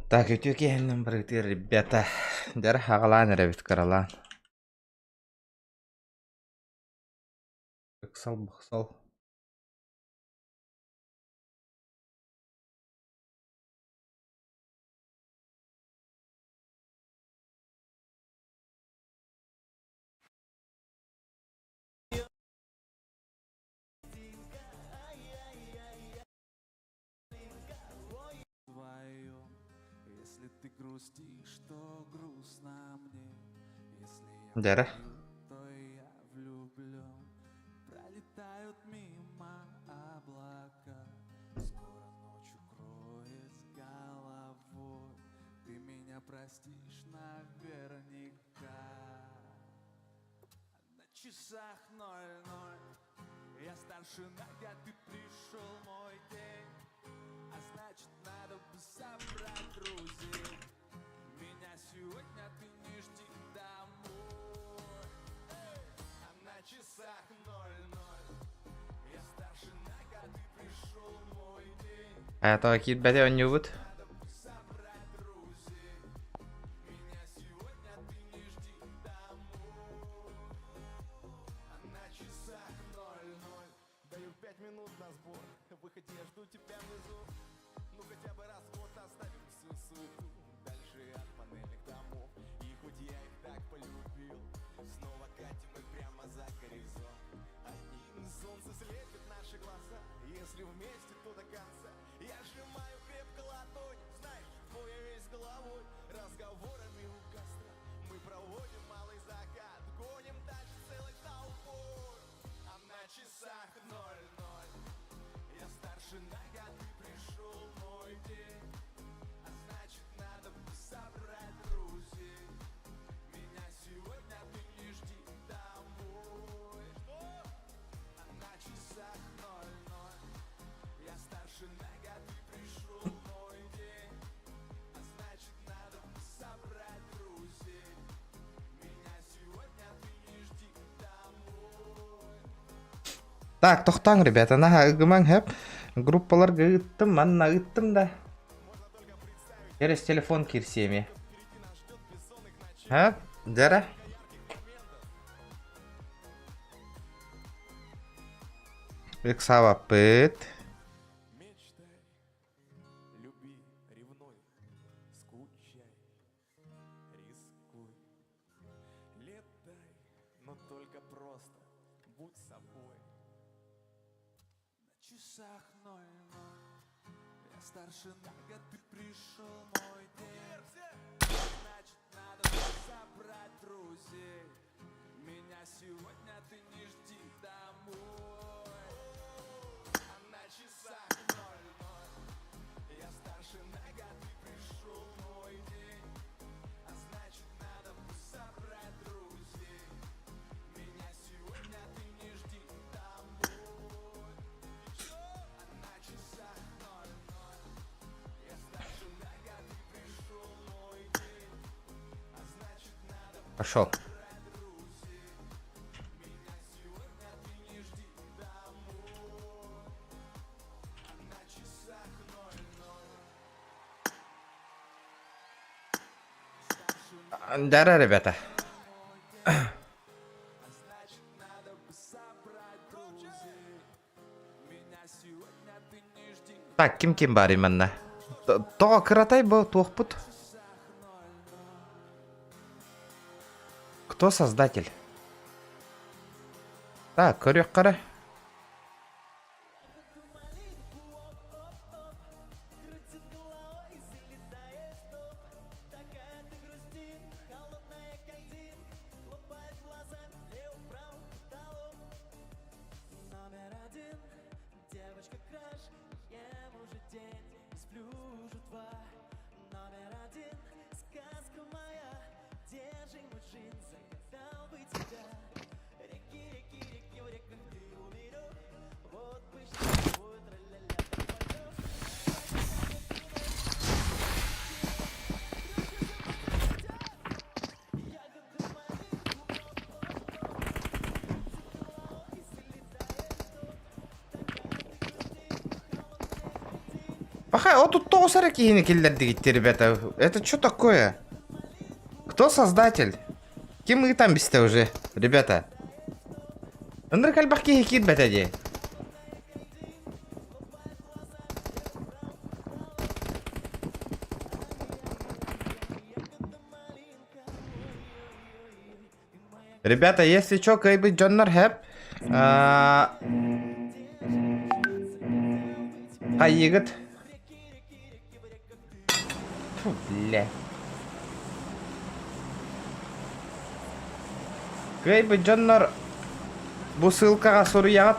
Так, үтүө киэһэннэн барытыар, ребята. Дьара аҕалаан эрэбит кыралаан. Ыксал-быксал. Дьэрэ. Аятаҕа киирбэтэ оонньуубут. Так, тохтооҥ, ребята, наһаа ыгымаҥ сөп. Группаларга ыыттым, манна ыыттым да. Через телефон киирсиэми. Ха? Дьара? Ыксаабаппыт. Пошел. Да, ребята. Так, ким ким баар манна? Тоҕо кыратай бу туохпут? Кто создатель? Так, көрүөххэ эрэ. Пахай, 39 эрэ киһини киллэрдигит, ребята. Это что такое? Кто создатель? Ким ыытан бистэ уже, ребята? Ынырык элбэх киһи киирбэтэ дии. Ребята, если чё, кыайбыт дьоннор хэп. Хайыгыт. Фу, бля. Кыайбыт дьоннор бу ссылкаҕа суруйаҕыт.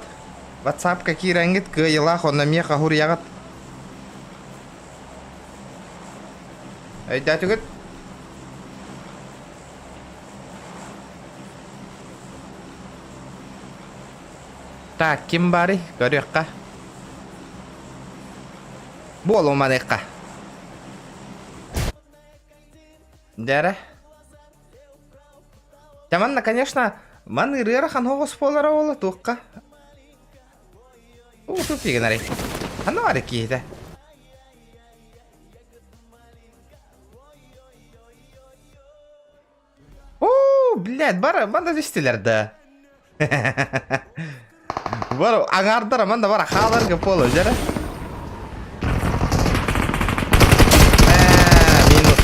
Ватсапка киирэҥҥит кыайыылаах онно эмиэ хаһуруйаҕыт. Өйдөөтүгүт? Так, ким баарый? Көрүөххэ. Буолуманыахха. Дьэрэ. Дьэ манна, конечно, маны ыарахан оҕус буолара буолла туохха. Уу, тупигын Ханна баар киһитэ? Оо, блядь, бары манна түстүлэр да. Бары аҥаардара манна бара хааларга буола дьэрэ. Ээ, минус.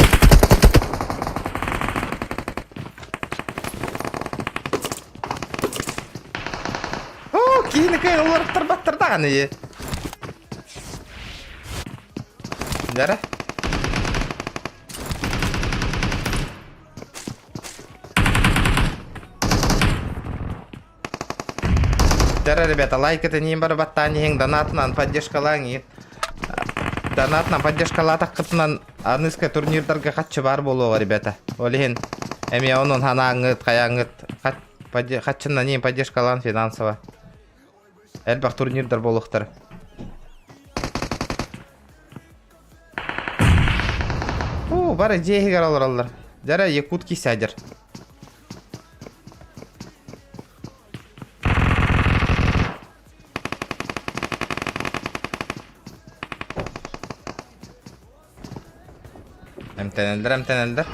Оо, киһини кыайан уларыттарбаттар даҕаны. Дьэрэ. Дара, ребята, лайкытын иин бары баттаан иһиҥ, донатынан поддержкалааҥ иһин. Донатынан поддержкалаатаххытынан аныска турнирдарга хаччы баар буолуоҕа, ребята. Ол иһин эмиэ онон ханааңҥыт, хайааҥҥыт хаччынан иһин поддержкалаан финансово. Элбэх турнирдар буолуохтара. Уу, бары дьиэ иһигэр олороллор. Дьара якутский сядер. Эмтэнэллэр, эмтэнэллэр.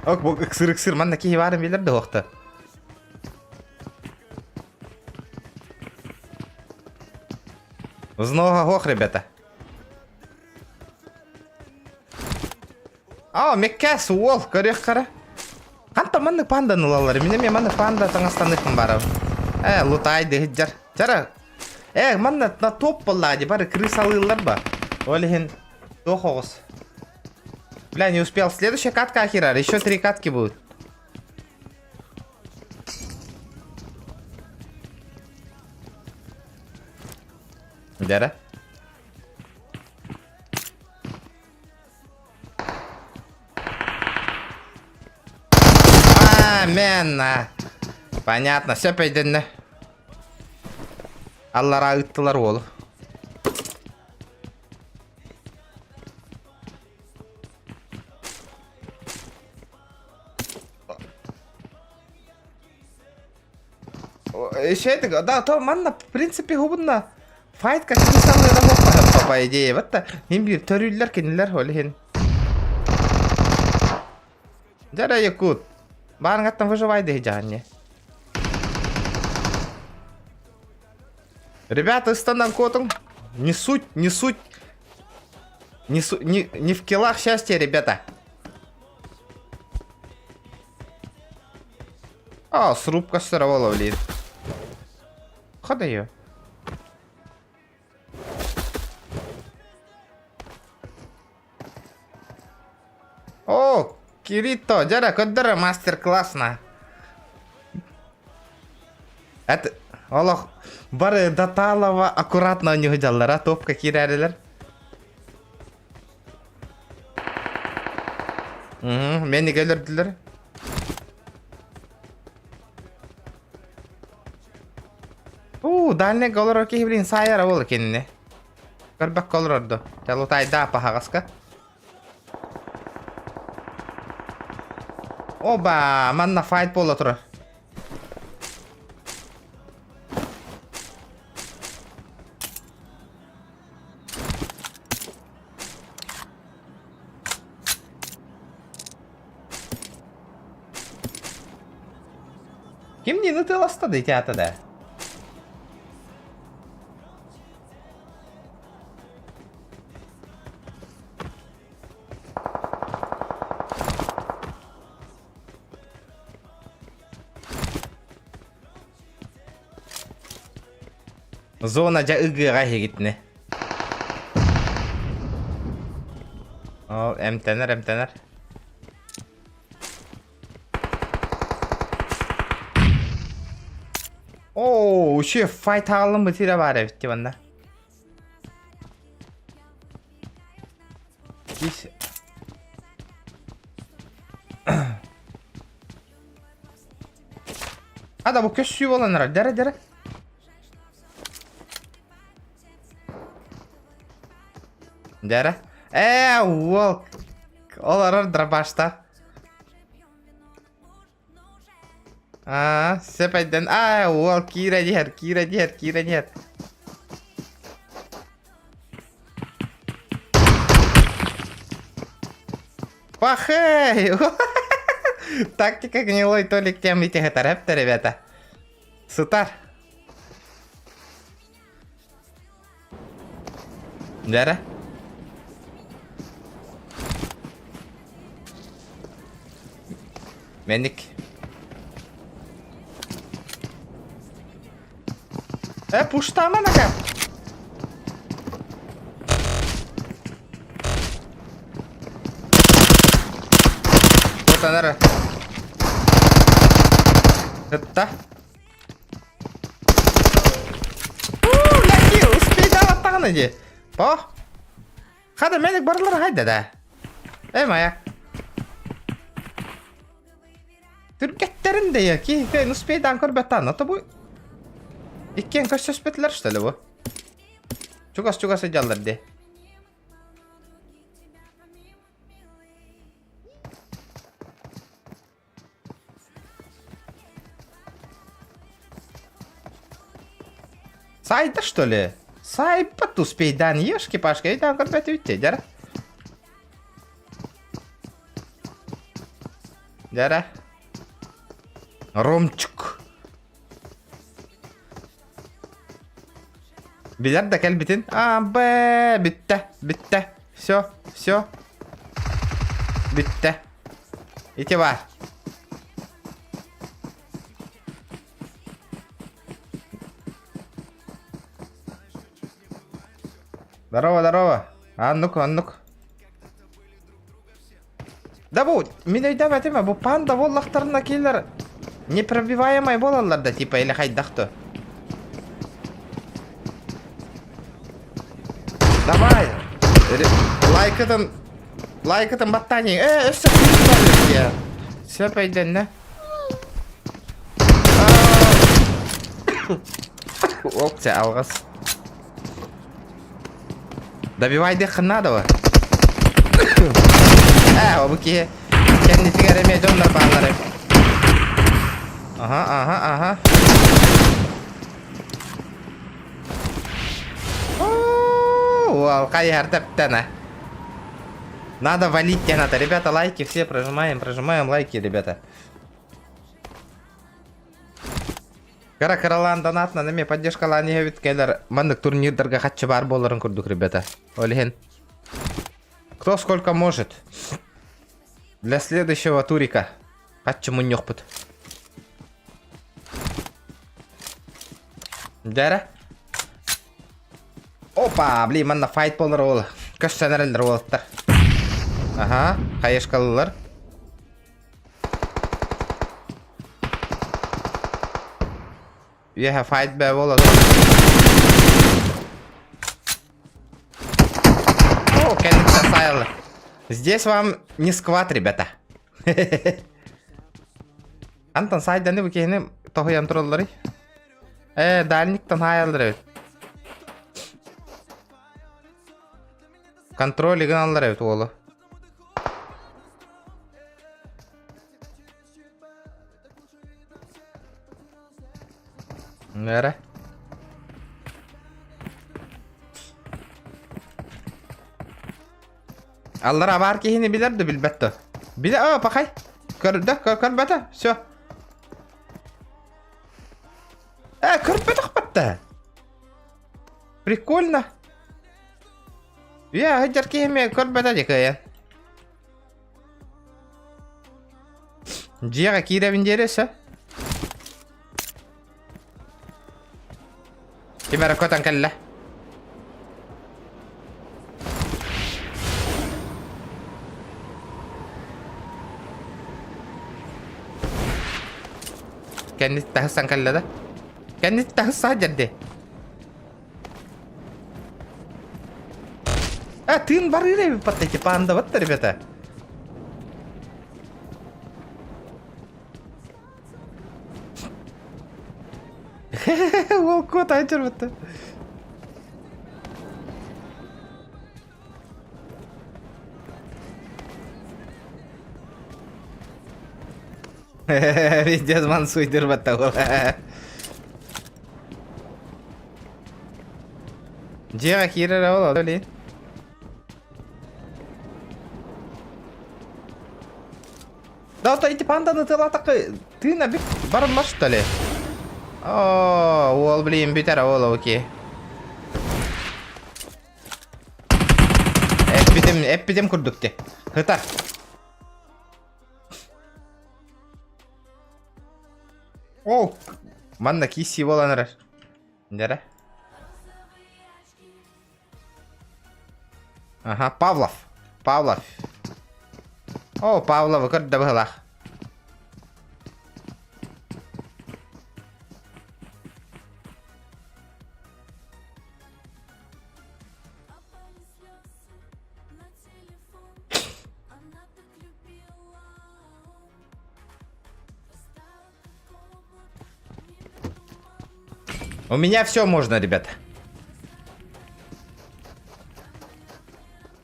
Ок, бу ыксыр ыксыр манна киһи баарын билэр да уохта. Взноха хох, ребята. А, меккээс уол, көрүөх хара. Ханта маннык панданы ылаллар? Мин эмиэ маннык панда таҥастаныахпын баарабын. Ээ, лутаайды сылдьар. Чара. Ээ, манна на топ буоллаҕа дии, бары крысалыыллар ба. Ол иһин туох оҕус. Бля, не успел. Следующая катка Ахирар. Еще три катки будут. Дьара. А, мен. Понятно, все өйдөннө. Аллараа ыттылар уолу. Еще да, то манна, в принципе, хубунна файт как писалыра по идее. Вот мин биир төрүүллэр кинилэр ол иһин. Дьэ якут. Баарыҥаттан выживай дии дьаанньа. Ребята, ыстанан куотуҥ. Не суть, не суть. Не, су не, не в килах счастье, ребята. А, срубка сыровала, блин. Хода О, Кирито, дьара көрдөрө мастер-класс на. Это олох бары Даталова аккуратно оонньуу топка киирээрилэр. Угу, мени өлөрдүлэр. Уу, дальний олорор киһи блин саайара буолар кинини. Көрбөккө олорорду. Чалутайда паһаҕаска. Оба, манна файт буола турар. Ким не ытыаласта да ити да? Зона дьэ ыгыаҕа иһигитини. Ол эмтэнэр, эмтэнэр. Оо, үчүгэй файт аҕаллым бытыыра баар эбит дии манна. Здесь... А да бу көссүү буолан эрэр. Дэрэ дэрэ. Дэрэ. Ээ, уол. Олорор дробашта. Аа, сөп өйдөн. Аа, уол киирэн иһэр, киирэн иһэр, киирэн иһэр. Пахэй! Тактика гнилой Толик тем итиһэтэр ребята. Сытар. Дәрә. Меник. Э, пуштама нака. Вот она. Это. Ләки, успейдаваттаҕына дии. По. Хада мэник барылар хайда да. Э моя. Түргэттэрин да я ки успейдаан көрбөттаан ото бу иккиэн көрсөспөтүлэр что ли бу? Чугас-чугас сылдьаллар дии. Сайда что ли? Сайбат успейдан ешки-пашки, өйдөөн көрбөт үтте, дьара. Дьара. Ромчук. Билэр да кэлбитин. А, Б, бүттэ, бүттэ. Все, все. Бүттэ. Ити бар. Здорово, здорово. Аннук, аннук. Да бу, мин өйдөөбөтүм бу панда буоллахтарына кинилэр непробиваемай буолаллар да типа или хайдах то. Давай! Лайкытын лайкытын баттааньыҥ. Э, өссө күүс Сөп өйдөннө. Опция алҕас. Добивай диэххин наада Ээ, бу киһи кэннитигэр эмиэ дьоннор бааллар эбит. Аха, аха, аха. Уол, хайыһар тэптэнэ. Надо валить тебе надо. Ребята, лайки все прожимаем, прожимаем лайки, ребята. Кыра кыралаан донатынан эмиэ поддержкалаан иһэбит кэлэр маннык турнирдарга хаччы баар буоларын курдук ребята. Ол иһин кто сколько может. Для следующего турика хаччы мунньуохпут. Дьэрэ. Опа, блин, манна файт буолар ол. Көссөн эрэллэр уолаттар. Аха, хайышкалылар. Үөһэ файт бээ буола О, кэнниттэн саайаллар. Здесь вам не скват, ребята. Антон сайданы бу киһини тоһуйан туралларый. Э, дальниктан хаайаллар эбит. Контроль гыналлар эбит уолу. Эрэ. Аллара баар киһини билэр да билбэт да. Билэ, о, пахай. Көрдө, көрбөтө, все. Э, көрбөтөх батта. Прикольно. Я, сылдьар киһи көрбөтө дикая. Дьиэҕэ киирэбин диэри өссө. Ким эрэ көтөн кэллэ. Кэннит таһыссан кэллэ да. Кэннит таһысса дьэрди. А, тыын барыыр эбит эти панда вот, ребята. Уол кот айтыр Пиздец, мансуйдыр батта уол. Дьиэҕэ киирэр ол, ол Да, то эти панданы тылатакы тыына бит барымма что ли? О, уол, блин, бүтэр ол, окей. Эппитим, эппитим курдук те. Хытар. О, манна киси болан эрэр. Дәрә. Ага, Павлов. Павлов. О, Павловы көрдө быһылаах. У меня все можно, ребята.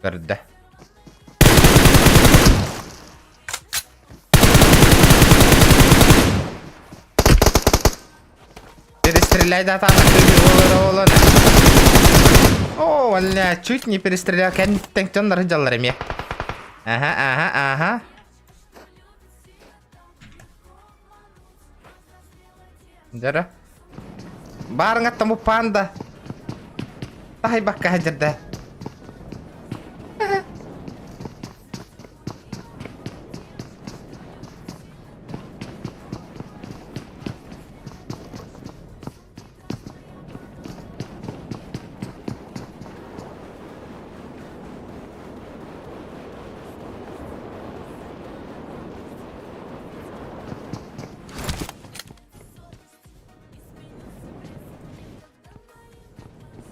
Көрдө. Перестреляй да там О, бля, чуть не перестрелял. Кэнниттэн дьоннор дьаллар эмиэ. Ага, ага, ага. Дьара. Баарыҥаттан бу панда. Таһайбакка сылдьарда.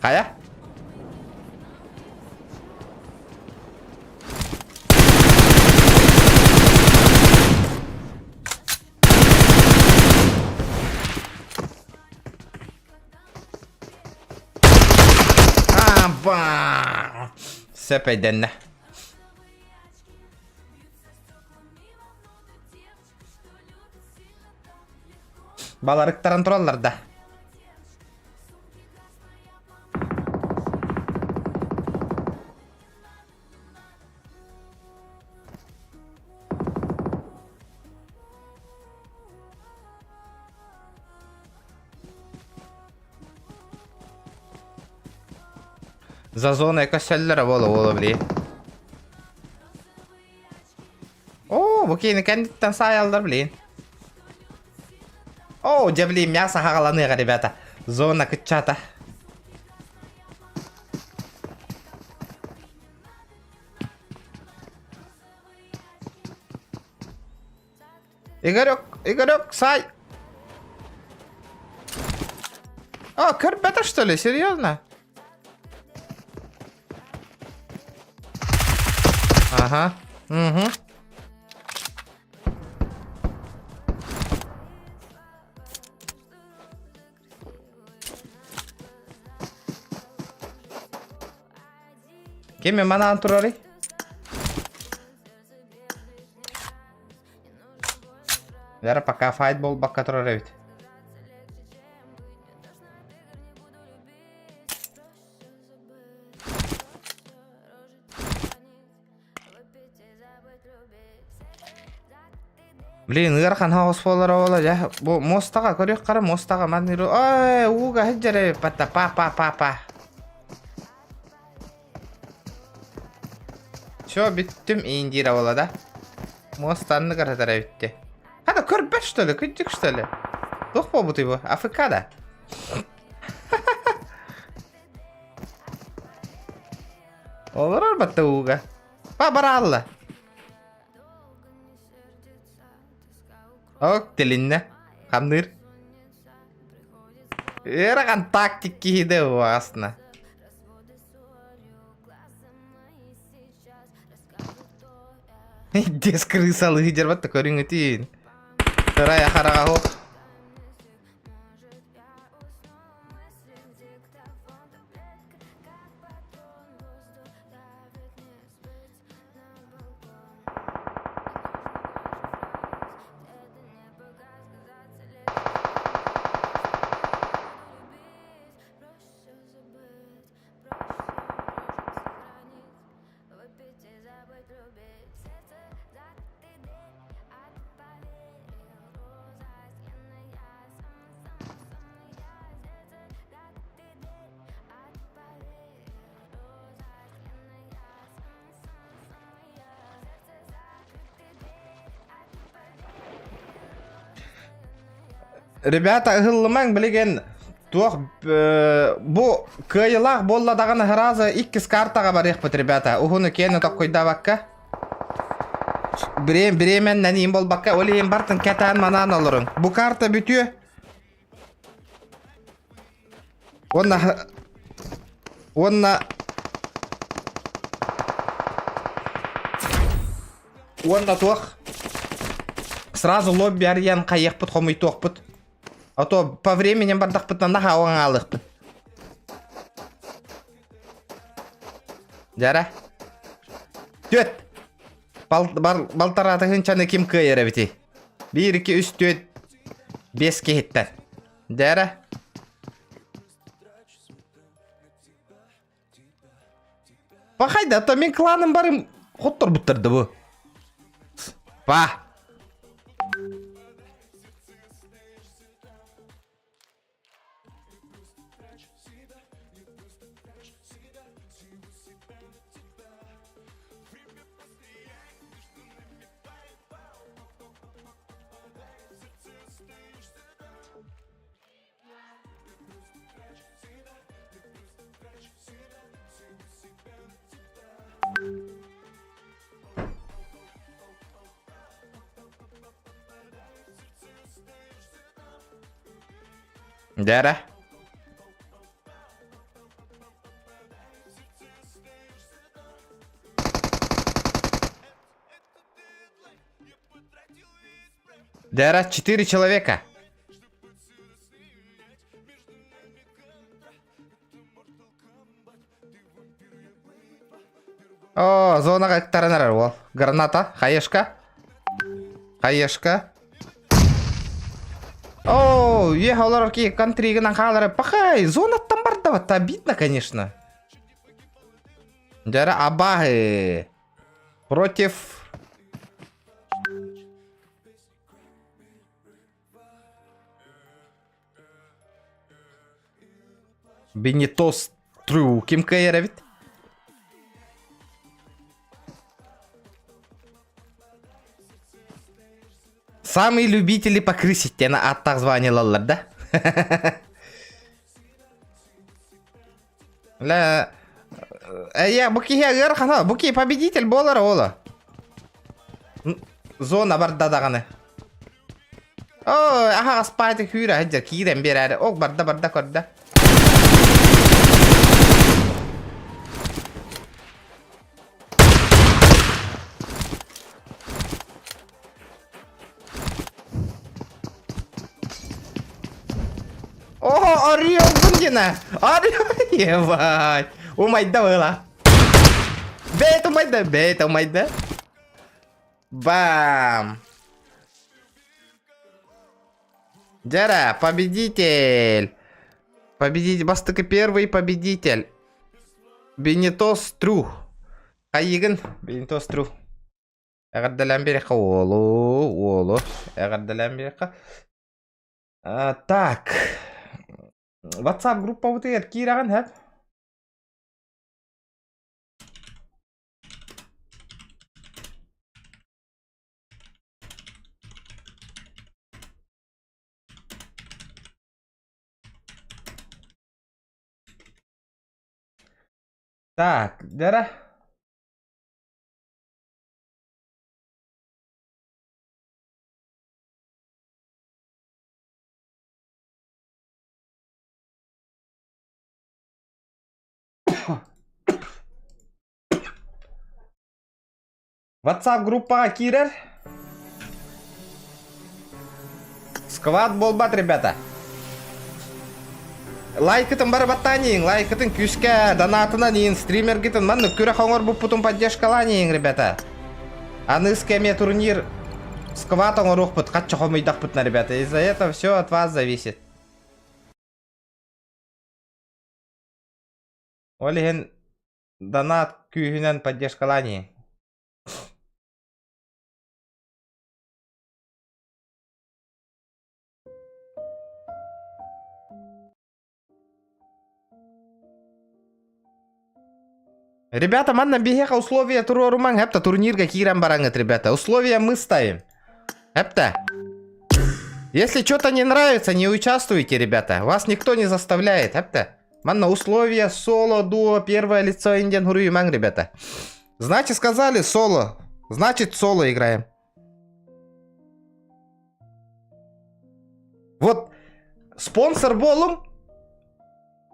Хайа? Аба! Сөп өйдөннө. Баларыктаран тураллар да. За зоной көссөллөрө буола буола били. Оо, бу киини кэнниттэн саайаллар блин. Оо, дьэ блин, мясо хаҕаланыаҕа, ребята. Зона кыччата. Игорек, Игорек, сай! О, көрбөтө что ли? Серьезно? Ага. Угу. Ким манаан турарый? Вера пока файт буолбакка турар эбит. Блин, ыарахан хаҕыс буолара буола дьэ. Бу муостаҕа көрүөх хара муостаҕа манныыр. Ой, ууга сылдьар эбиппат па па па па. Все, бүттүм индира буола да. Муоста анныгар сытар эбитти. Хата көрбөт что ли, кырдьык что ли? Туох буолбутуй бу? АФК да? Олорор батта ууга. Па бараалла. Ок, тилиннэ. Хамныыр. Ыарахан тактик киһи да ужасно. Дес крысалыы дьарбатта көрүҥүтүн. Сарай хараҕа суох. Ребята, ыһыллымаҥ билигин туох э, бу кыайылаах буолла даҕаны сразу иккис картаҕа барыахпыт, ребята. Уһуну киэни токкуйдаабакка. Бириэм бириэмэннэн иин буолбакка, ол иһин бартын кэтээн манаан олоруҥ. Бу карта бүтүө. Уонна уонна уонна туох сразу лобби арыйан хайыахпыт хомуйтуохпут. А то по времени бардахпытына наһаа оҥаалыахпыт. Дьара. Түөт. Бал, бал, балтараа тыһыынчаны ким кыайар эбитий? Биир, икки, үс, түөрт, биэс киһиттэн. Дьара. Пахайда, то мин кланым барым хотторбуттар да бу. Па. Дьэ эрэ. Дьэ эрэ, четыре человека. О, зонаҕа ыктаран эрэр уол. Граната, хаешка. Хаешка. О, үөһэ олорор киһи контригынан хаалара. Пахай, зонаттан барда вот, обидно, конечно. Дьара абаһы. Против Бенитос Тру ким кыайар эбит? Самые любители покрысить диэн ааттаах званиелаллар да? Ля, э, бу киһи ыарахана, бу киһи победитель буолар ола. Зона барда даҕаны. Ой, аһаҕас паати күүрэ сылдьар киирэн биэрээри. Ок, барда барда көрдө. О, орел Гундина! Орел, ебать! Умайда была. Бэт умайда, бэт умайда. Бам! Дяра, победитель! Победитель, бастакы первый победитель. Бенитос Тру. Хайыгын, Бенитос Тру. Эҕэрдэлээн биэриэххэ уолу, уолу. Эҕэрдэлээн биэриэххэ. А, так. WhatsApp группабытыгар киирэҕин һэп. Так, дьэрэ. WhatsApp группаҕа киирэр. Сквад буолбат, ребята. Лайкытын бары баттаан лайкытын күүскэ донатынан иин, стримергитин маннык күрэх оҥорбуппутун поддержкалаан иһиҥ, ребята. Аныгыскы эмиэ турнир сквад оҥоруохпут, хачча хомуйдахпытына, ребята. Из-за этого все от вас зависит. Ол иһин донат күүһүнэн поддержкалаан иһиҥ. Ребята, манна биһиэхэ условия туруорумаҥ, хэпта турнирга киирэн бараҥыт, ребята. Условия мы ставим. Хэпта. Если что-то не нравится, не участвуйте, ребята. Вас никто не заставляет, хэпта. Манна условия соло, дуо, первое лицо, индиан хуруйумаҥ, ребята. Значит, сказали соло. Значит, соло играем. Вот спонсор буолуҥ.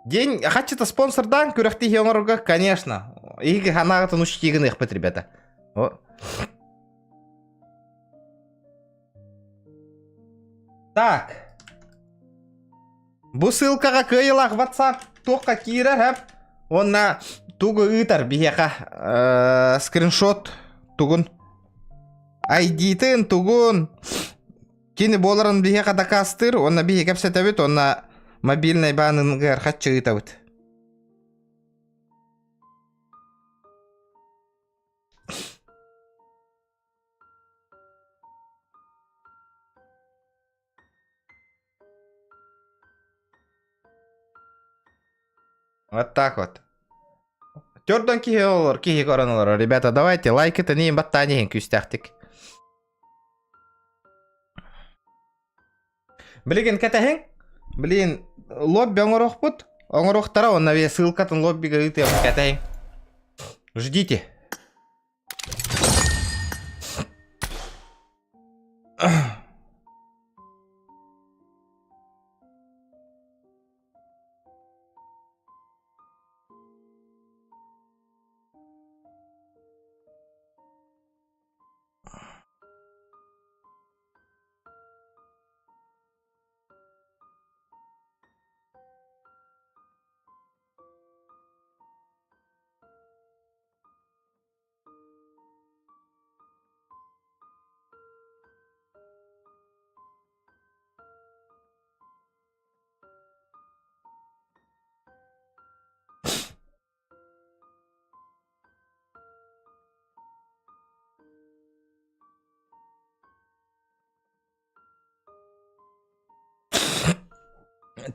День хаччыта спонсордаан күрэхтэһии оҥорорго, конечно. Эһиги санааҕытын учти гыныахпыт, ребята. О. Так. Бу ссылкаҕа кыайыылаах WhatsApp туохха киирэр хэп уонна тугу ыытар биһиэхэ э, скриншот тугун ID-тын тугун кини буоларын биһиэхэ дакаастыыр уонна биһи кэпсэтэбит уонна мобильнай бааныгар хаччы ыытабыт. Вот так вот. Төрдөн киһи олор, киһи көрөн олорор. Ребята, давайте лайкытын иин баттаан иһин күүстээхтик. Билигин кэтэһиҥ. Блин, лобби оҥоруохпут. Оҥоруохтара, онно ссылкатын лоббига ыытыам кэтэһиҥ. Ждите.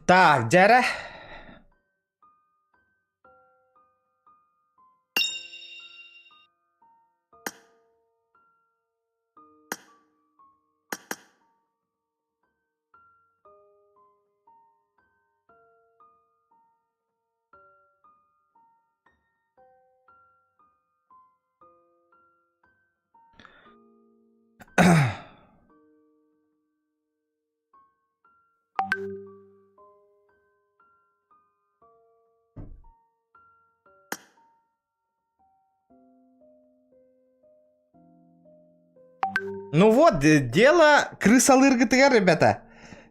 Так, дьэрэ. Ну вот, дело крысалыыргытыгар, ребята.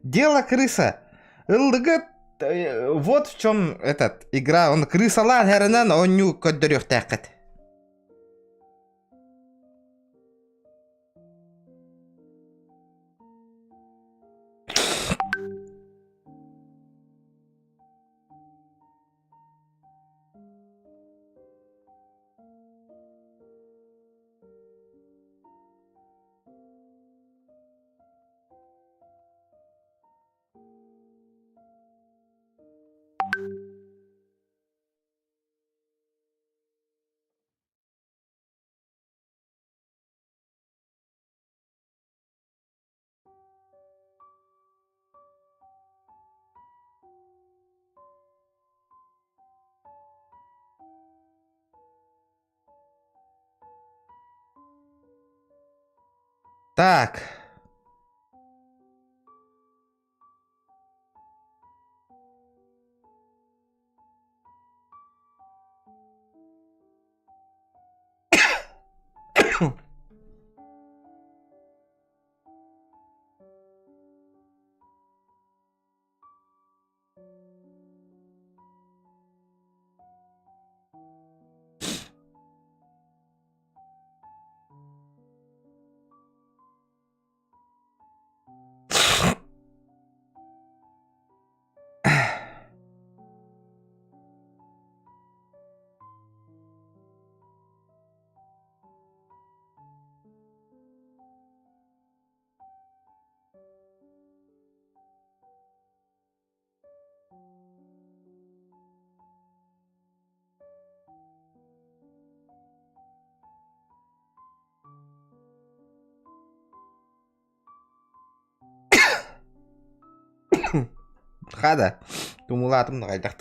Дело крыса. Ыллыгыт, вот в чем этот игра. Он крысалаан хэрэнэн оонньуу көрдөрүөхтээххит. Так. Хада, тумулаатым да хайдах.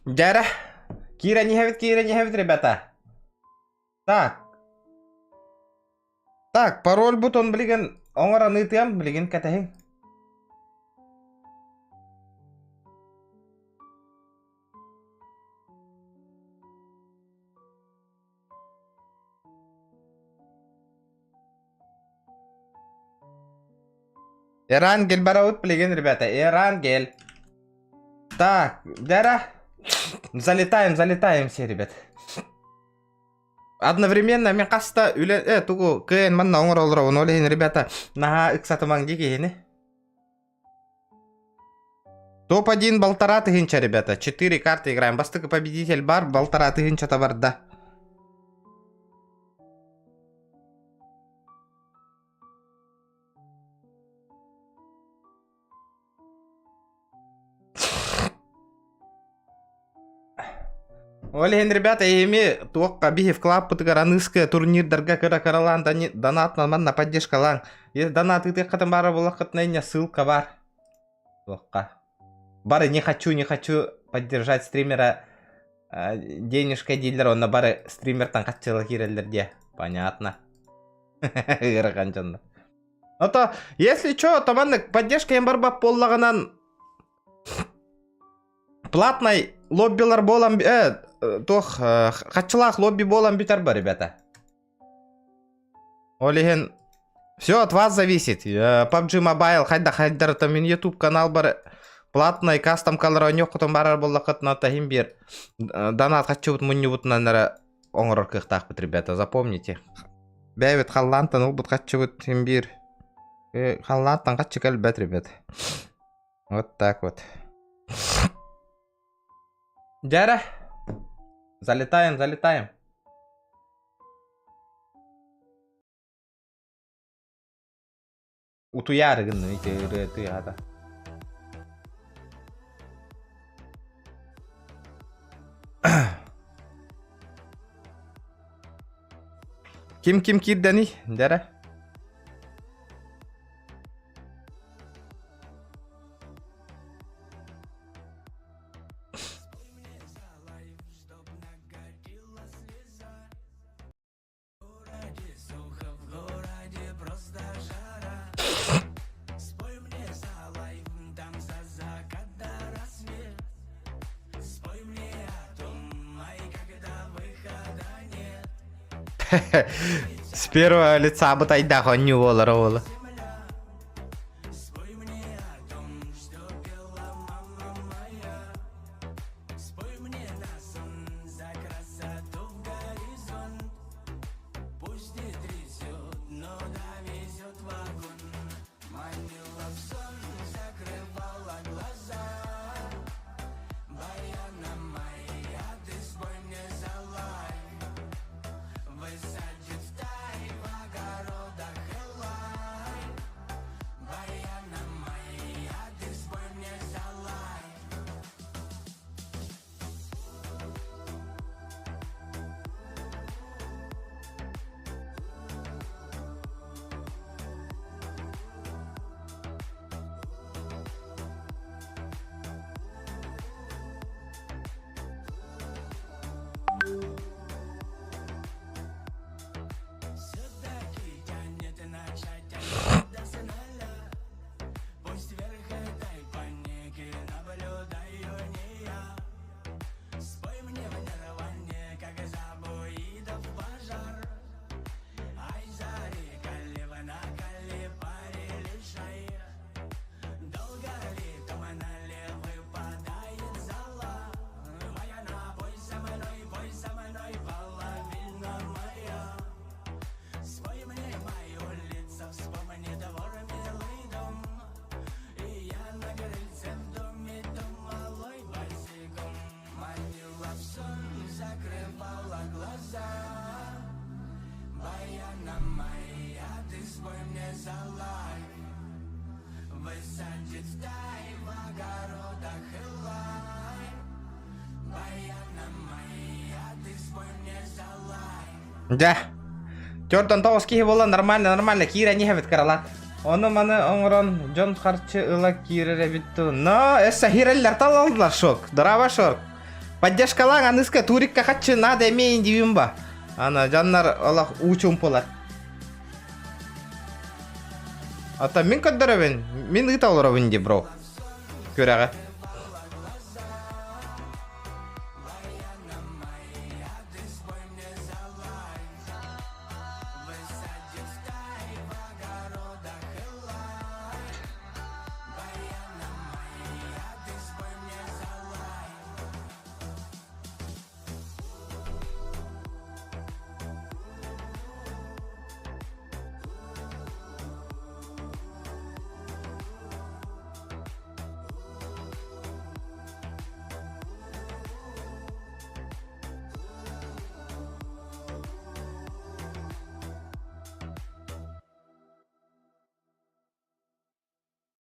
Дьэ киирэн иһэбит, киирэн иһэбит, ребята. Так. Так, парольбутун билигин оҥорон ыытыам, билигин кэтэһиҥ. Эрангель барабыт билигин, ребята, Эрангель. Так, Дара, залетаем, залетаем все, ребят. Одновременно мин хаста үлэ э тугу кыайан манна оҥоро олоробун ол иһин ребята наһаа ыксатымаҥ дии киһини. Топ-1 1,5 тысяча, ребята. Четыре карты играем. Бастакы победитель бар, 1,5 тысяча барда. Ол иһин, ребята, эми туохха биһи вкладпытыгар аныыскы турнирдарга кыра-кыралаан донатынан манна поддержкалааҥ. Донат ыытыаххытын баара буоллаххытына инньэ ссылка баар. Туохха. Бары не хочу, не хочу поддержать стримера денежкой дииллэр, онно бары стримертан хаччыла киирэллэр диэ. Понятно. Ыарахан дьоннор. А то, если чё, то маннык поддержка им барбап буоллаҕынан платный лоббилар буолан туох хаччылаах лобби буолан бүтэр ба, ребята. Ол иһин все от вас зависит. PUBG Mobile хайда хайдарта мин YouTube канал бар платный кастом калар ойнуоххутун барар буоллаххытына таһин биэр донат хаччыбыт мунньубутунан эрэ оҥорор кыахтаахпыт, ребята, запомните. Бэйэбит халлаантан ылбыт хаччыбыт син биир халлаантан хаччы кэлбэт, ребят. Вот так вот. Дьэ залетаем, залетаем. Утуйаары гынным ити ырыа тыаһата. Ким ким киирдэний, дьэрэ? С первого лица бытайдаах оонньуу буолара уола. Дьэ. 49 киһи буолла нормально, нормально киирэн иһэбит кыралаан. Ону маны оҥорон дьон харчы ыла киирэр эбит дуу. Но өссө хирэллэр талаллар шок. Здорово, шорк. Поддержкалаан аныска турикка хаччы надо эмиэ диибин ба. Ана дьоннор олох уу чумпулар. Ата мин көрдөрөбүн. Мин ыыта олоробун ди бро. Күрэҕи.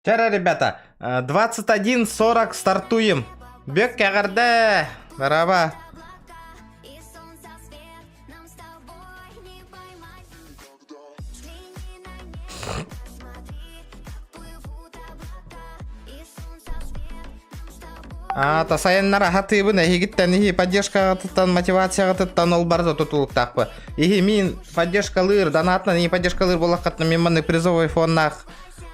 Чара, ребята, 21.40 стартуем. Бек эҕэрдэ! Здорово! Аата сайыннара хатыыбын эһигиттэн иһи поддержкаҕытыттан мотивацияҕытыттан ол барыта тутулуктаахпы. Иһи мин поддержкалыыр, донатынан иһи поддержкалыыр буоллаххытына мин маннык призовой фоннаах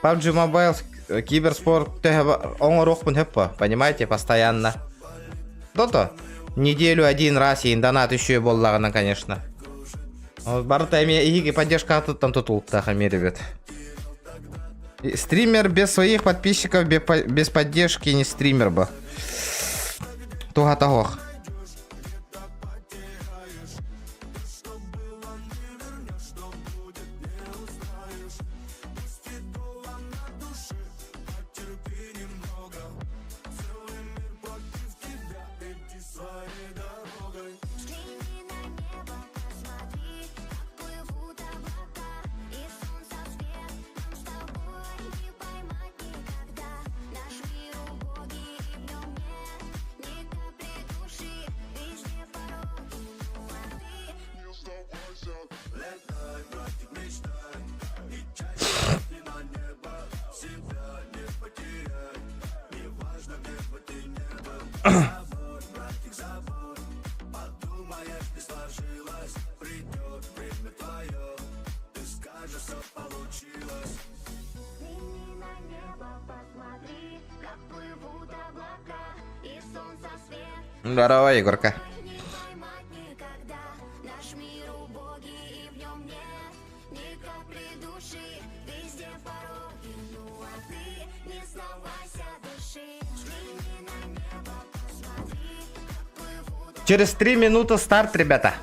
PUBG Mobile киберспорт төһө оҥоруохпун хөп понимаете, постоянно. То-то неделю один раз иһин донат еще буоллаҕына, конечно. Барыта эмиэ иһиги поддержкаҕытыттан тутулуктаах эмиэ ребят. Стример без своих подписчиков, без поддержки не стример бы. Туһата суох. Здорово, Егорка. Через 3 минуты старт, ребята.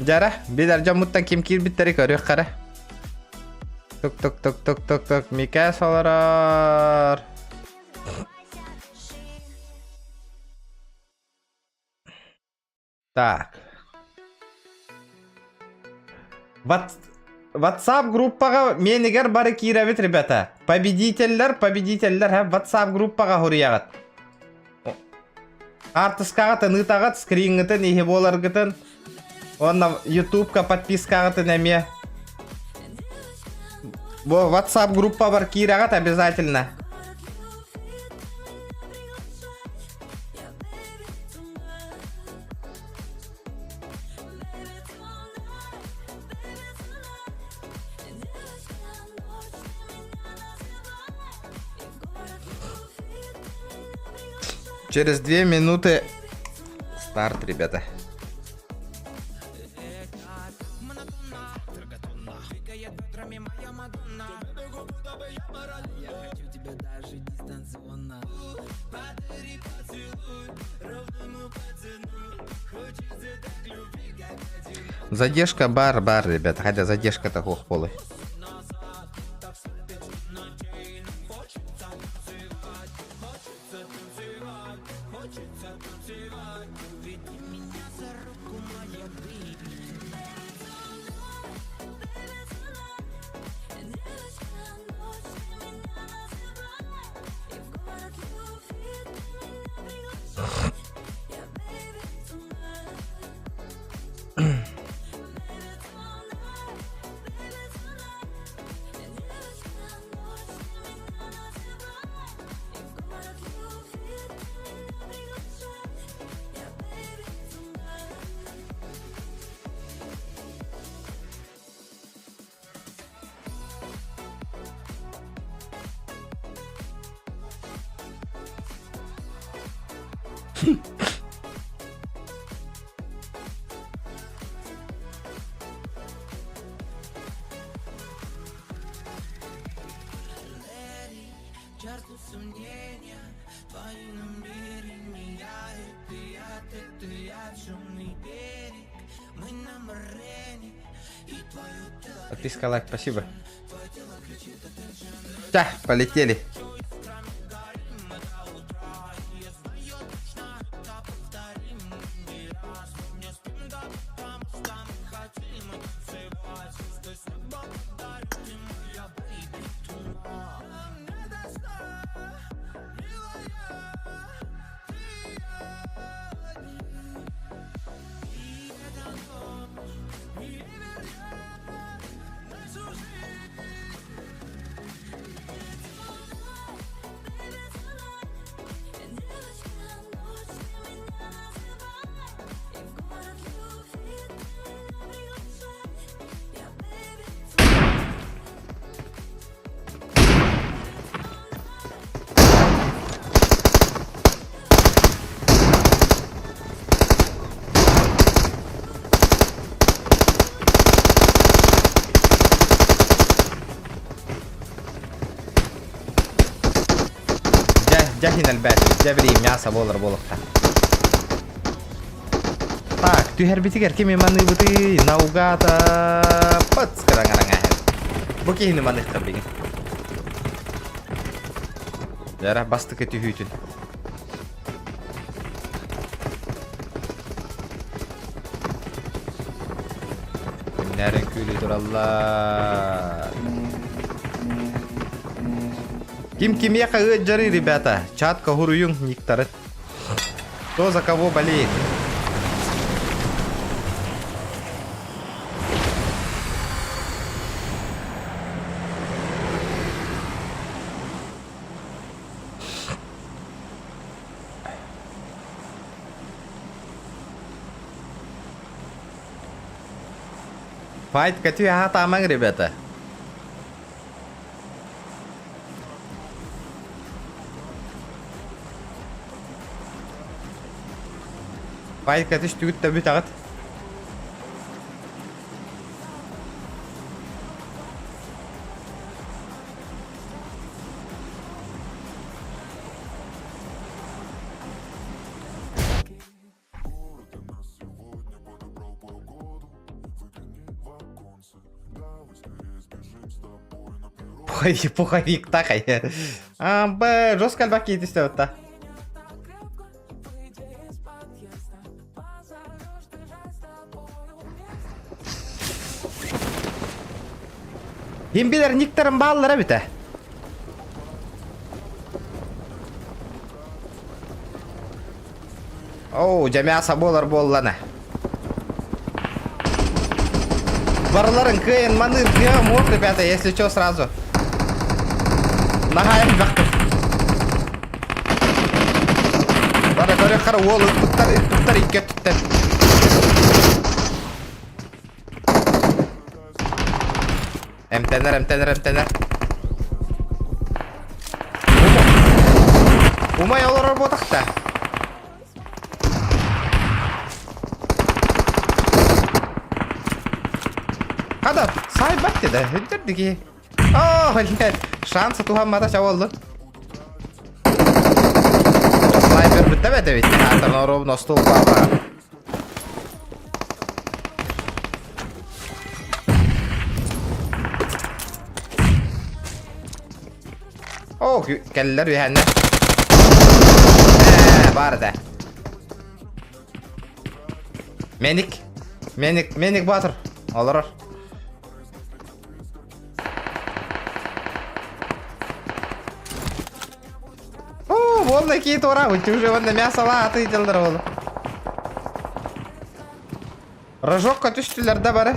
Дьара, билэр дьоммуттан ким киирбиттэри көрүөх хара. Тук тук тук тук тук тук Микээс олорор. Так. WhatsApp группаҕа менигер бары киирэбит, ребята. Победителлэр, победителлэр, WhatsApp группаҕа хуруйаҕыт. Хаартыскаҕытын ыытаҕыт, скриҥҥытын, иһи буоларгытын. Уонна Ютубка подпискаҕытын эмиэ. Бу WhatsApp группабар киирэҕит обязательно. Через 2 минуты старт, ребята. Задержка баар, баар, ребята. Хотя задержка-то полы. Подписка, лайк, спасибо. Да, полетели. Дьэ, дьэ иһин элбээтибит. Дьэ били мясо буолар буолуохта. Так, түһэрбитигэр кими маныыбытый? Наугата пыц кыраҥараҥа. Бу киһини маныахха билигин. Дьара бастакы түһүүтүн. Кимнээрин күүлүү тураллар. Ким кимиэхэ ыалдьарый, ребята? Чатка хуруйуҥ никтарын. Кто за кого болеет? Файт катю аһаатаамаҥ, ребята. Файт катю түгүт да бүтэҕит. Пуховик, пуховик, такай. А, б, жестко альбак кейтісте отта. Ким билэр никтарын бааллара бүтэ. Оу, дьэ мясо буолар буоллана. Барыларын кыайан маныыр кыаҕым уох, ребята, если что, сразу. Наһаа элбэхпит. Бара көрөххөр уол ыппыттар, ыппыттар икки өттүттэн. Эмтэнэр, эмтэнэр, эмтэнэр. Умай олорор буотахта. Хада, саайбат деді, үндерді ки. О, блядь, шансы туһаммата чаболлун. Снайпер бүтті бәті бит. Атырна ровно стол папа. О, кэллэр үһэннэ. Ээ, баар этэ. Меник. Меник, Меник Батыр. Олорор. О, вон такие тура, уже вон на мясо латы делдер ол. Рожокка түстүлэр да бары.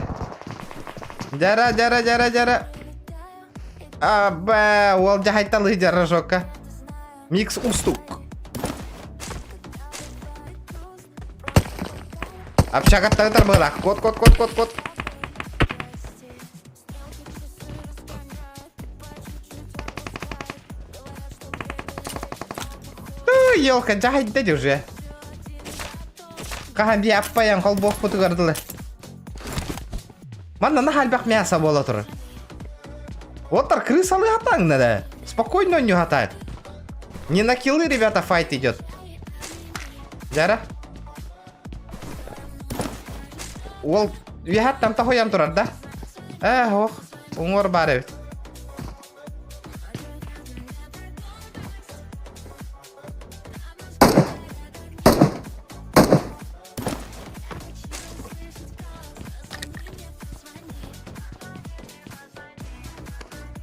Дьара, дьара, дьара, дьара. Аба, уол дьаһайталыы дьэ рожокка. Микс устук. Общагаттагытар быһылаах. Кот, кот, кот, кот, кот. Елка, дьаһайда уже. Хаһан бии аппайан холбуохпутугар дылы. Манна наһаа элбэх мясо буола турар. Оттар крысалы хатаҥ надо. Спокойно не хатает. Не на киллы, ребята, файт идет. Жара. Ол үөһэттэн тоһуйан турар да? Ээ, ох, уҥуор баар эбит.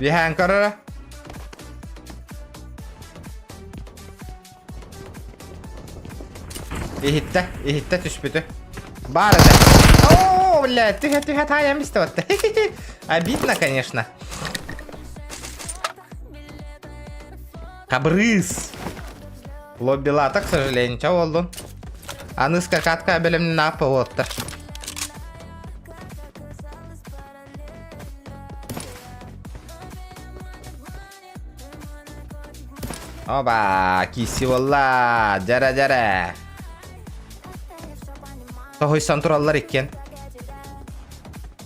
Үөһээн көрөрө. Иһиттэ, иһиттэ түспүтү. Баар этэ. О, бля, түһэ түһэ таайан бистэ Обидно, конечно. Хабырыыс. Лоббилата, к сожалению, ча болдун. Аны скакатка бэлэмнин ааппа уоттар. Оба, киси болла, жара-жара. Тоһуйсан тураллар иккен.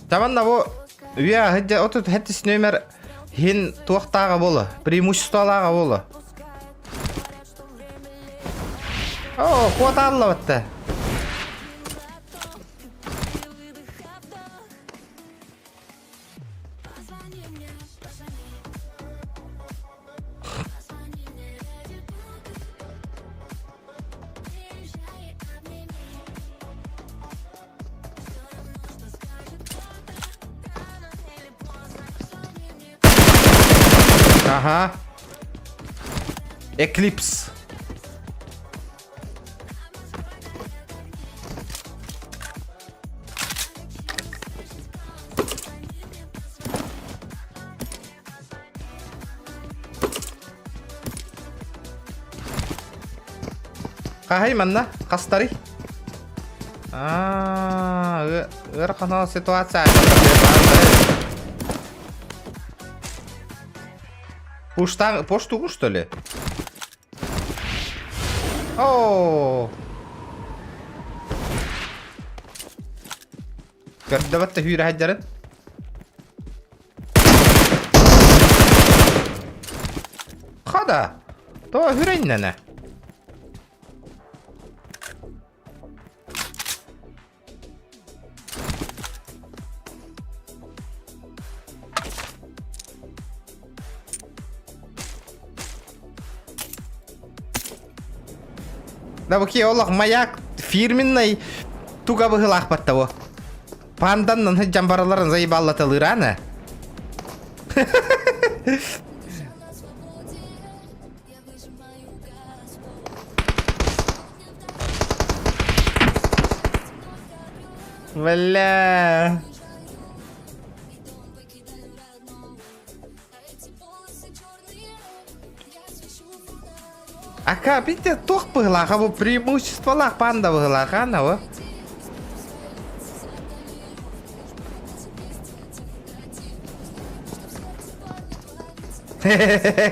Табанна бу үйэ аһыдьа отут хеттис нөмер Хин туохтааҕа буолла, преимуществолааҕа буолла. О, куотааллабатта. Ага. Эклипс. Хаһай манна хастарый? Аа, ыарахан ситуация. Пуштаг, поштугу, что ли? О! Көрдөбөт да хүүрэ сылдьарын. Хада! Тоҕо хүрэннэнэ? Да бу олох маяк фирменный туга быһылаахпат того. Панданнан сылдьан бараларын заебаллаталыыраана. Бля. Ака бите туох быһылааха бу преимуществолаах панда быһылааха ана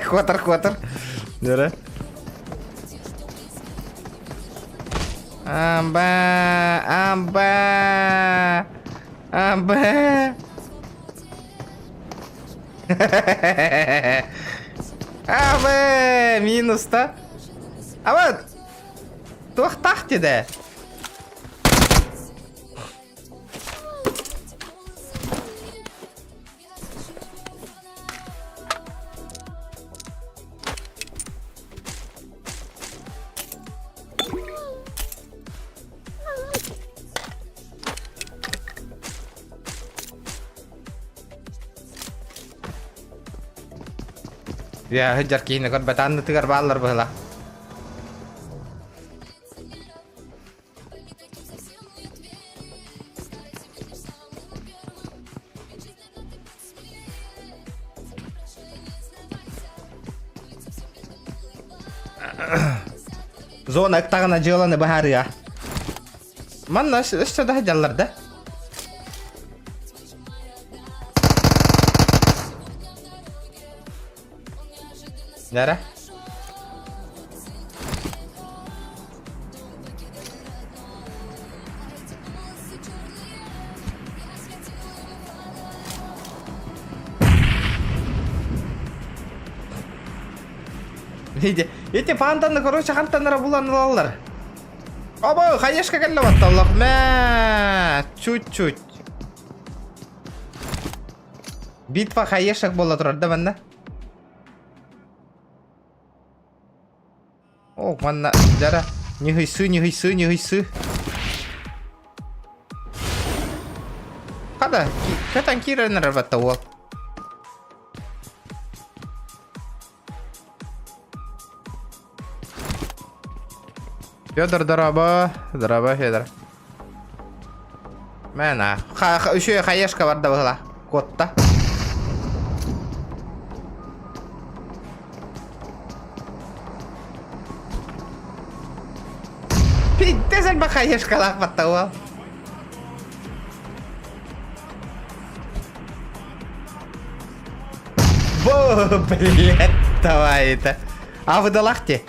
Куотар, куотар. Дөрө. Амба, амба, амба. Абы, минус-то. А вот, туохтаах деді. Үөһэ сылдьар киһини көрбөт аннытыгар бааллар быһыла. Зона ыктаҕына дьыаланы быһаарыа. Манна өссө да сылдьаллар да. Нэрэ? Эти панданы, короче, хантан эрэ булан ылаллар. Оба, хаешка кэллэ батталлах. Мэ, чуть-чуть. Битва хаешек буола турар да манна. О, манна дьара ньыһыйсыы, ньыһыйсыы, ньыһыйсыы. Хада, кэтэн киирэн эрэр батта уол. Федор, дорообо. Дорообо, Федор. Мэна. Үчүгэй хаешка барда быһыла. Куотта. Пиздец элбэх хаешкалаах батта уол. Бо, блядь, давай это. А вы далахте?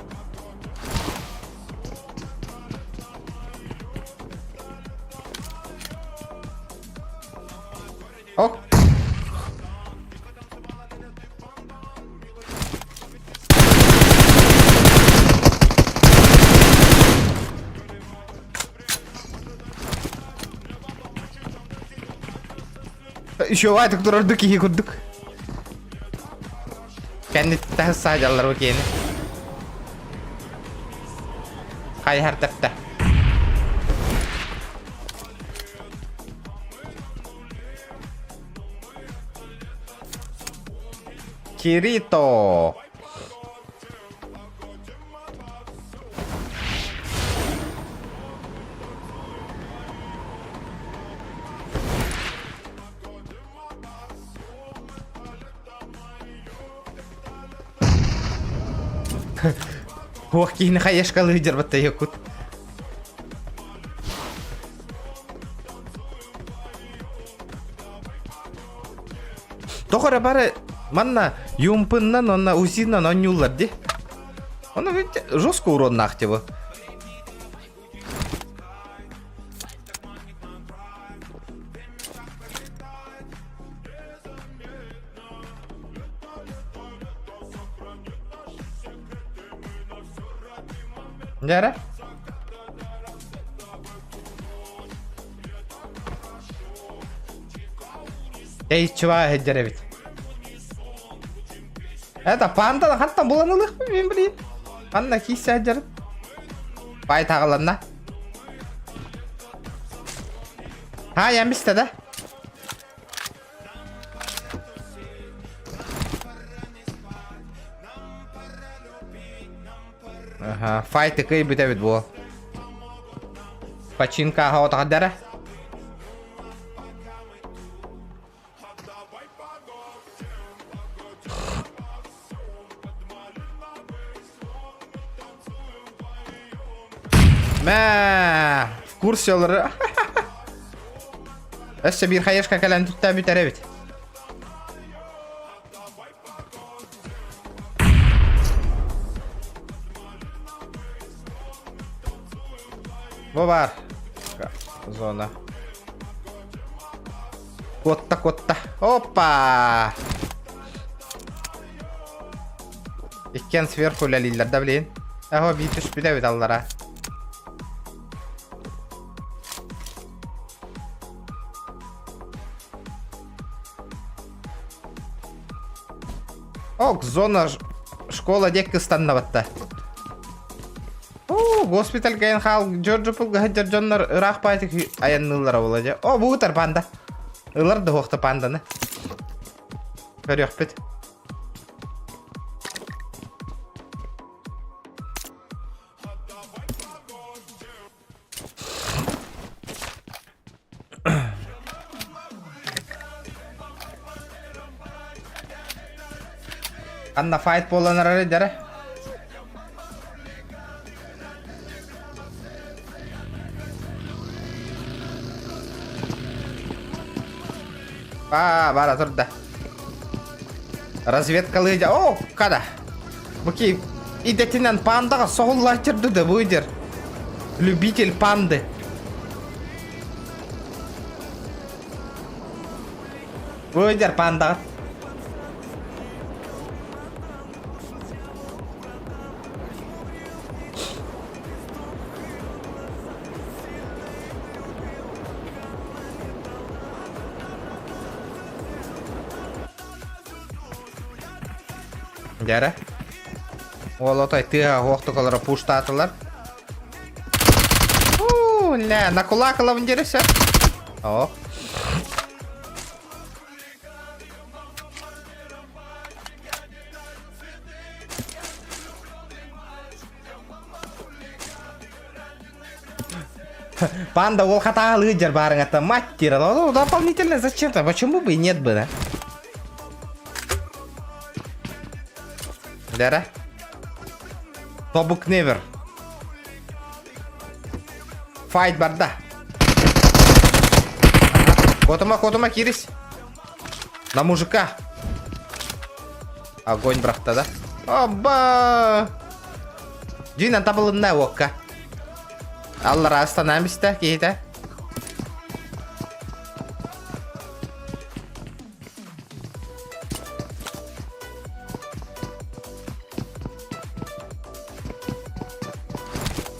Ок. Еще вайтык турардык киһи курдук. Кэнниттэн саадьаллар бу киэни. Хайыһар тэптэ. Кирито. Уох киһини хайашкалыы дьарбатта якут. Тоҕо эрэ бары манна юмпыннан уонна узинан оонньууллар дии. Ону жестко уроннаах типа. Дьэ Тэйиччи сылдьар эбит. Это панда хантан булан ылыахпын мин билиим. Ханна киис сылдьарын. Бай таҕыланна. Ха, я мистэ да? Аха, файт кыйбыт эбит буол. Починка аха отаҕардара. Мэ, в курсе олорор. Өссө биир хаешка кэлэн түттэ бүтэр эбит. Бу баар. Зона. Куотта, куотта. Опа! Иккиэн сверху үлэлииллэр да блин. Аһо биир түспүтэ эбит аллара. Ок, зона школа диэки ыстаннабатта. О, госпиталь кэлэн хаал Джорджо пулга сылдьар дьоннор ыраах баайтык айанныыллара буола дьэ. О, бу ытар панда. Ылар да уохта панданы. Көрүөхпүт. Анна файт буолан эрэр дэрэ. Аа, бара турда. Разведкалыы О, када. Бу идэтинэн пандаҕа соһуллааччырды да бу Любитель панды. Бу пандаҕа. Дьэрэ. Уол отой тыаһа уохтук олоро пуштаатылар. Уу, ля, на кулак ылабын диэри сөп. О. Панда ол хатаалыы дьар баарыҥата мать тира. Ну, дополнительно зачем-то? Почему бы и нет бы, да? Дара. Тобук невер. Файт барда. Котума, котума, кирис. На мужика. Огонь брахта, да? Оба! Дьиҥинэн табылынна уокка. Аллараа ыстанаан бистэ киһитэ.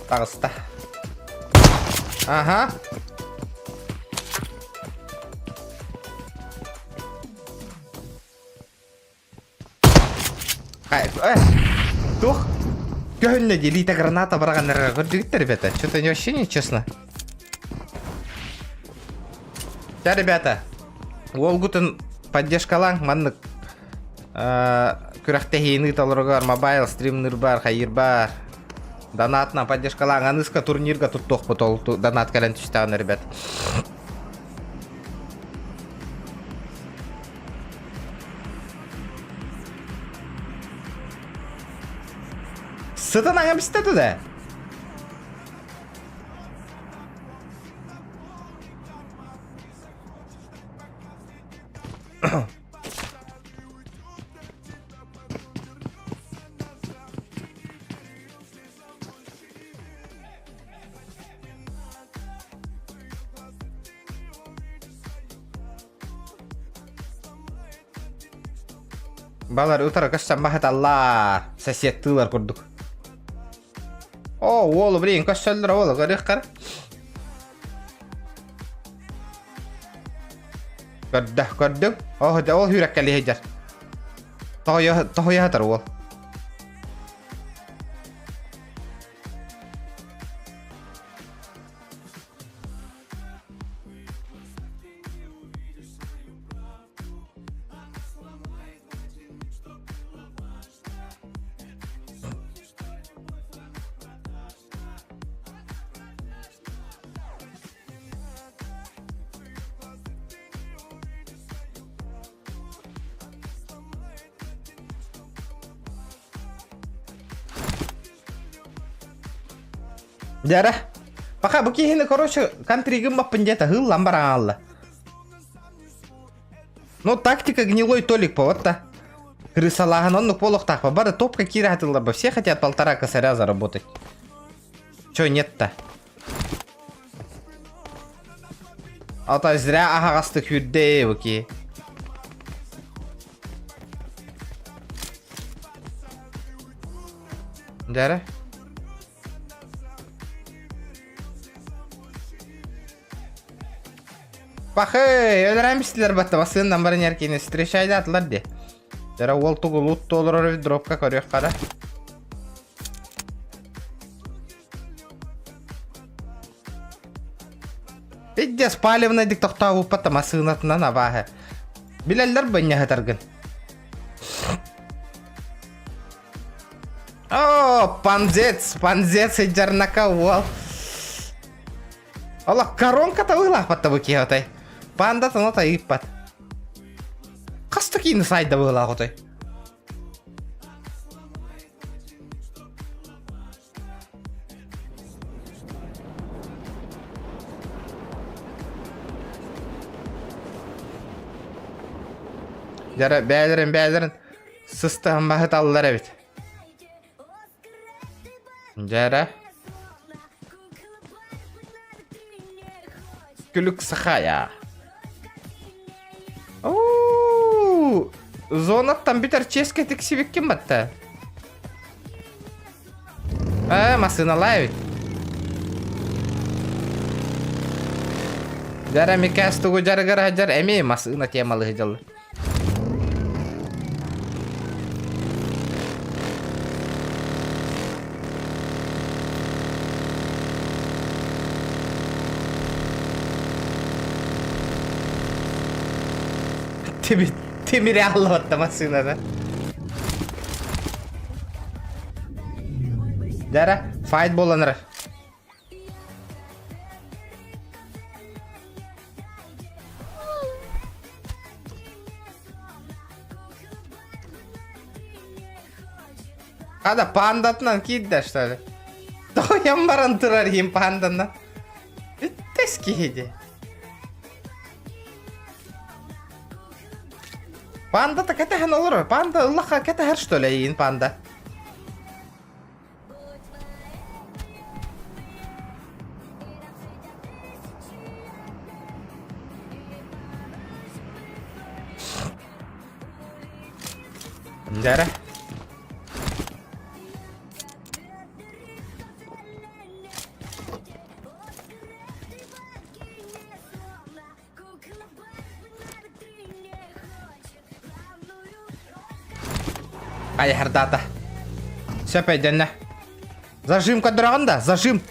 Таҕыста. Аха. Э, туох көһүннэ дии лита граната быраҕаннара көрдүгүттэр ребята что-то вообще нечестно Да, ребята, уолгутун поддержкалаң маннык күрэхтэһиини ыыталларыгар мобайл стримныр бар, хайыр бар. Донатна поддержкалаң аныска турнирга туттуохпут ол донат кэлэн түстэҕин ребят. Сытан аҥа бистэ да. Балар утары көстөн баһыталлар. Соседтыылар курдук. О, уолу блин, көстөллөр уолу көрүөххэр. Көрдө, көрдүҥ? О, ол хүүрэккэлии сылдьар. Тоһуйа, тоһуйа сытар уол. Дьара. Пока бу киһини, короче, контригым баппын диэтэ, ыһыллан баран хаалла. Ну, тактика гнилой Толик по вот та. Крысалааһын оннук буолуохтаах бары топка киирэ сатыыллар все хотят полтора косаря заработать. Чё нет-то? А то зря аһаҕастык сүүрдэ бу киһи. Дьэрэ. Пахы, өлөрөн бистилэр батта басыыннан баран эркини встречайдаатылар ди. Дьэрэ уол тугу лут толорор дропка көрүөх хара. Пиздец, палевнайдык тохтообуппат массыынатынан абааһы. Билэллэр бынньаһытаргын. О, панзец, панзец сыдьарнака уол. Ола коронка табыылаахпат бу киһи отой. Панда тоно тайыппат. Хас да киини сайда быылаах отой. Дьара бээлэрин бээлэрин сыстаһан баһыталлар эбит. Дьара. Күлүк сахая. Уу, зонаттан бүтэр чиэскэ тиксибиккин батта. Э, массыыналаа эбит. Дьара Микээс тугу дьарыгар сылдьар эмиэ массыына темалыы сылдьаллар. Тимири аллабатта массыынаны. Дара, файт буолан Ада пандатынан киирдэ что ли? Тоҕойон баран турар иһин панданан. Бүттес киһи дии. Пандата кэтэһэн олорор. Панда ыллаха кэтэһэр что ли эйиин панда? Дьэрэ. Айхардаата. Сөп өйдөннө. Зажим көрдөрөҕүн да, зажим.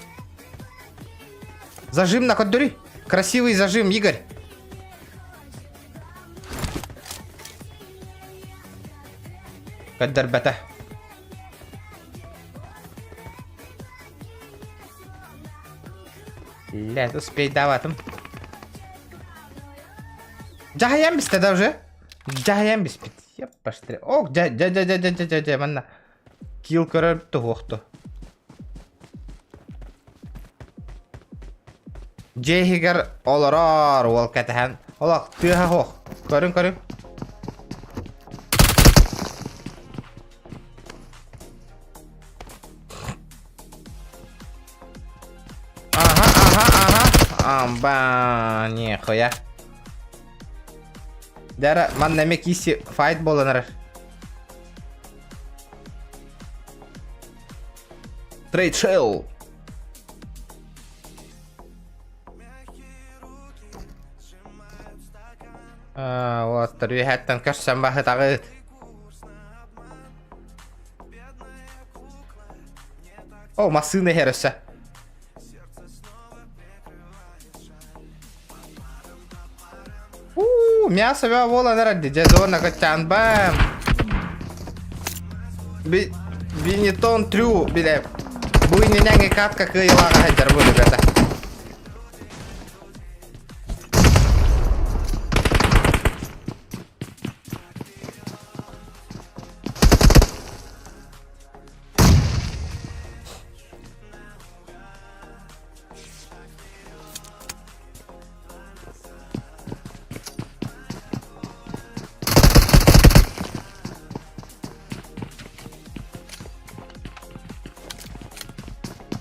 Зажим на көрдөрүй. Красивый зажим, Игорь. Көрдөрбөтө. Лэ, успейдаабатым. Дьаһайан бистэ да уже? Дьаһайан биспит. Еппаштре. Ок, дьэ, дьэ, дьэ, дьэ, дьэ, дьэ, дьэ, манна. Килл көрөр туһуохту. Дьиэ иһигэр олорор уол кэтэһэн. Олох тыаһа суох. Көрүҥ көрүҥ. Ага, ага, ага. Амба, нихуя. Дара, манна эмэ киси файт буолан эрэр. Трейд Shell. Уолаттар үөһэттэн көрсөн баһытаҕыт. О, массыына иһэр өссө. Уу, мясо бөҕө буолан эрэр дии. Дьэ, зона качаан бам. Бинетон трю, билэ. Бу иннинээҥи катка кыайыылааҕа сылдьар бу ребята.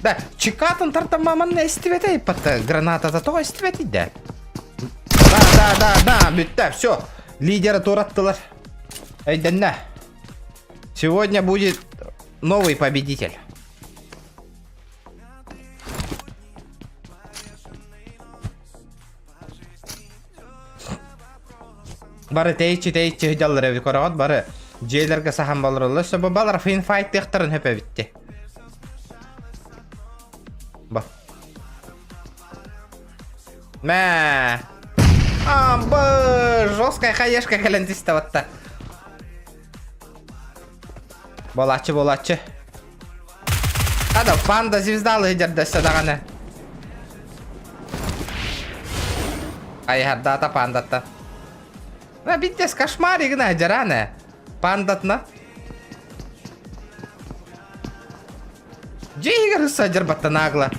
Да, чекатын тартан маманна истибэтэ иппатта гранатата тоҕо истибэтий да? Да, да, да, да, бүттэ, все. Лидера туораттылар. Өйдөннө. Сегодня будет новый победитель. Бары тэйиччи тэйиччи сылдьаллар эбит көрөҕүт бары дьиэлэргэ саһан балараллар сөбө балар финфайттыахтарын хөп эбитти. Ба. Мә. Амбы, жесткая хаешка кэлэн түстэ батта. Болааччы, болааччы. Ада панда звездалы сылдьар даҕаны. Айһардаата пандатта. На биттес кошмарик на дьарана. Пандатна. Дьиэ иһигэр сылдьар батта нагло.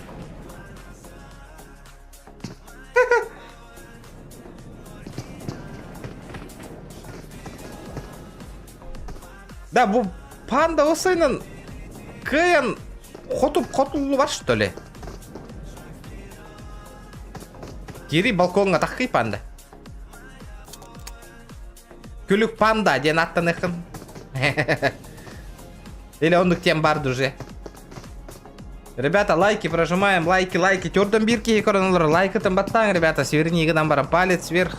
Да, бу панда осыйнан кыайан хотуп хотуллубат что ли? Кири балкоҥҥа таххый панда. Күлүк панда диэн аттаныххын. Или оннук тем бар уже. Ребята, лайки прожимаем, лайки, лайки. Төрдөн бир киһи көрөн олорор. Лайкытын баттааҥ, ребята. Сверни баран палец вверх.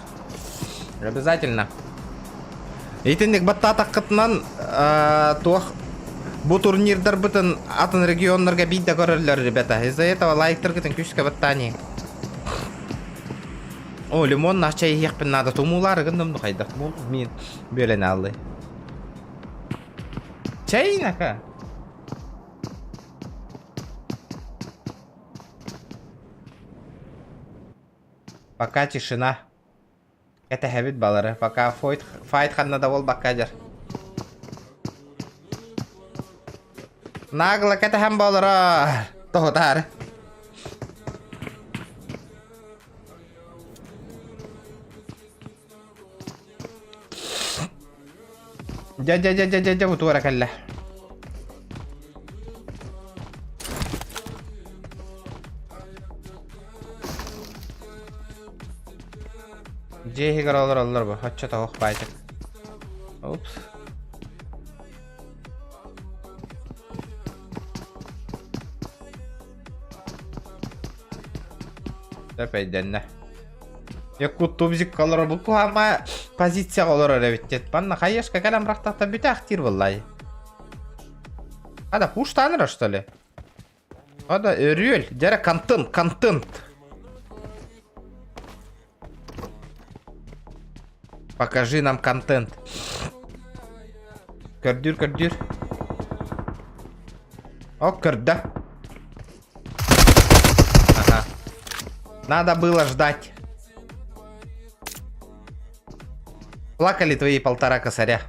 Обязательно. Итинник баттаатаххытынан туох бу турнирдарбытын атын регионнарга биирдэ көрөллөр, ребята. Из-за этого лайктаргытын күүскэ баттаани. О, лимоннаах чай иһиэхпин наада. Тумуулаары гынным ну хайдах бу мин бүөлэн ааллый. Чай нака. Пока тишина. Кэтэһэбит балары. Пока фойт, файт ханна да буолбакка дьэр. Нагло кэтэһэн буолара. Тоһутаары. Дьэ дьэ дьэ дьэ дьэ дьэ бу туора кэллэ. Дьиэ иһигэр олороллор бу, оччо тоһох баайдык. Упс. Сөп өйдөннө. Якут тубзик олорор бу куһаама позицияҕа олорор эбит диэт. Манна хаешка кэлэн бырахтахта бүтэ буоллай. Ада пуштаныр что ли? Ада өрүөл, дьэрэ контент, контент. Покажи нам контент. Көрдүүр, көрдүүр. О, көрдө. Ага. Надо было ждать. Плакали твои полтора косаря.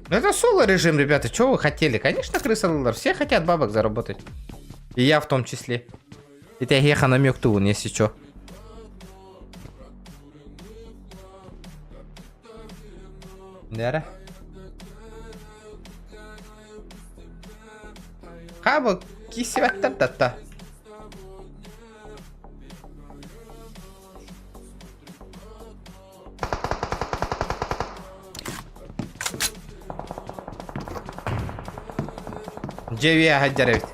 Ну это соло режим, ребята. Чего вы хотели? Конечно, крыса лылар. Все хотят бабок заработать. И я в том числе. Это я намек туун, если чё. Нэрэ. Хаабы киссибэттэр татта. Дьэ үөһэ дьэр эбит.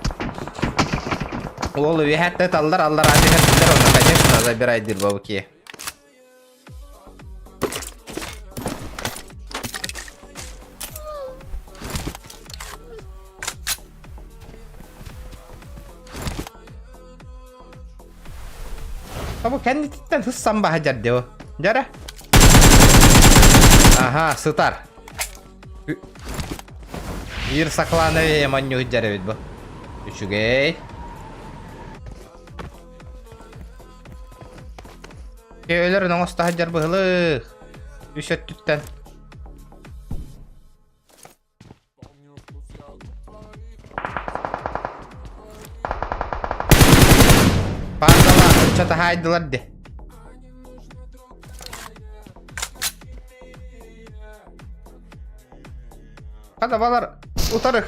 Уол үөһэттэ таллар аллар түһэрдилэр онно конечно забирай диир бабыки. Бу кэннититтэн сыссан баһа дьэрдэ бу. Дьэрэ. Аха, сытар. Биир саклановый манньуһут дьэрэбит бу. Үчүгэй. Өлөр оҥосто сылдьар быһылык. Үс өттүттэн. Паандалаах ыччат аһаайдылар де. Хата балар утары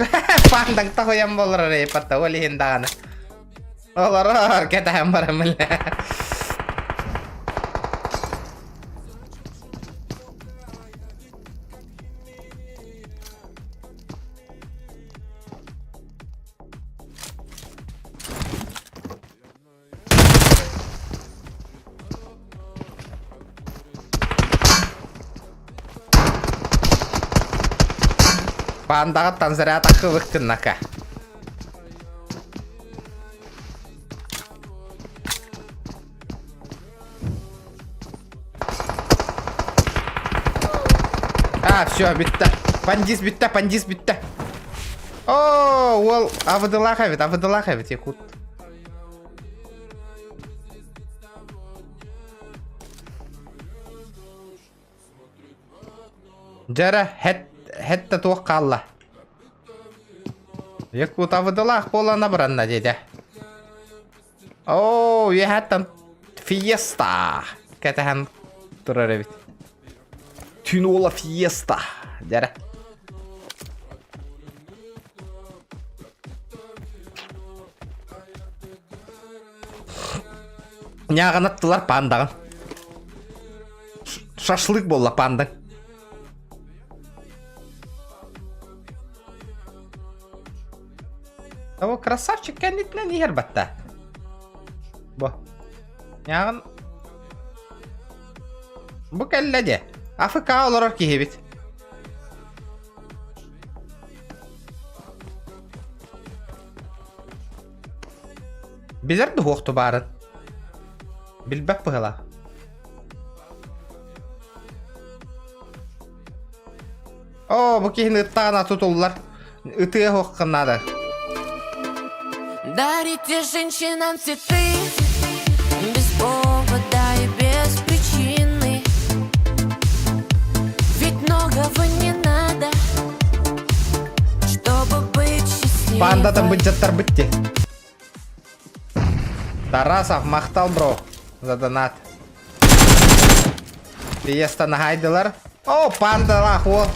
паандаҥ таһыйан болар эрэ патта ол иһин даҕаны. Олорор кэтэһэн баран билэ. Пандаҕыттан зря таккыбыккыннака. А, все, бүттэ. Пандис бүттэ, пандис бүттэ. О, уол абыдылаах эбит, абыдылаах эбит, якут. Дьара, хэт, хэт туох хаалла. Якут абыдылаах буолан абыранна диэтэ. Оо, үөһэттэн фиеста кэтэһэн турар эбит. Түн уола фиеста дьэрэ. Ньааҕынаттылар пандаҕын. Шашлык буолла пандаҥ. Того красавчик кэннитинэн иһэр батта. Бу. Ньааҕын Бу кэллэ дьэ. АФК олорор киһибит. Билэр да суохту баарын. Билбэт быһыылаах. Оо, бу киһини ыттаҕына тутуллар. Ытыа суоххун наада. Дарите женщинам цветы без повода и без причины. Ведь многого не надо, чтобы быть Пандатын счастливой. быдьаттарбыт дии. Тарасов, махтал, бро, за донат. Фиеста наһайдылар. О, пандалаах уол.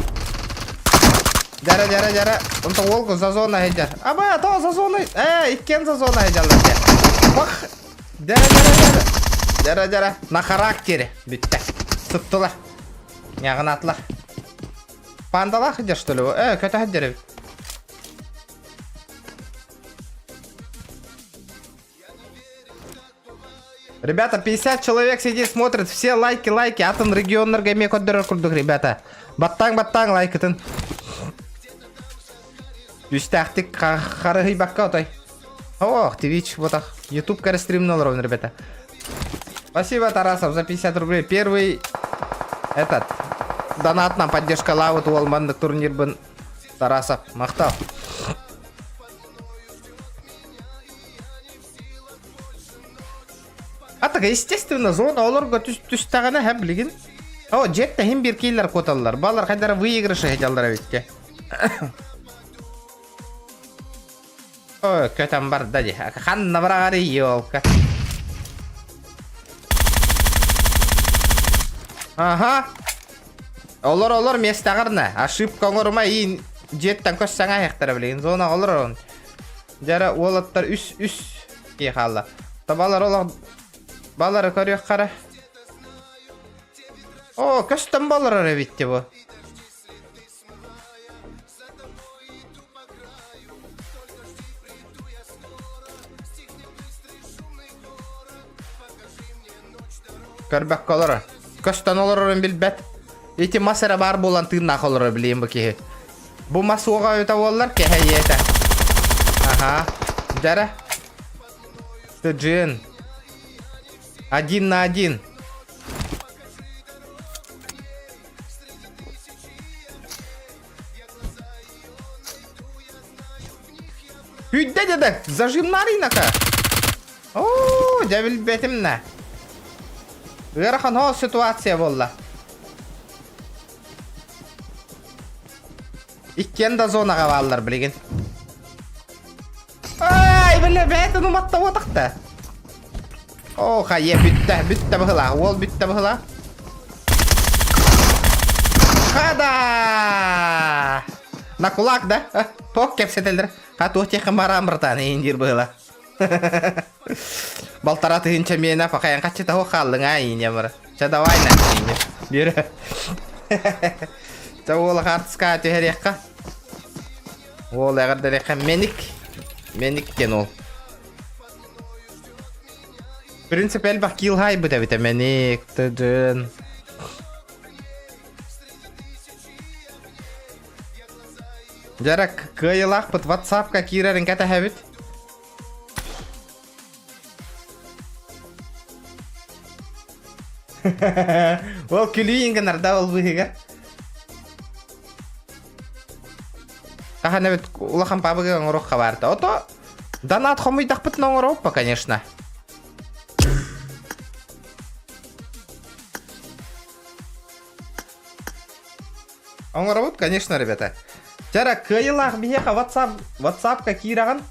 Дьара, дьара, дьара. Онто уолку за зона сылдьар. Аба, то за зоной. Э, иккиэн за зона сылдьаллар дьэ. Бах. Дьара, дьара, дьара. Дьара, дьара. На характере. Бүттэ. Сыттылар. Ньаҕынаатылар. Пандалаах сылдьар, что ли? Э, көтө сылдьар эбит. Ребята, 50 человек сидит, смотрит. Все лайки, лайки. Атын регионнарга эмиэ көрдөрөр курдук, ребята. Баттаң, баттаң лайкытын. Үстээхтик харыһыйбакка отой. Ох, Twitch, вот так. YouTube кэрэ стримни олоробун, ребята. Спасибо, Тарасов, за 50 рублей. Первый этот донат нам поддержка лавы уол маннык турнирбын Тарасов, махтал. А так, естественно, зона олорго түстэҕинэ һэ билигин. О, дьиэттэ иһин биир киилэр куоталлар. Балар хайдара выигрышы сылдьаллар эбитке. Ой, көтөн барда дии. Ханна бараҕарый елка. Ага. Олор олор миэстэҕэр Ошибка оҥорума иин дьиэттэн көс саҥа иһэхтэрэ билигин. Зона олор он. Дьара уолаттар үс үс киһи хаалла. Табалар олох балары көрүөххэ О, көстөн болорор эбит бу. Көрбөккө олорор. Көстөн олорорун билбэт. Ити мас эрэ баар буолан тыыннаах олорор билиим бу киһи. Бу мас уоҕа эбитэ буоллар кэһэйиэтэ. Аха. Дьэрэ. Тыдьыын. Один на один. Күйдэ деді, зажимнарыйнака. Оо, дьэ билбэтим на. Ыарахан ол ситуация буолла. Иккиэн да зонаҕа бааллар билигин. Ай, бile бэйэтин уматта уотахта. Оо, хайа бүттэ, бүттэ быһылаах, уол бүттэ быһылаах. Хада! На кулак, да? Туох кэпсэтэллэр? Ха туох диэххин бараан братан иин диир быһыла. Балтара тыһыынча миэнэ пахайан хаччыта хуох хааллыҥ аа ииньэ бара. Чэ давай на ииньэ. Биэрэ. Чэ уола хаартыскаҕа түһэриэххэ. Уол эҕэрдэлиэххэ Меник. Меник диэн уол. В принципе, элбэх килл хайбыт эбитэ Меник, тыдын. Дьэрэ кыайылаахпыт WhatsApp-ка киирэрин кэтэһэбит. Ол күлүү гынарда ол быһыга. Хаһан эбит улахан пабыгы оҥоруохха баарта. Ото донат хомуйдахпытын оҥоруоппа, конечно. Оҥоробут, конечно, ребята. Чара кыайылаах биһиэхэ WhatsApp, WhatsApp-ка киирэҕин.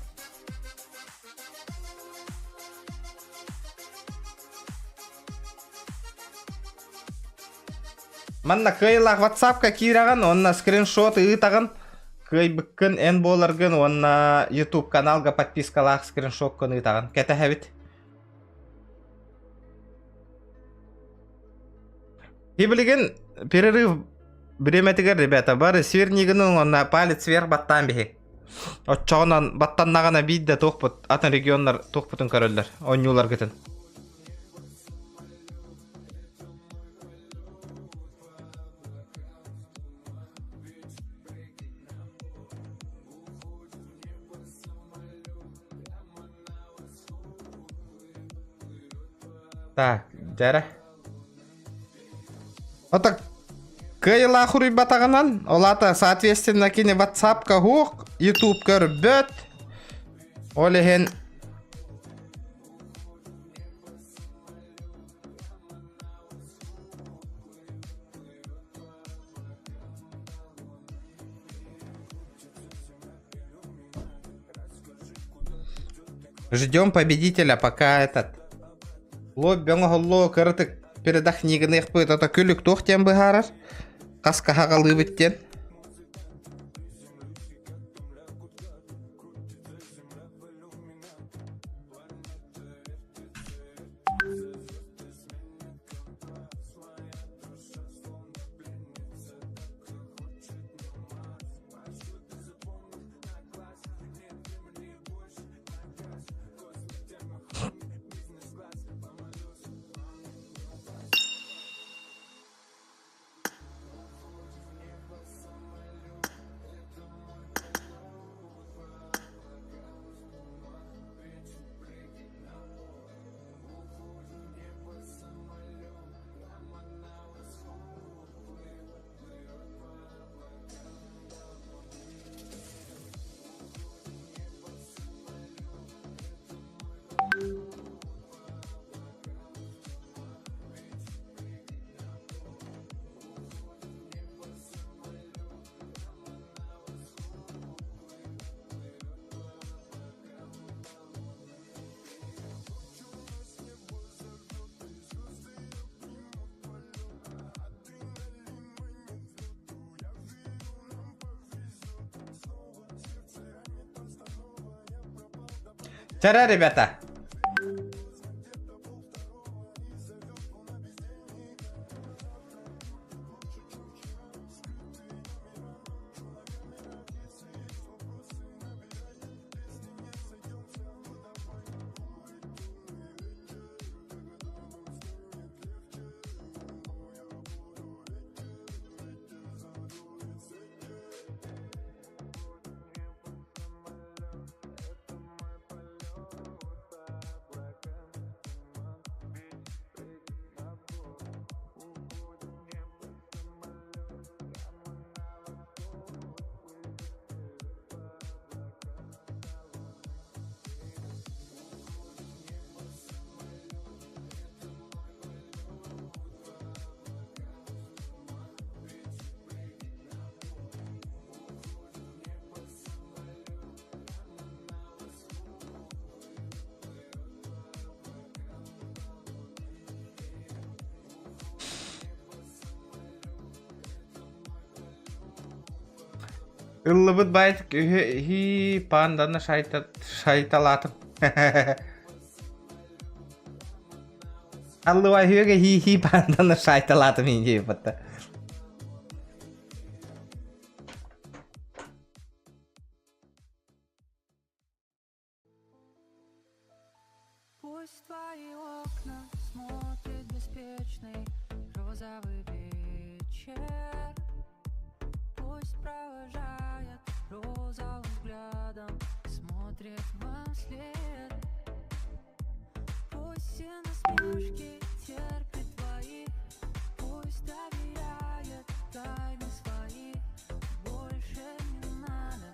Манна кыайылаах WhatsApp-ка киирэҕин уонна скриншот ыытаҕын. Кыайбыккын эн буоларгын уонна YouTube каналга подпискалаах скриншоккун ыытаҕын. Кэтэһэбит. И билигин перерыв бириэмэтигэр ребята бары свернигин уонна палец вверх баттаан биһи. Оччоҕунан баттаннаҕына биирдэ туохпут атын регионнар туохпутун көрөллөр оонньууларгытын. Так, дьэрэ. Ото кыайылаах уруйбатаҕынан, ол аата соответственно кини WhatsApp-ка уһук, YouTube көрбөт. Ол иһин Ждем победителя, пока этот. Лобби оҥоһуллуо кыратык передохни гыныахпыт, ото күлүк туох диэн быһаарар? Хас хаһаҕалыыбыт диэн. Чара, ребята. Ыллыбыт баайдык үһү иһии паанданы шайталаатым. Аллыбай үһүгэ хии-хии паанданы шайталаатым иһии Пусть твои окна смотрит беспечный розовый вечер. Пусть провожает розовым взглядом, смотрит вам вслед. Пусть все насмешки терпит твои, пусть доверяет тайны свои. Больше не надо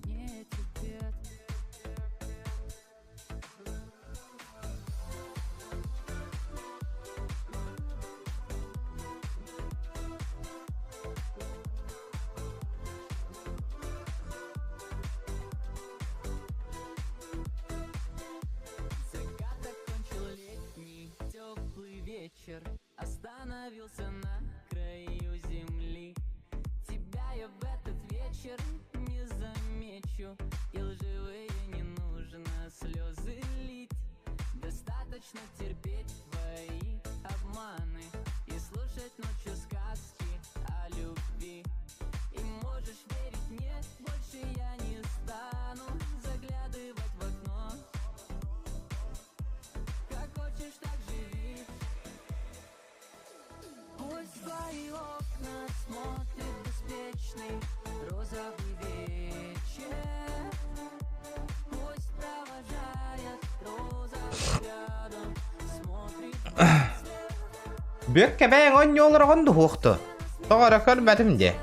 мне этих бед. Закат окончил летний теплый вечер, Остановился на краю земли. Тебя я в этот вечер не замечу, И лживые не нужно слезы лить. Достаточно терпеть твои обманы И слушать ночью сказки о любви. И можешь верить мне, больше я не стану заглядывать в окно. Как хочешь, так живи. Пусть в твои окна смотрит беспечный розовый вечер. Бүөккэ бэйэҥ оонньуу олороҕун дуһуохту. Тоҕо эрэ көрбөтүм дии.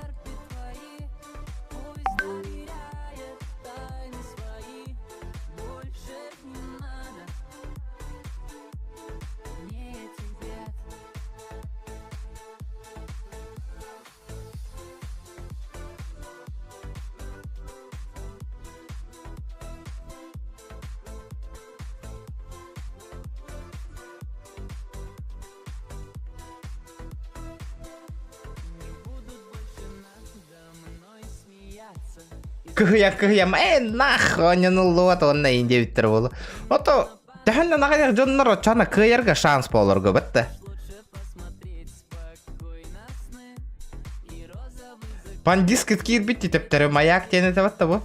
Кыһыйа кыһыйам ээ нах оонньонуллубат уонна иин диэбиттэр буолу. Ото төһөннөн аҕыйах дьоннор оччоно кыайарга шанс буоларга бэтте. Пандискит киирбит төптөрү маяк диэн этэ батта бу.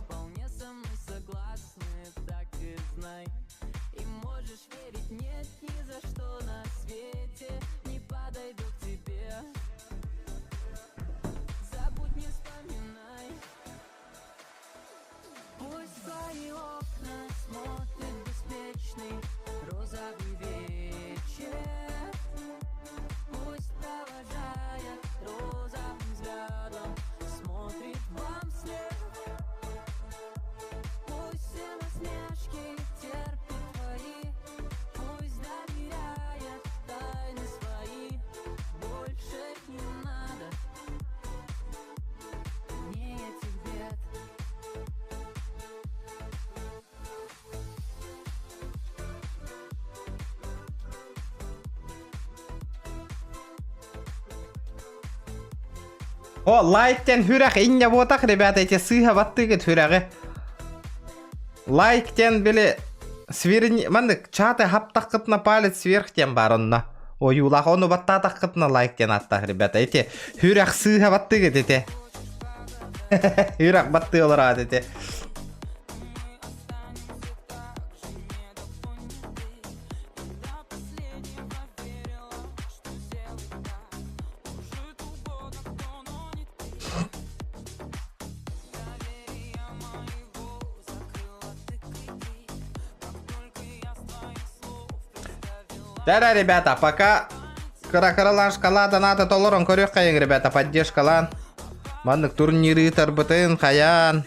О, лайктен хүрэх инньэ буотах, ребята, эти сыыһа баттыгыт хүрэҕи. Лайктен били сверни маннык чаты хаптаххытына палец вверх диэн баар онно. Ойуулаах ону баттаатаххытына лайк диэн ааттаах, ребята. Эти хүрэх сыыһа баттыгыт ити. Хүрэх баттыы олораат ити. Да-да, ребята, пока кыра-кыралаан шкала доната толорон көрүөххэйиҥ, ребята, поддержкалаан. Маннык турниры ыытарбытын хайаан.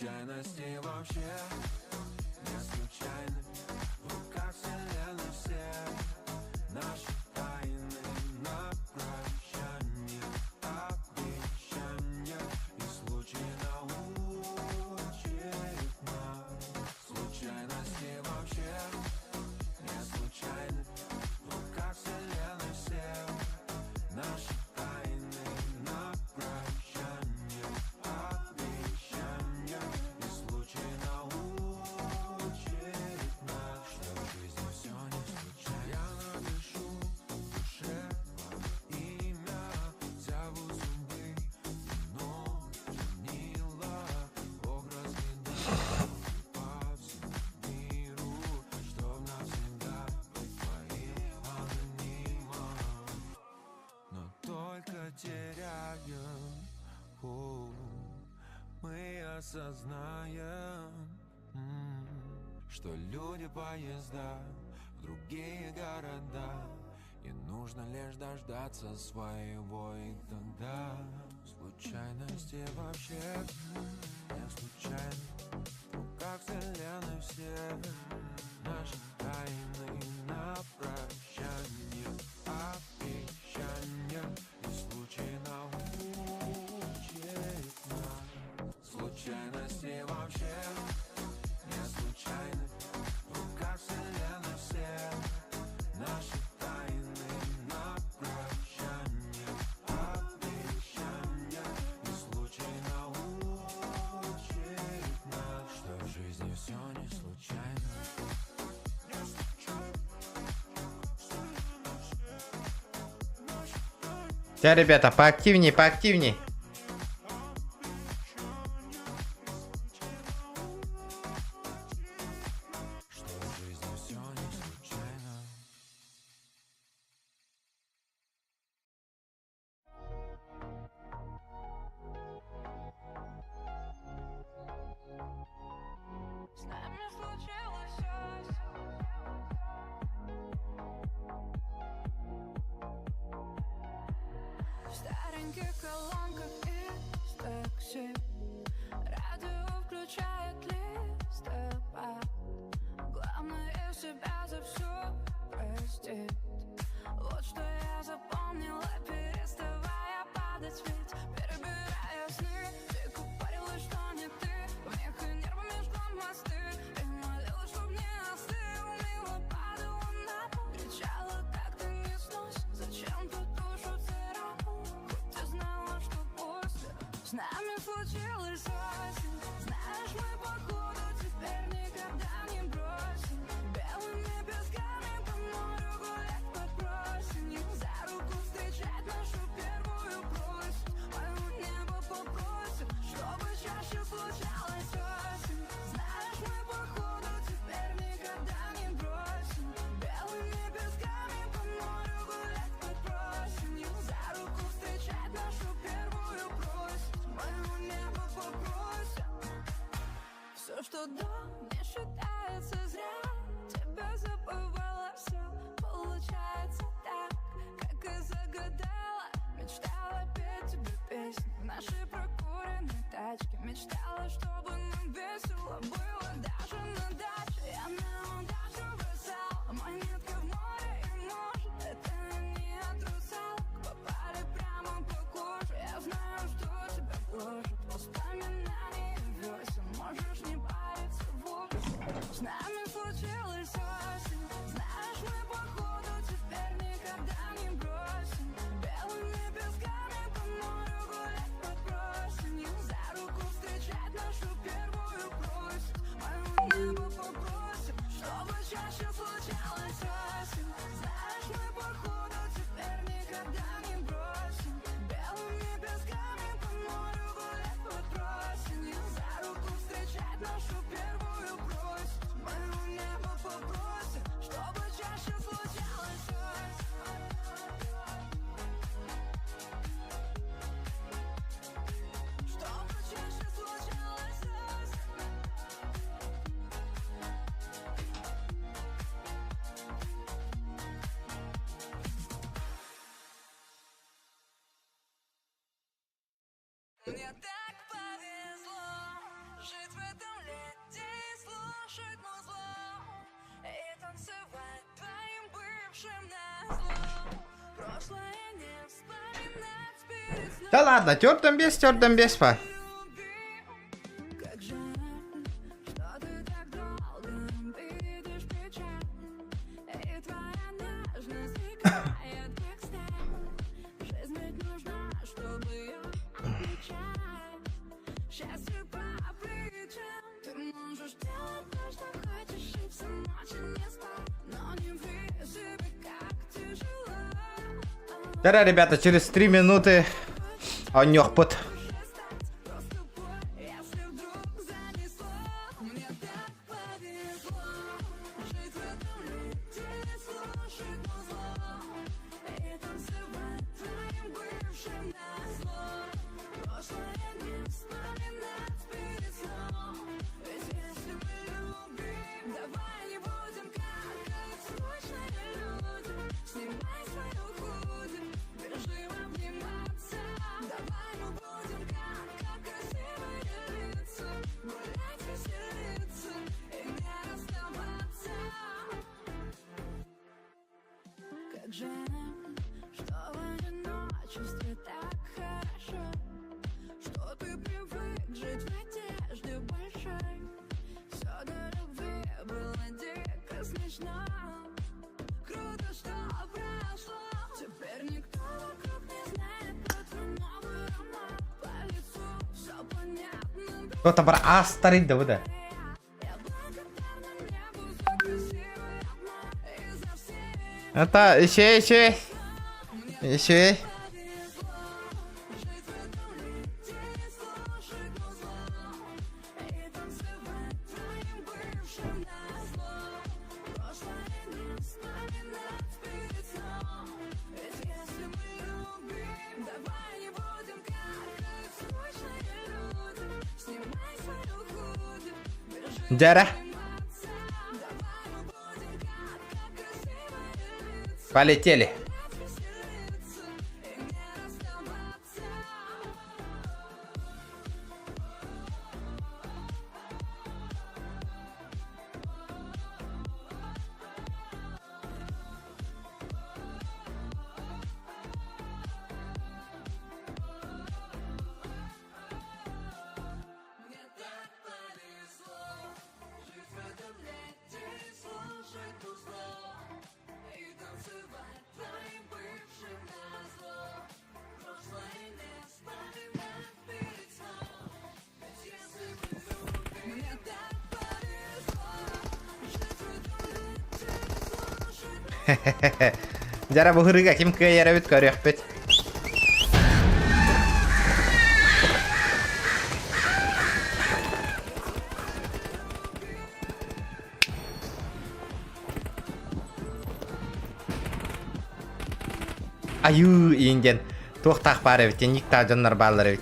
Случайности вообще не случайны. В руках вселенной все наши тайны. На прощание обещания, и случай научит нас. Случайности вообще не случайны. В руках вселенной все наши тайны. На прощание обещания, и случай научит нас, что в жизни все не случайно. Я напишу в душе твое имя, зову судьбы, вино, чернила. Бог раскидал по всему миру, чтоб навсегда быть твоим анонимом. Но только теряем путь, мы осознаем, что люди поезда в другие города, и нужно лишь дождаться своего, и тогда случайности вообще не случайны. В руках вселенной все наши тайны. На прощание обещания, и случай научит нас. Случайности вообще не случайны. В руках вселенной все наши тайны. На прощание обещания, и случай научит нас, что в жизни все не случайно. Все, ребята, поактивней, поактивней. Что в жизни все не случайно. С нами случилось осень. В стареньких колонках из такси радио включает листопад. Главное себя за все простить. Вот что я запомнила, переставая падать, ведь перебирая сны, ты купарила, что не ты. В них и нервами жгла мосты, и молила, чтоб не остыл. Мило падала на пол, кричала, как ты не сносишь. Зачем ты душу царапал? Хоть ты знала, что после с нами случилась осень. Знаешь, мы походу теперь никогда не бросим. Белыми песками по морю гулять под просенью. За руку встречать нашу первую просьбу. Мое небо попросит, чтобы чаще случалась осень. Знаешь, мы походу теперь никогда не бросим. Белыми песками по морю гулять под просенью. За руку встречать нашу первую просьбу. Мое небо попросит. Все, что до, не считается зря. Тебя забывала, все получается так, как и загадала. Мечтала петь тебе песни в нашей прокуренной тачке. Мечтала, чтобы нам весело было даже на даче. Я на удачу бросала монетки в море, и может это не от русалок попали прямо по коже. Я знаю, что тебя гложет воспоминания весен. Можешь не париться вовсе. С нами случилась осень. Знаешь, мы походу теперь никогда не бросим. Белыми песками по морю гулять под просенью. За руку встречать нашу первую просьбу. Мое небо попросит, чтобы чаще случалась осень. Знаешь, мы походу теперь никогда не бросим. Белыми песками по морю гулять под просенью. За руку встречать нашу первую просьбу. Мое небо попросит, чтобы чаще случалась осень. Чтобы чаще случалась осень. Мне так повезло жить в Да ладно, тертом без, тертом без па. Да, ребята, через 3 минуты оонньуохпут. Кто-то бар астарый да бу да. Это еще, еще. Еще. Дьэ Полетели. Дьара быһырыга ким кыайар эбит көрүөхпүт. Айыы иин диэн туохтаах баар эбит никтаах дьоннор бааллар эбит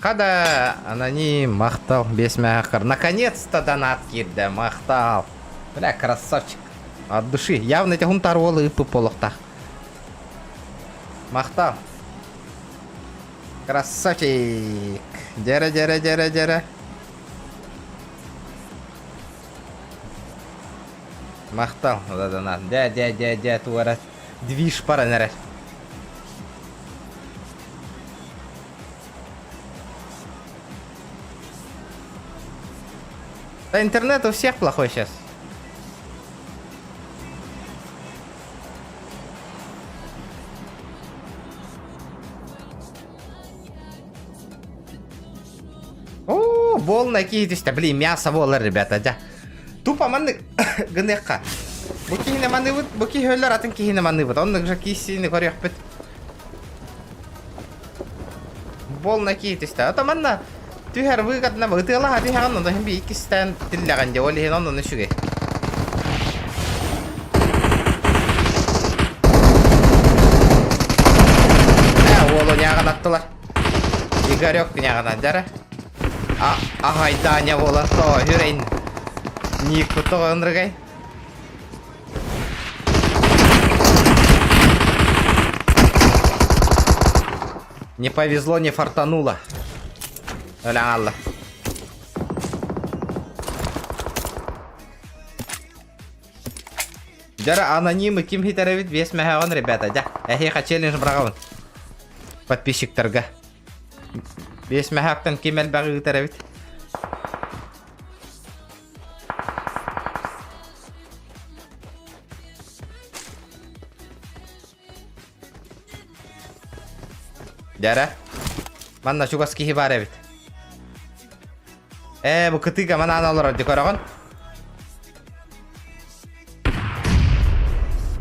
Хада, аноним, махтал, без мягкар. Наконец-то донат киирдэ, махтал. Бля, красавчик. От души. Явно эти хунтар уолу ыппыт буолуохтаах. Махтал. Красавчик. Дьэрэ, дьэрэ, дьэрэ, дьэрэ. Махтал, да донат. Дэ, дэ, дэ, дэ, туора. Движ баран эрэр. Да интернет у всех плохой сейчас. О, волна киһитистэ. Блин, мясо буолар, ребята, дьэ. Тупо маннык гыныахха. Бу киһини маныыбыт, бу киһи өлөр, атын киһини маныыбыт. Оннук же киһини көрүөхпүт. Волна киһитистэ. Ото манна түһэр выгодно ытыалаһа түһэҕин, онно иһин би иккистээн тиллэҕин дьэ, ол иһин оннун үчүгэй. Ээ, уолу ньааҕын аттылар. Игорек княҕына дьара. А, аһай Даня буолан тоо хүрейн. Ник тоҕо ынрыгай. Не повезло, не фартануло. Өлөн алла. Дьара анонимы ким хитэрэбит биэс мэһэҕин, ребята, дьэ. Эһиэхэ челлендж быраҕабын. Подписчиктарга. Биэс мэһэхтэн ким элбэҕи ыытар эбит? Дьара. Манна чугас киһи баар эбит. Ээ, бу кытыыга манаан олорор дии көрөҕүн.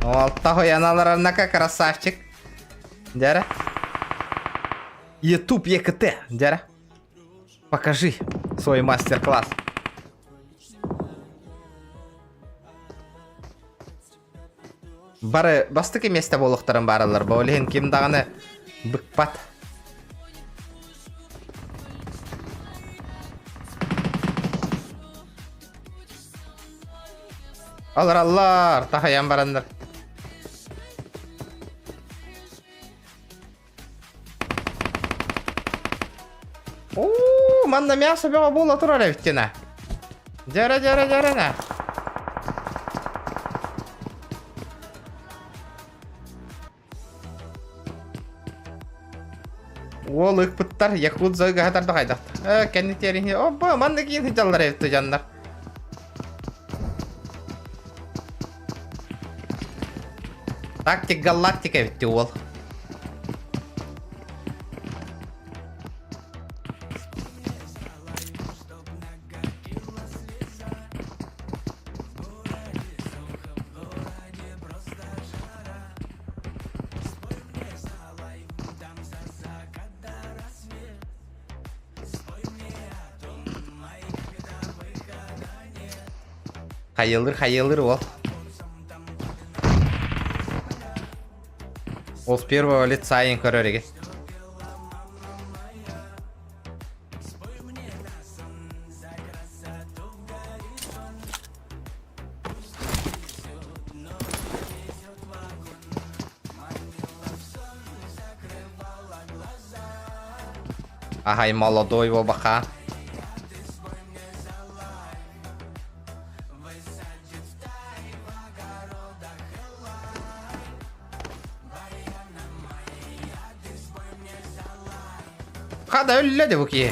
Алта хойан олорорнака красавчик. Дьара. YouTube ЕКТ. Дьара. Покажи свой мастер-класс. Бары бастакы миэстэ буолуохтарын баараллар. Бу иһин ким даҕаны быкпат. Алараллар, тахайан бараннар. Оо, манна мясо бөҕө буола турар эбиттина. Дьара дьара дьарана. Уол ыкпыттар, Якутза ыгаһатар хайдах. Э, кэнни тиэрини. Опа, манна киин сылдьаллар эбит дьоннор. Тактик галактика эбит уол. Хайылыр, хайылыр уол. Ол с первого лица ин көрөр Ахай молодой баха. Хада өллө де бу киһи.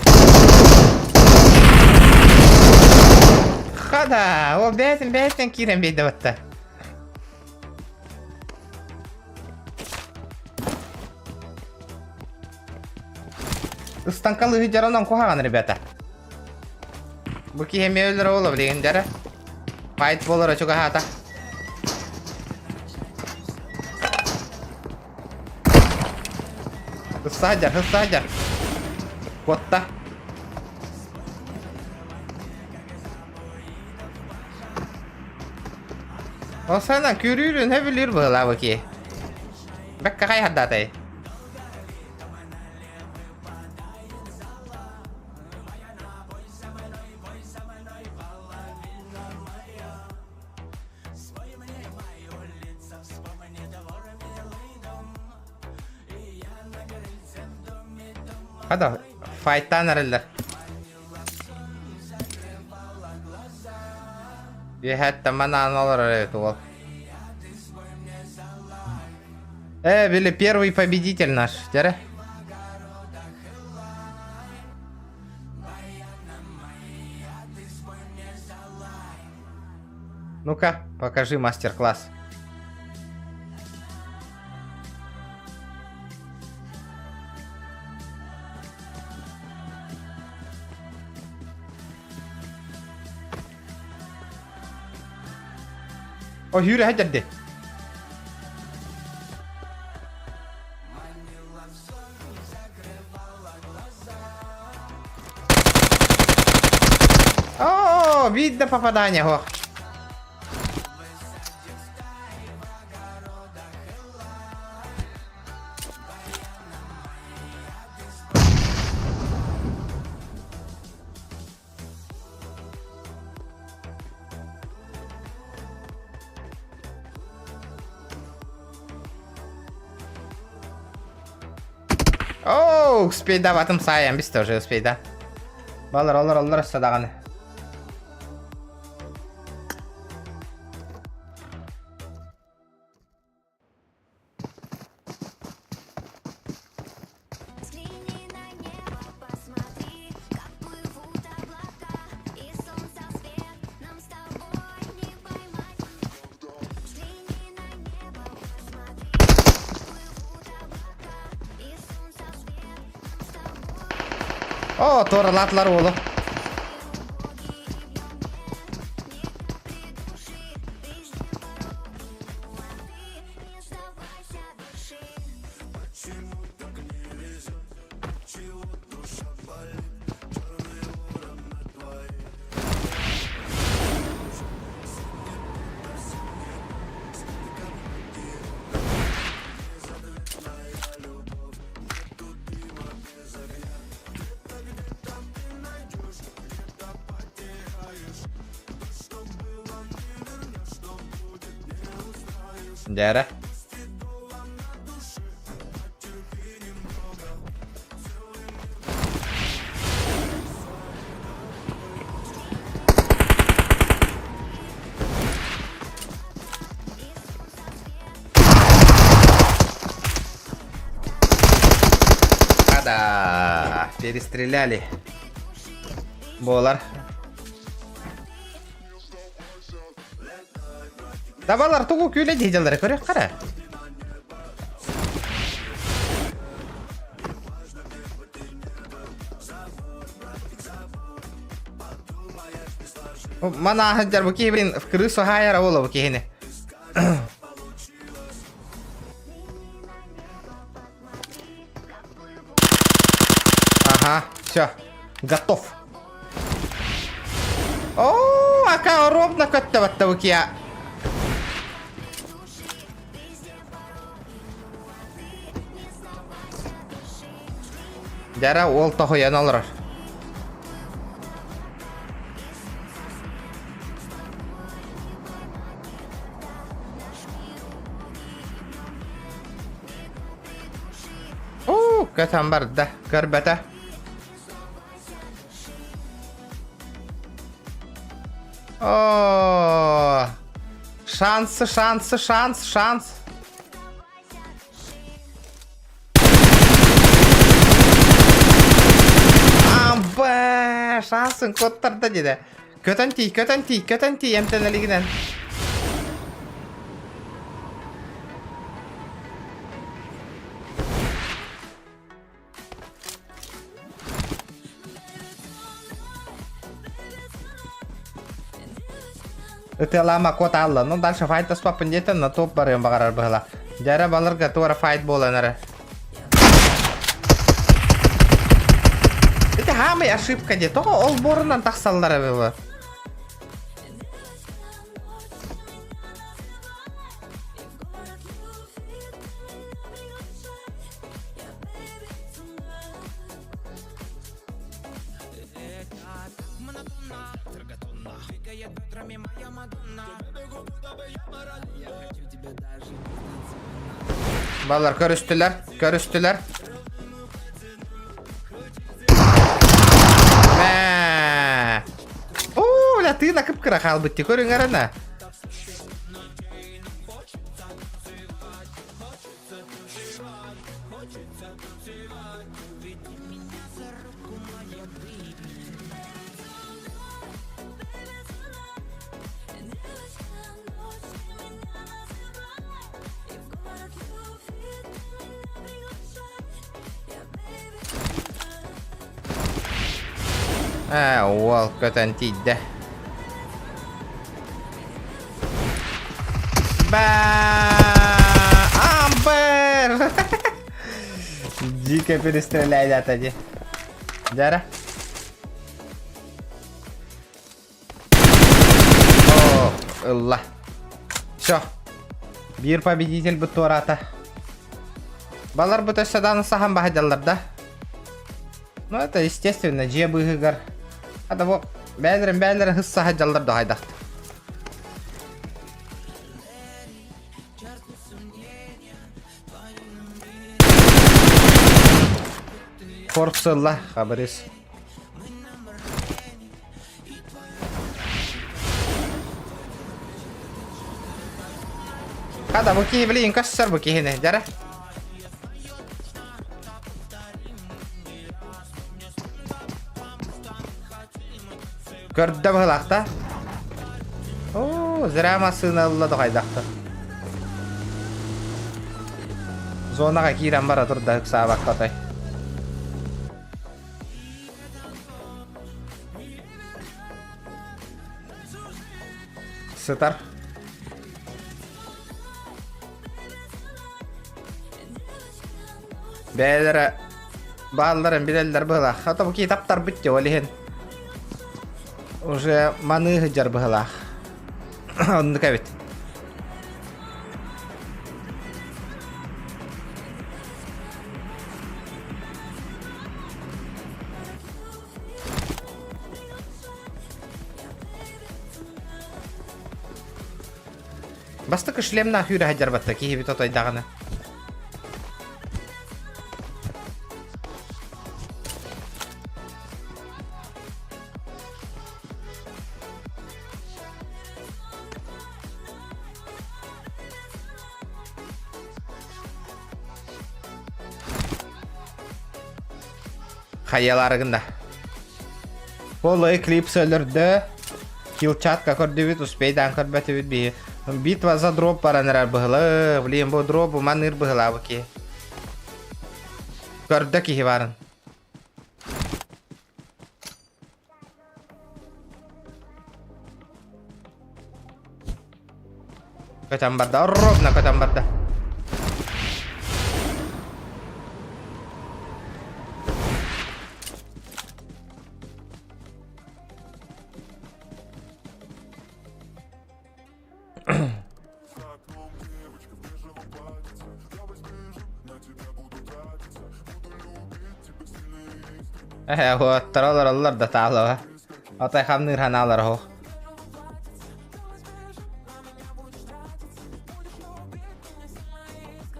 Хада, ол бэйэтин бэйэтин киирэн биэрдэ батта. Ыстанкалыһы дьаранан куһаҕан, ребята. Бу киһи эмиэ өлөр оҕоло билигин дьара. Файт буолара чугаһаата. Ыстаадьар, ыстаадьар. Куотта. Осана күрүүрүн хөбүлүүр быһылаабы ки. Бэккэ хайһардатай. Хада, файттаан эрэллэр. Үөһэттэн манаан олорор эбит уол. Э, били первый победитель наш, дьэрэ. Ну-ка, покажи мастер-класс. О, Юрий хадерди. О, видно попадание, ох. Оо, успейдабатым саайан бис тоже успейда. Балар олор олор өссө даҕаны. Оо, туоралаатылар уолу. Дьээрэ. Да, перестреляли. Буолар. Табалар тугу күлэ дьаллара көрөх хара. Мана сылдьар бу киһи блин в крысу хаайара буолуо бу киһини. Ага, все, готов. О, ака ровно көттө батта бу киа. Дьара уол тоһуйан олорор. Уу, көтөн барда, көрбөтө. О, шансы, шансы, шанс, шанс. Амбэ, шансын куоттарда диде. Көтөн тиий, көтөн тиий, көтөн тиий эмтэн илигинэн. Ытыалаама куот аалла. Ну дальше файт таспаппын диэтэн на топ барыан баҕарар быһыла. Дьэрэ баларга туора файт буолан эрэ. Это самый ошибка де. Тоҕо ол борунан тахсаллар эбэ. Балар көрүстүлэр, көрүстүлэр. Мә. Оо, ля тыына кып-кыра хаалбыт ти көрүҥ эрэнэ. Ээ, уол көтөн тиийдэ. Ба! Амбер! Дико перестреляй дии. Дьара. О, ылла. Все. Биир победитель бу туораата. Балар бу өссө дааны сахан баһадьаллар да. Ну это естественно, дьиэ быыһыгар. Ада бу бээлэрин бээлэрин хыс саһадьаллар да хайдахт. Форбс ылла, Хабырыс. Хата бу киһи блин көссөр бу киһини, дьара. Көрдө быһылаахта. Оо, зря массыына ылла да хайдахта. Зонаға киирэн бара турда ыксаабакка отой. Сытар. Бэйэлэрэ баалларын билэллэр быһылаах. Ото бу киһи таптарбыт дьэ ол иһин. Уже маныы сылдьар быһылаах. Оннук эбит. Бастакы шлемнаах үүрэ сылдьарбатта киһибит отойдаҕына. Хайалары гында. Ол Эклипс өлөрдө. Килчатка көрдүбүт, успейдаан көрбөтүбүт биһи. Битва за дроп баран эрэр быһылы. Блин, бу дроп маныыр быһылаабы киһи. Көрдө киһи барын. Көтөн барда, ровно көтөн барда. Эһэ, уоттара олороллор да таалаба. Атай хамныыр ханаалар оһох.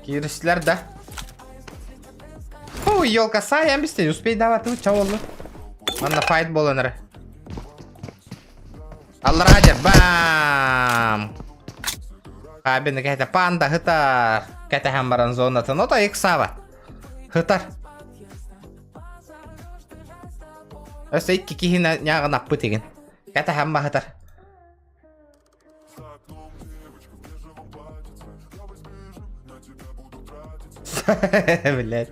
Кииристилэр да. Ой, елка, саайан бисте, успей даваты ча болду. Манна файт болан эрэ. Аллараа дьэ, бам! Хабины кэһэтэ панда хытар. Кэтэһэн баран зонатын ото иксаба. Хытар. Өссө икки киһини ньааҕын аппыт игин. Кэтэһэн баһытар. Блять.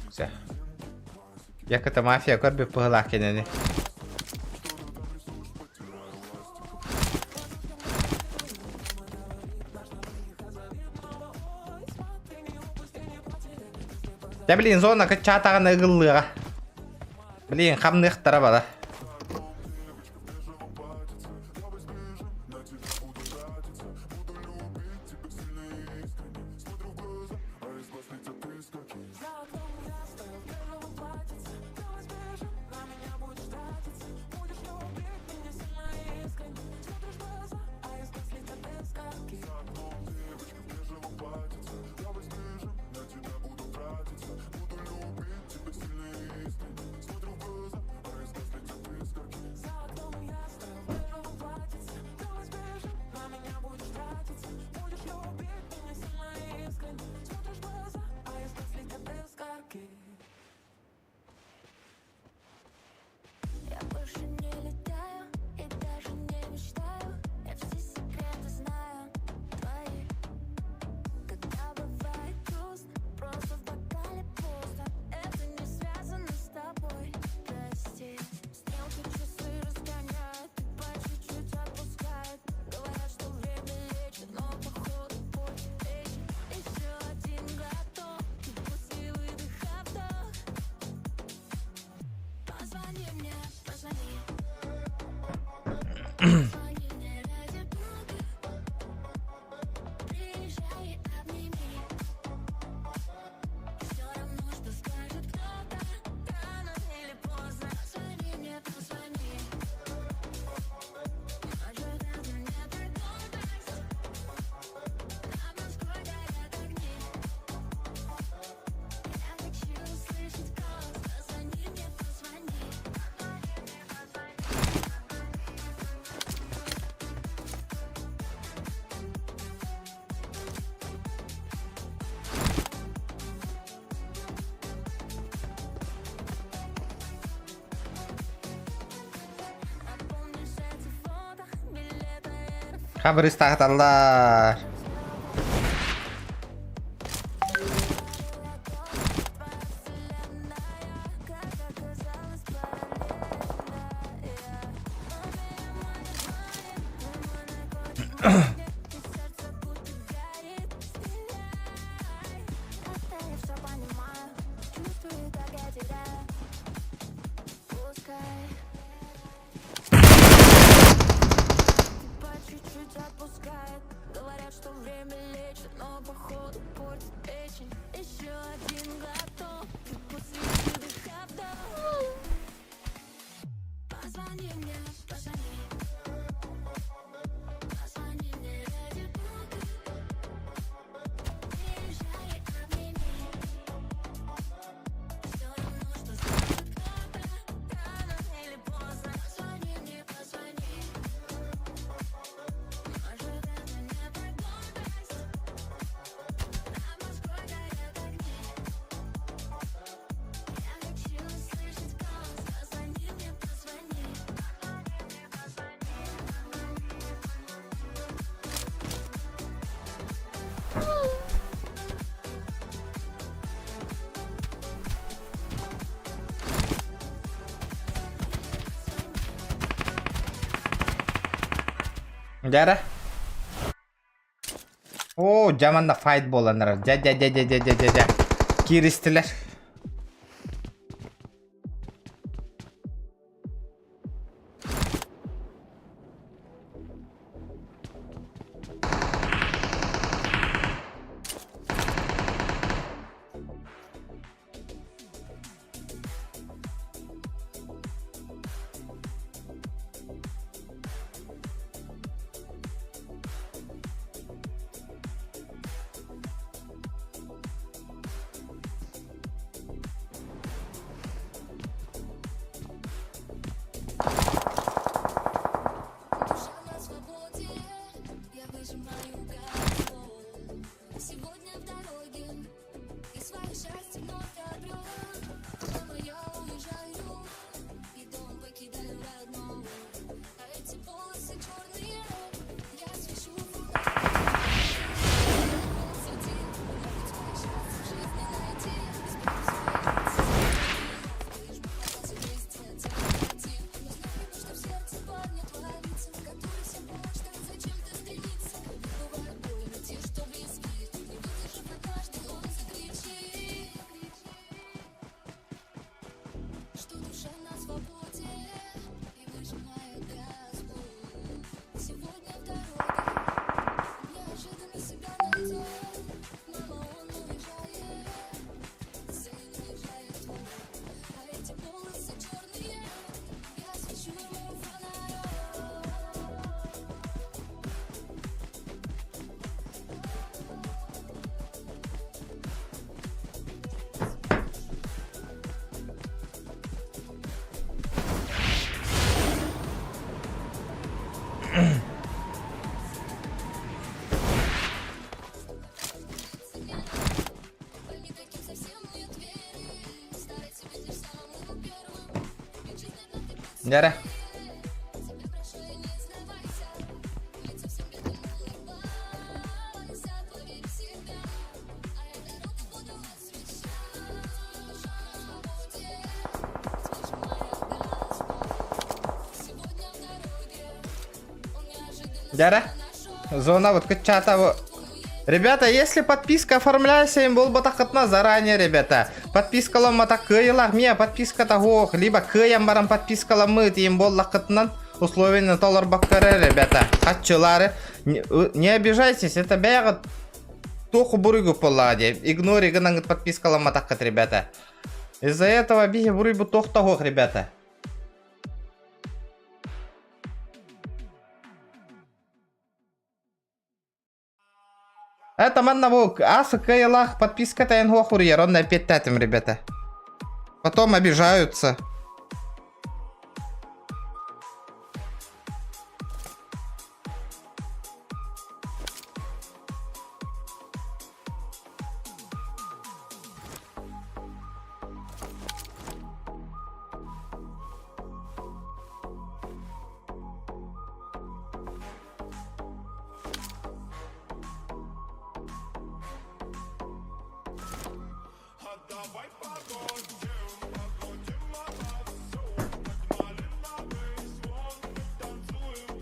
Все. Яката мафия көрбүт быһылаах кинини. Да блин, зона кыччаатаҕына ыгыллыаҕа. Блин, хамныахтара бала. Хабырыстааталлар. Дьэ эрэ. Оо, дьэ манна файт буолан эрэр. Дьэ, дьэ, дьэ, дьэ, дьэ, дьэ, дьэ, дьэ. Кииристилэр. Дьэ Дьэ Зона вот кыччата Ребята, если подписка оформляйся, им буолбатаххытына заранее, ребята. Подпискаламматах кыайылах, мия подписка таһуох, либо кыайан баран подпискаламмыт им буоллаххытынан условияны толорбаккара, ребята. Хаччылары. Не, не обижайтесь, это бэйэҕит туох буруйгу буоллаҕа дии. Игнори гынаҥыт подпискаламматаххыт, ребята. Из-за этого биһи буруйбут туох таһуох, ребята. Это манна бу ас кыайылаах подписка тайын хуох уруйар, онно эппиэттээтим, ребята. Потом обижаются.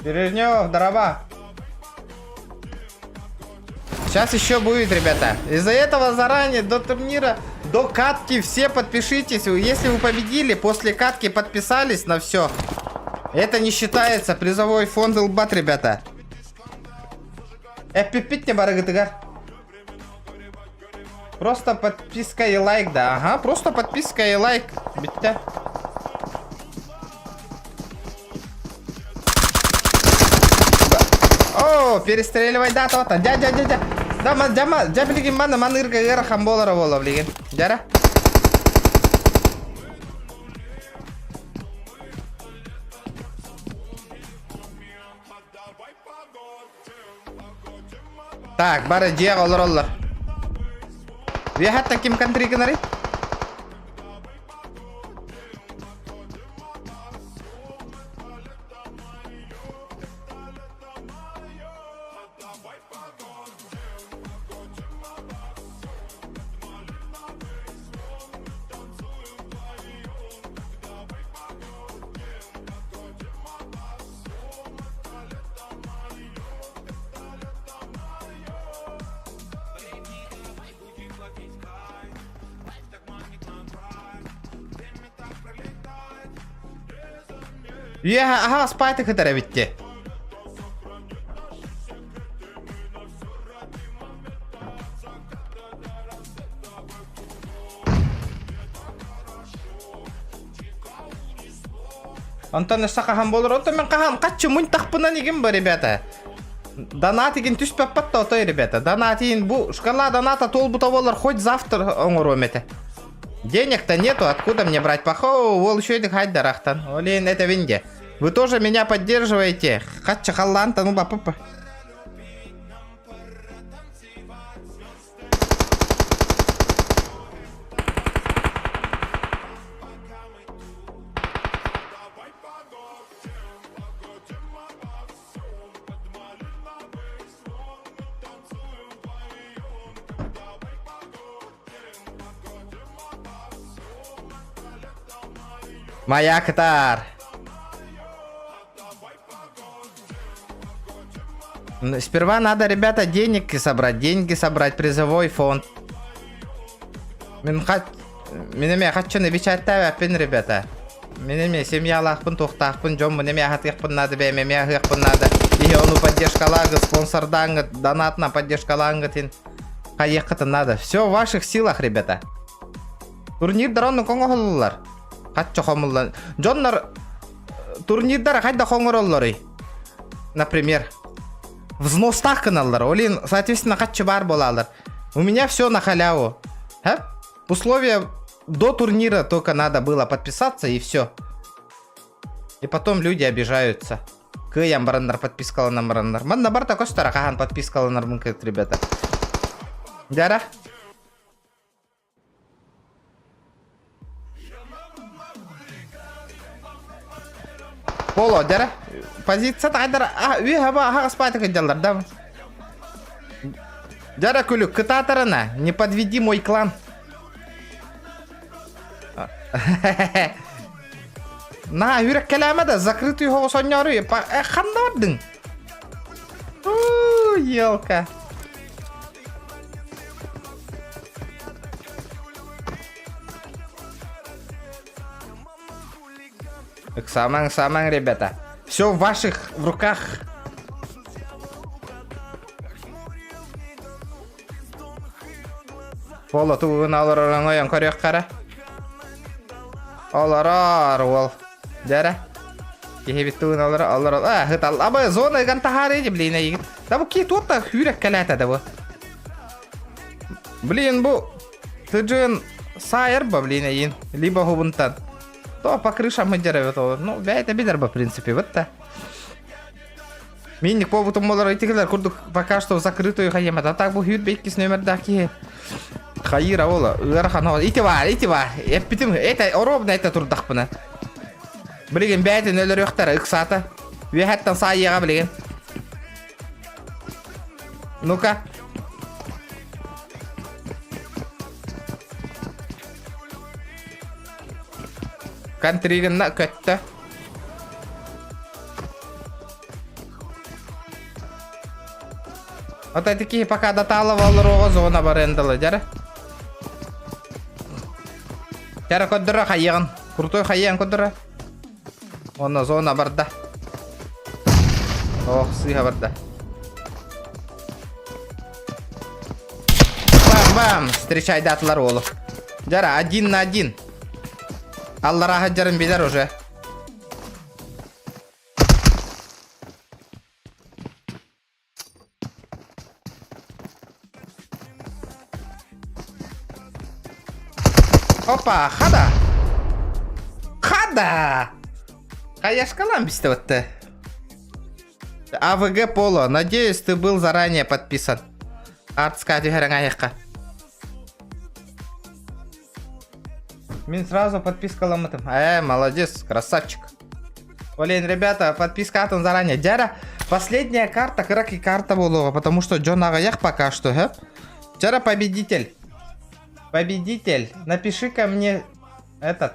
Бережнев, дороба. Сейчас еще будет, ребята. Из-за этого заранее до турнира, до катки все подпишитесь. Если вы победили, после катки подписались на все. Это не считается. Призовой фонд Илбат, ребята. Эппиппит барыгытыгар. Просто подписка и лайк, да. Ага, просто подписка и лайк. Бүттэ. О, перестреливай, да, то-то. Дя, дя, дя, дя. Да, ма, дя, ма, дя, билигин мана манырга ыарахан буолара буола билигин. Дяра. Так, бары дьиэҕэ олороллор. Үөһэттэн ким контри гынарый? Үөһэ аһа аспайты кытар эбитти. Онтон өссө хаһан буолар? Онтон мен хаһан хаччы мунтахпынан игин ба, ребята. Донат игин түспэппэт да отой, ребята. Донат игин бу шкала доната туолбута буолар хоть завтра оҥоруом этэ. Денег-то нету, откуда мне брать? Пахо, ол еще хайдарахтан. Олин, это винде. Вы тоже меня поддерживаете. Хаччы халлаантан ну бапапа. Моя кытаар. Сперва надо, ребята, денег собрать, деньги собрать, призовой фонд. Мин хат... Мин эмиэ хаччыны бичээттээбэппин, ребята. Мин эмиэ семьялаахпын, туохтаахпын, дьоммун эмиэ аһатыахпын наада, бэйэм эмиэ аһыахпын наада. Иһи ону поддержкалааҥҥыт, спонсордааҥҥыт, донатна поддержкалааҥҥыт иһин хайыаххытын наада. Все в ваших силах, ребята. Турнирдар оннук оҥоһуллар. Хаччы хомуллан. Дьоннор турнирдар хайдах оҥороллоруй? Например, взностаах гыналлар. Олин, соответственно, хаччы баар буолалар. У меня все на халяву. А? Условия до турнира только надо было подписаться и все. И потом люди обижаются. Кыайан бараннар подпискаланан бараннар. Манна барта көстөр хаһан подпискаланармын ребята. Дяра? Поло, дьэрэ. Позиция тайдар үөһэ аһаҕас паата кыдьаллар да. Дьэрэ күлүк кытаатарына, не подведи мой клан. На, үрек кэлээмэ да, закрытый хоҕус онньоору, ханна бардыҥ? Елка. Ыксаамаҥ, ыксаамаҥ, ребята. Все в ваших в руках. Поло тугун олорор оҥойон көрүөххэ Олорор уол. Дьэрэ. Киһибит тугун олорор олорор. А, хытал. Аба зона ыган таһаарыы блин эйигин. Да бу ки туотта хүүрек кэлээтэ да бу. Блин, бу тыдьын саайар ба, блин, эйин. Либо хубунтан. То по крышам идер ол. Ну, бэйте билер ба, в принципе, вот та. Минник побутум болар итигилер курдук пока что закрытую хайема. А так бу хүүр беккис нөмердаах киһи. Хайыра ола, ыарахан ол. Ити бар, ити бар. Эппитим, это ровно это турдахпына. Билигин бэйэтин өлөрүөхтэрэ ыксаата. Үөһэттэн саайыаҕа билигин. Ну-ка. Контригынна көттө. Ото ити киһи пока датаалава олоруоҕа зона барыан дылы дьэрэ. Дьэрэ көрдөрө хайыаҕын. Крутой хайыан көрдөрө. Онно зона барда. Ох, сыыһа барда. Бам-бам! Встречайдаатылар уолу. Дьара, один на один. Алларааһы дьарын билэр уже. Опа, хада! Хада! Хаяшкалам бистебетте. АВГ Поло, надеюсь, ты был заранее подписан. Артска түһэрэн айыққа. Мин сразу подпискаламмытым. Молодец, красавчик. Блин, ребята, подписка атын заранее. Дьара, последняя карта, кыраки карта буолуоҕа, потому что дьон аҕыйах пока что, һэ? Дьара победитель. Победитель, напиши-ка мне этот.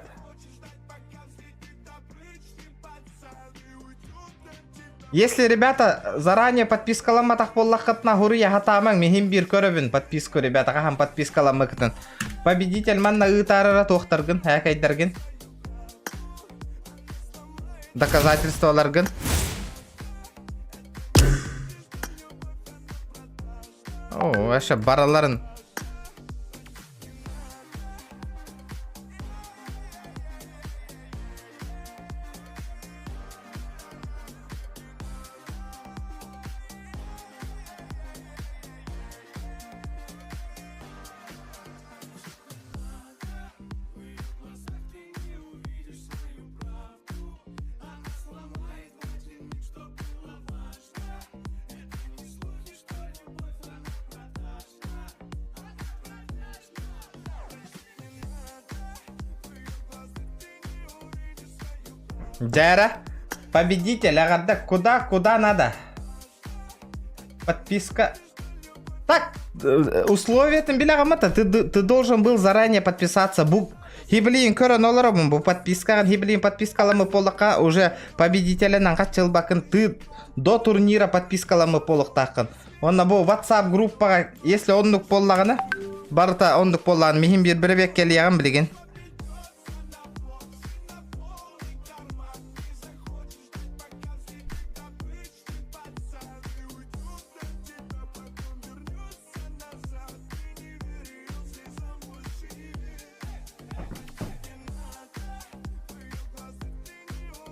Если, ребята, заранее подпискаламматах буоллаххытына хуруйа хатаамаҥ, миһин биир көрөбүн подписку, ребята, хаһан подпискаламмыкытын. Победитель манна ыытаарара туохтаргын, һээкэйдэргин. Доказательстволаргын. О, вообще бараларын. Дьээрэ, победитель эҕэрдэ куда куда надо? Подписка. Так, условиятын билэҕиммата ты, ты должен был заранее подписаться. Бу хиблиин көрөн олоробун бу подпискаҕын хиблиин подпискаламы буоллахха уже победителинэн хаччылбакын ты до турнира подпискаламы буолуохтааххын. Онно бу WhatsApp группаҕа если оннук буоллаҕына барыта оннук буоллаҕына миһин биир биребек кэлиэҕим билигин.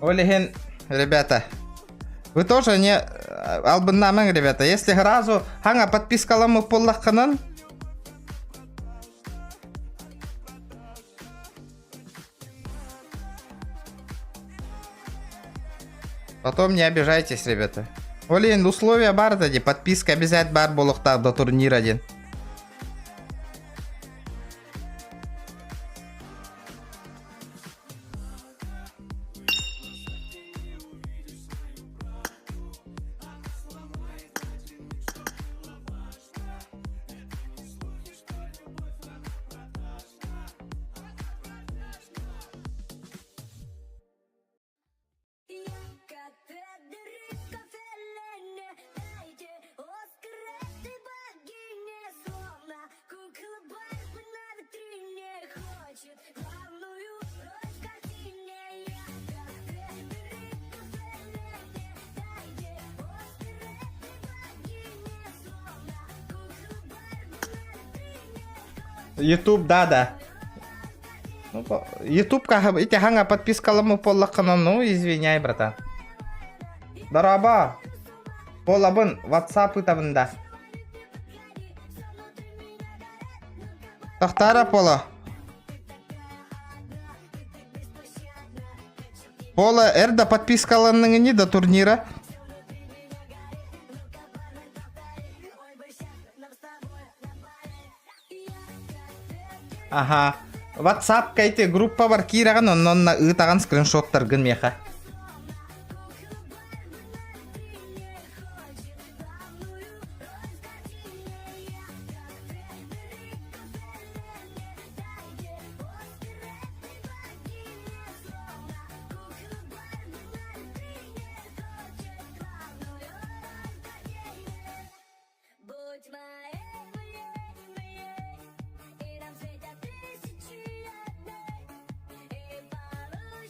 Ол иһин, ребята, вы тоже не албыннаамаҥ, ребята. Если сразу хаҥа подпискаламмыт буоллаххынан, Потом не обижайтесь, ребята. Блин, условия бар дии, подписка обязательно баар буолуохтаах до турнира диэн. Ютуб, да-да. Ну, Ютуб ити хаҥа подпискаламмыт буоллаххына, ну, извиняй, братан. Дорообо. Буолабын, WhatsApp ыытабын да. Тахтара Пола. Пола, эрда подпискаланныҥ ини до турнира. Аха. WhatsApp ити группа киирэҕин онно ыытаҕын скриншоттаргын миэхэ.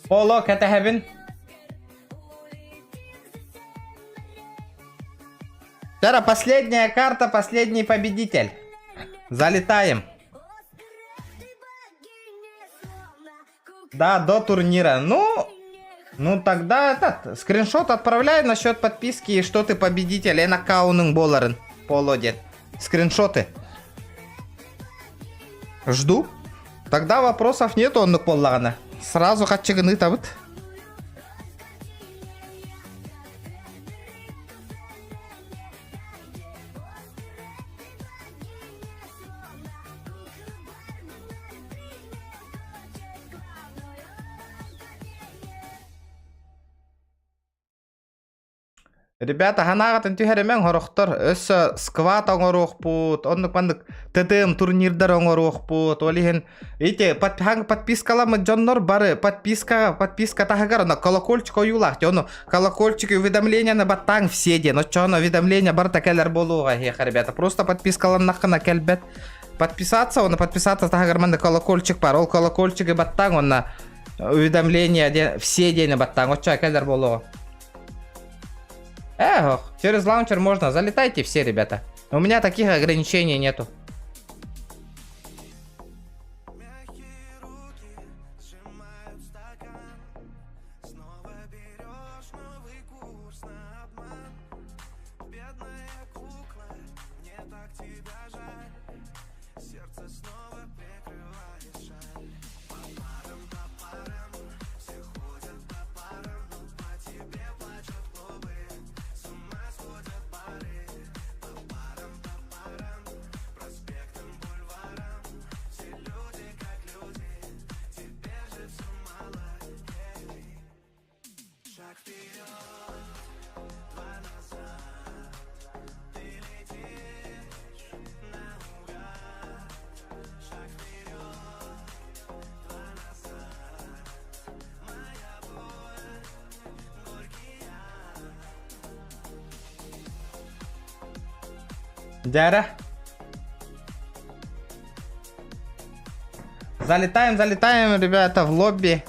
Поло кэтэһэбин. Тара, последняя карта, последний победитель. Залетаем. Да, до турнира. Ну, ну тогда этот, скриншот отправляй насчет подписки и что ты победитель. Эн аккаунуҥ буоларын. Поло диэн. Скриншоты. Жду. Тогда вопросов нет оннук буоллаҕына. Сразу хаччыгын ыытабыт. Ребята, санааҕытын түһэримэҥ сорохтор өссө скват оҥоруохпут, оннук маннык ТТМ турнирдар оҥоруохпут, ол иһин ити подпискаламмыт дьоннор бары подпискаҕа подписка таһыгар оно колокольчик ойуулаах дии, ону колокольчик уведомленияны баттааҥ все диэн, оччоҕуна уведомление барыта кэлэр буолуоҕа эһиэхэ, ребята, просто подпискаланнаххына кэлбэт. Подписаться, оны подписаться таһыгар маннык колокольчик бар, ол колокольчигы баттааҥ уонна уведомление диэн все диэни баттааҥ, оччоҕо кэлэр буолуоҕа. Эх, через лаунчер можно. Залетайте все, ребята. У меня таких ограничений нету. Дяра. Залетаем, залетаем, ребята, в лобби.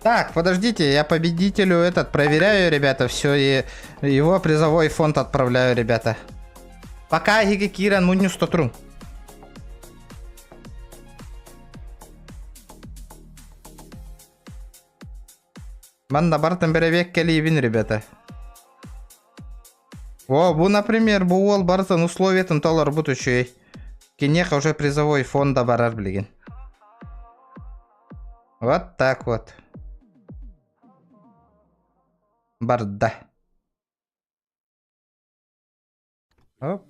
Так, подождите, я победителю этот проверяю, ребята, все, и его призовой фонд отправляю, ребята. Пока эһиги киирэн мунньуста туруҥ. Манна барытын бэрэбиэккэлиибин, ребята. О, бу, например, бу уол барытын условиятын толорбут үчүгэй. Киниэхэ уже призовой фонда барар билигин. Вот так вот. Барда. Оп.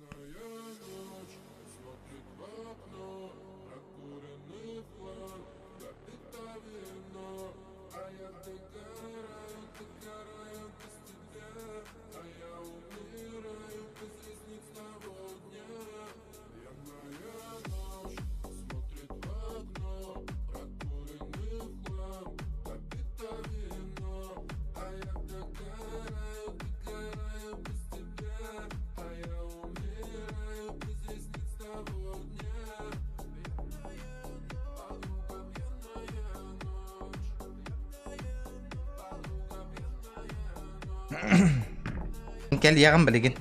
Кэлиэҕим билигин.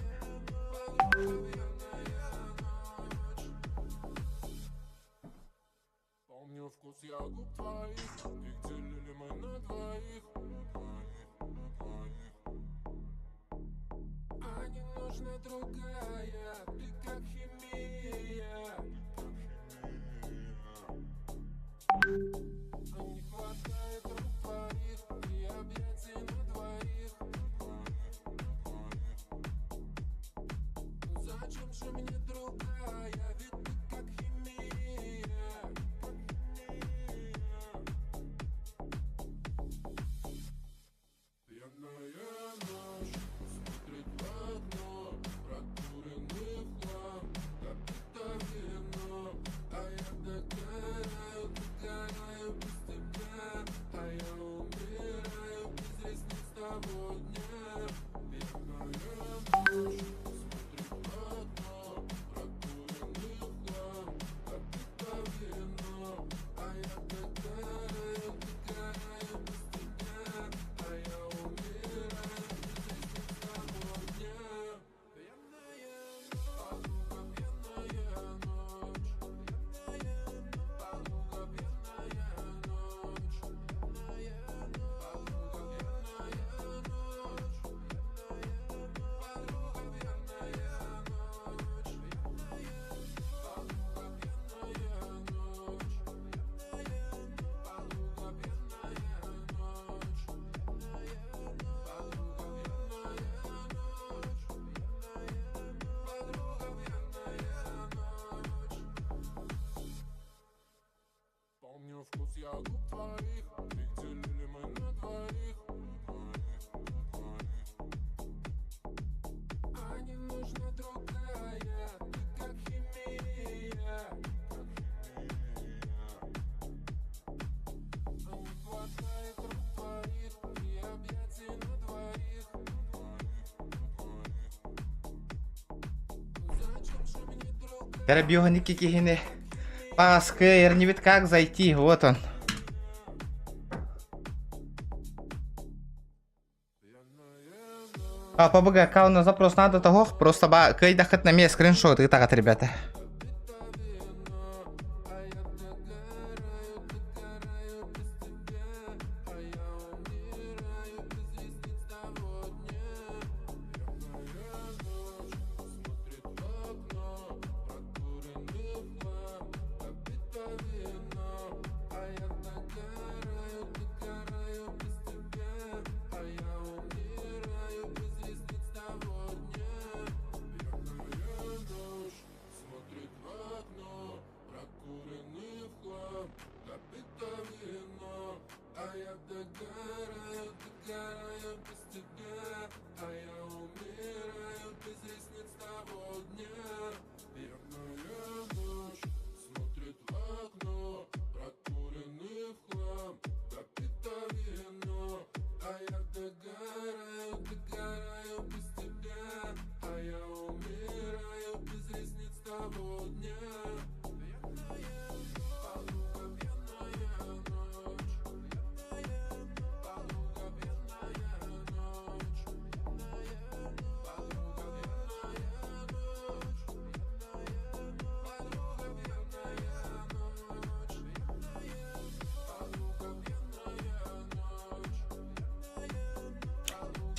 Воробьёники киһини Паскы, эрнибит как зайти? Вот он. А, ПБГ аккаунт запрос надо того, просто ба кыйдахыт на мне скриншот ытаҕыт, ребята.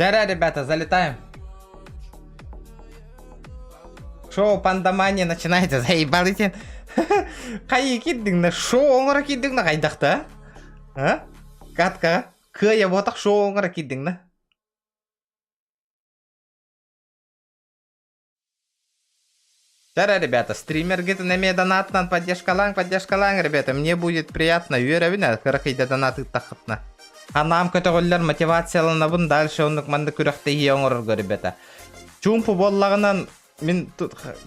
Вчера, ребята, залетаем. Шоу Пандамания начинается, заебал сен. Хайы киирдиҥ на шоу оҥоро киирдиҥ на хайдахта? А? Катка, кыайа буотах шоу оҥоро киирдиҥ на? Вчера, ребята, стримергитин эмиэ донатынан поддержкалааҥ, поддержкалааҥ, ребята, мне будет приятно, үөрэбин, кыракыйда донат ыыттаххытына. Санаам көтөҕүллэр, мотивацияланабын, дальше оннук маннык күрэхтэһии оҥорорго, ребята. Чуумпу буоллаҕынан, мин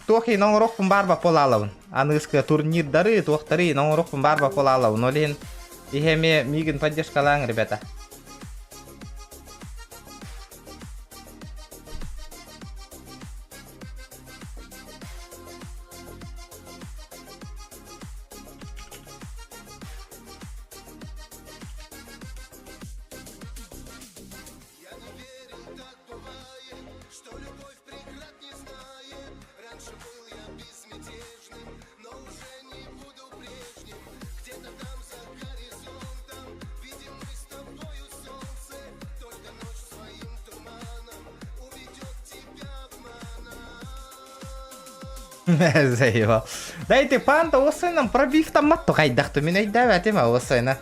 туох иһин оҥоруохпун баар баппалаалабын. Аныгыскы турнирдары, туохтары иһин оҥоруохпун баар баппалаалабын. Ол иһин иһэ эмиэ миигин поддержкалааҥ, ребята. Заебал. Да ити панда уоссайынан пробивтаммат хайдах мин өйдөөбөтүм уоссайна.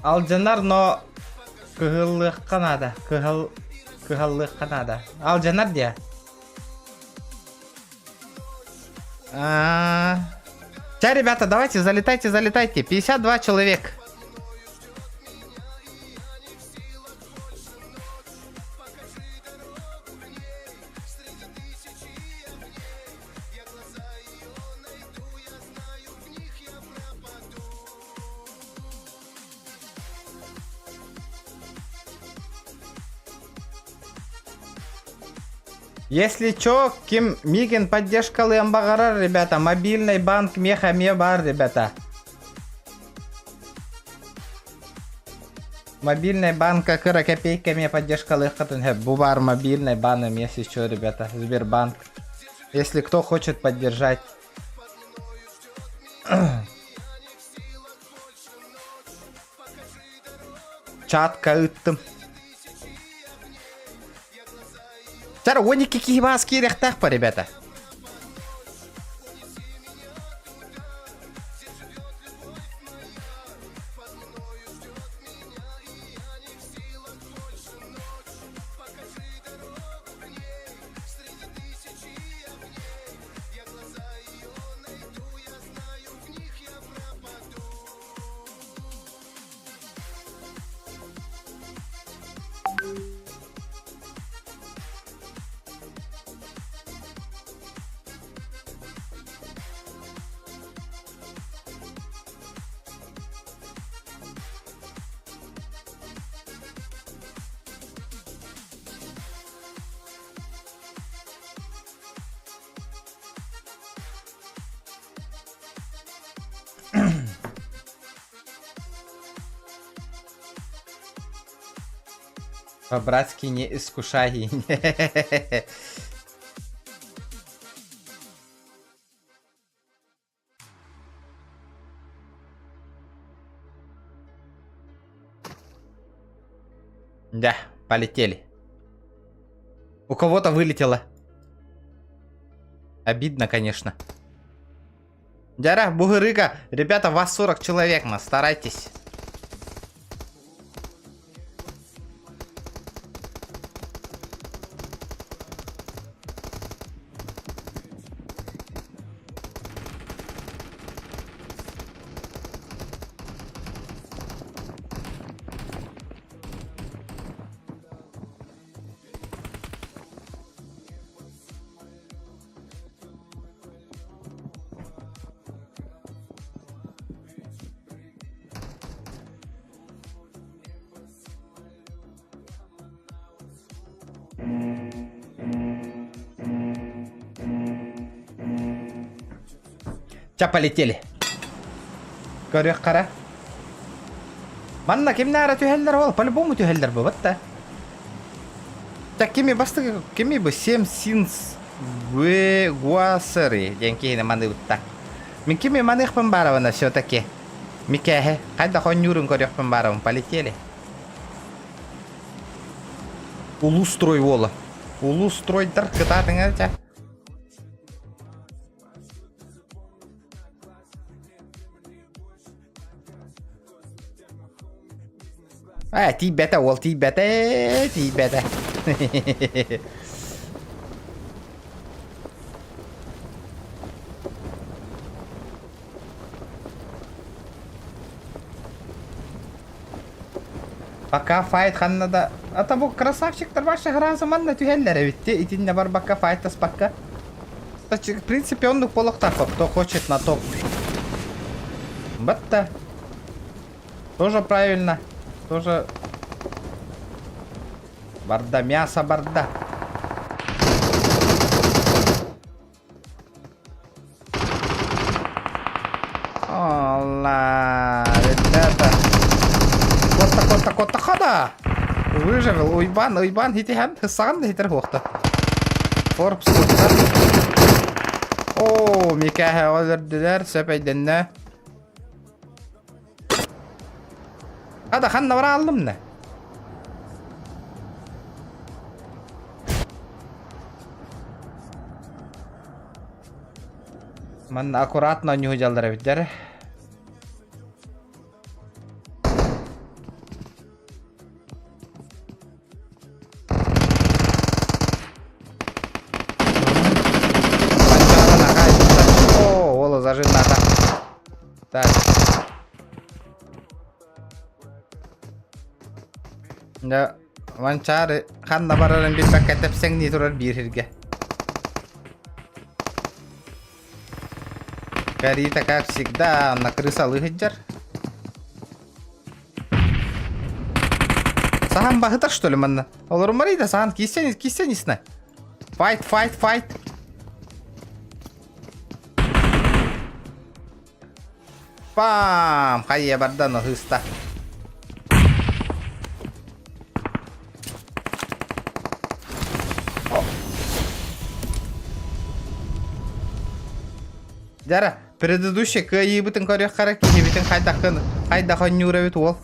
Алдьанар, но кыһыллыахха наада. Кыһал кыһаллыахха наада. Алдьанар диэ. А, Ча, ребята, давайте, залетайте, залетайте. 52 человек. Если чё, ким миигин поддержкалыан баҕарар, ребята, мобильный банк миэхэ эмиэ баар, ребята. Мобильный банка кыра копейка эмиэ поддержкалыаххытын сөп. Бу баар мобильный бан эмиэ, если чё, ребята, Сбербанк. Если кто хочет поддержать. Чатка ыыттым. Чара, 12 киһи баас киириэхтээх па, ребята. По-братски не искушай. Да, полетели. У кого-то вылетело. Обидно, конечно. Дяра, бугырыга. Ребята, вас 40 человек, на, старайтесь. Ча полетели. Көрүөх хара. Манна кимнээра түһэллэр ол, по-любому түһэллэр бу, да. Так кими бастакы кими бу 7 синс гуасары диэн киһини маныыбытта. Мин кими маныахпын баарабына все-таки. Микээһэ, хайдах оонньуурун көрүөхпүн баарабын, полетели. Улуу строй уола. Улуу стройдар кытаатыҥа ча. Ээ, тиийбэтэ уол, тиийбэтэ, тиийбэтэ. Пока файт ханна да... А бу красавчиктар ваши сразу манна түһэллэр эбит те итиннэ барбакка файтаспакка. В принципе оннук буолуохтаах кто хочет на топ. Батта. Тоже правильно. Тоже барда мясо барда. Алла, ребята. Котта, котта, котта, хада! Выживел, уйбан, уйбан, хитихэн, саған да хитер хуохта. Форбс котта. О, Микәһә өлөрдүлэр, сөп өйдөннө. Хада ханна бара алдым не? Манна аккуратно оонньуу дьаллар эбиттэр. О, уола зажимната. Так. Да, Манчаары ханна барарын билбэккэ тэпсэҥнии турар биир сиргэ. Карита, как всегда, на крысалы сылдьар. Сахан баһытар, что ли, манна? Олорумарый да сахан киссен, киссен исна. Fight, fight, fight. Пам! Хайа бардан ыһыста. Дьара, предыдущий кыайыыбытын көрүөххэ киһибитин хайдаххын хайдах онньуур эбит уол.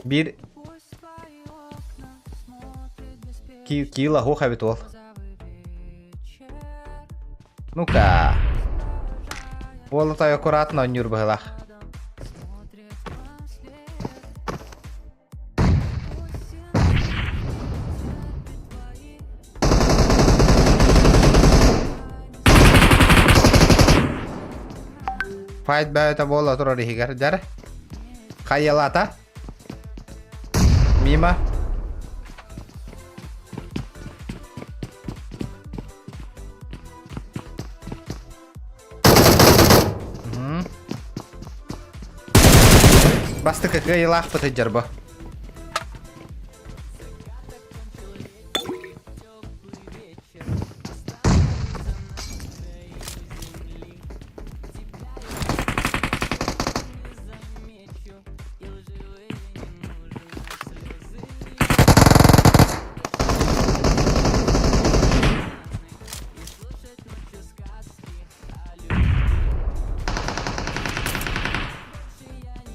Биир киила суох эбит уол. Ну-ка. Уол отой аккуратно оонньуур быһыылаах. Файт бөтө буола турар иһигэр дьэр. Хайалата. Мимо. Бастакы кыайыылаахпыт сылдьар бу.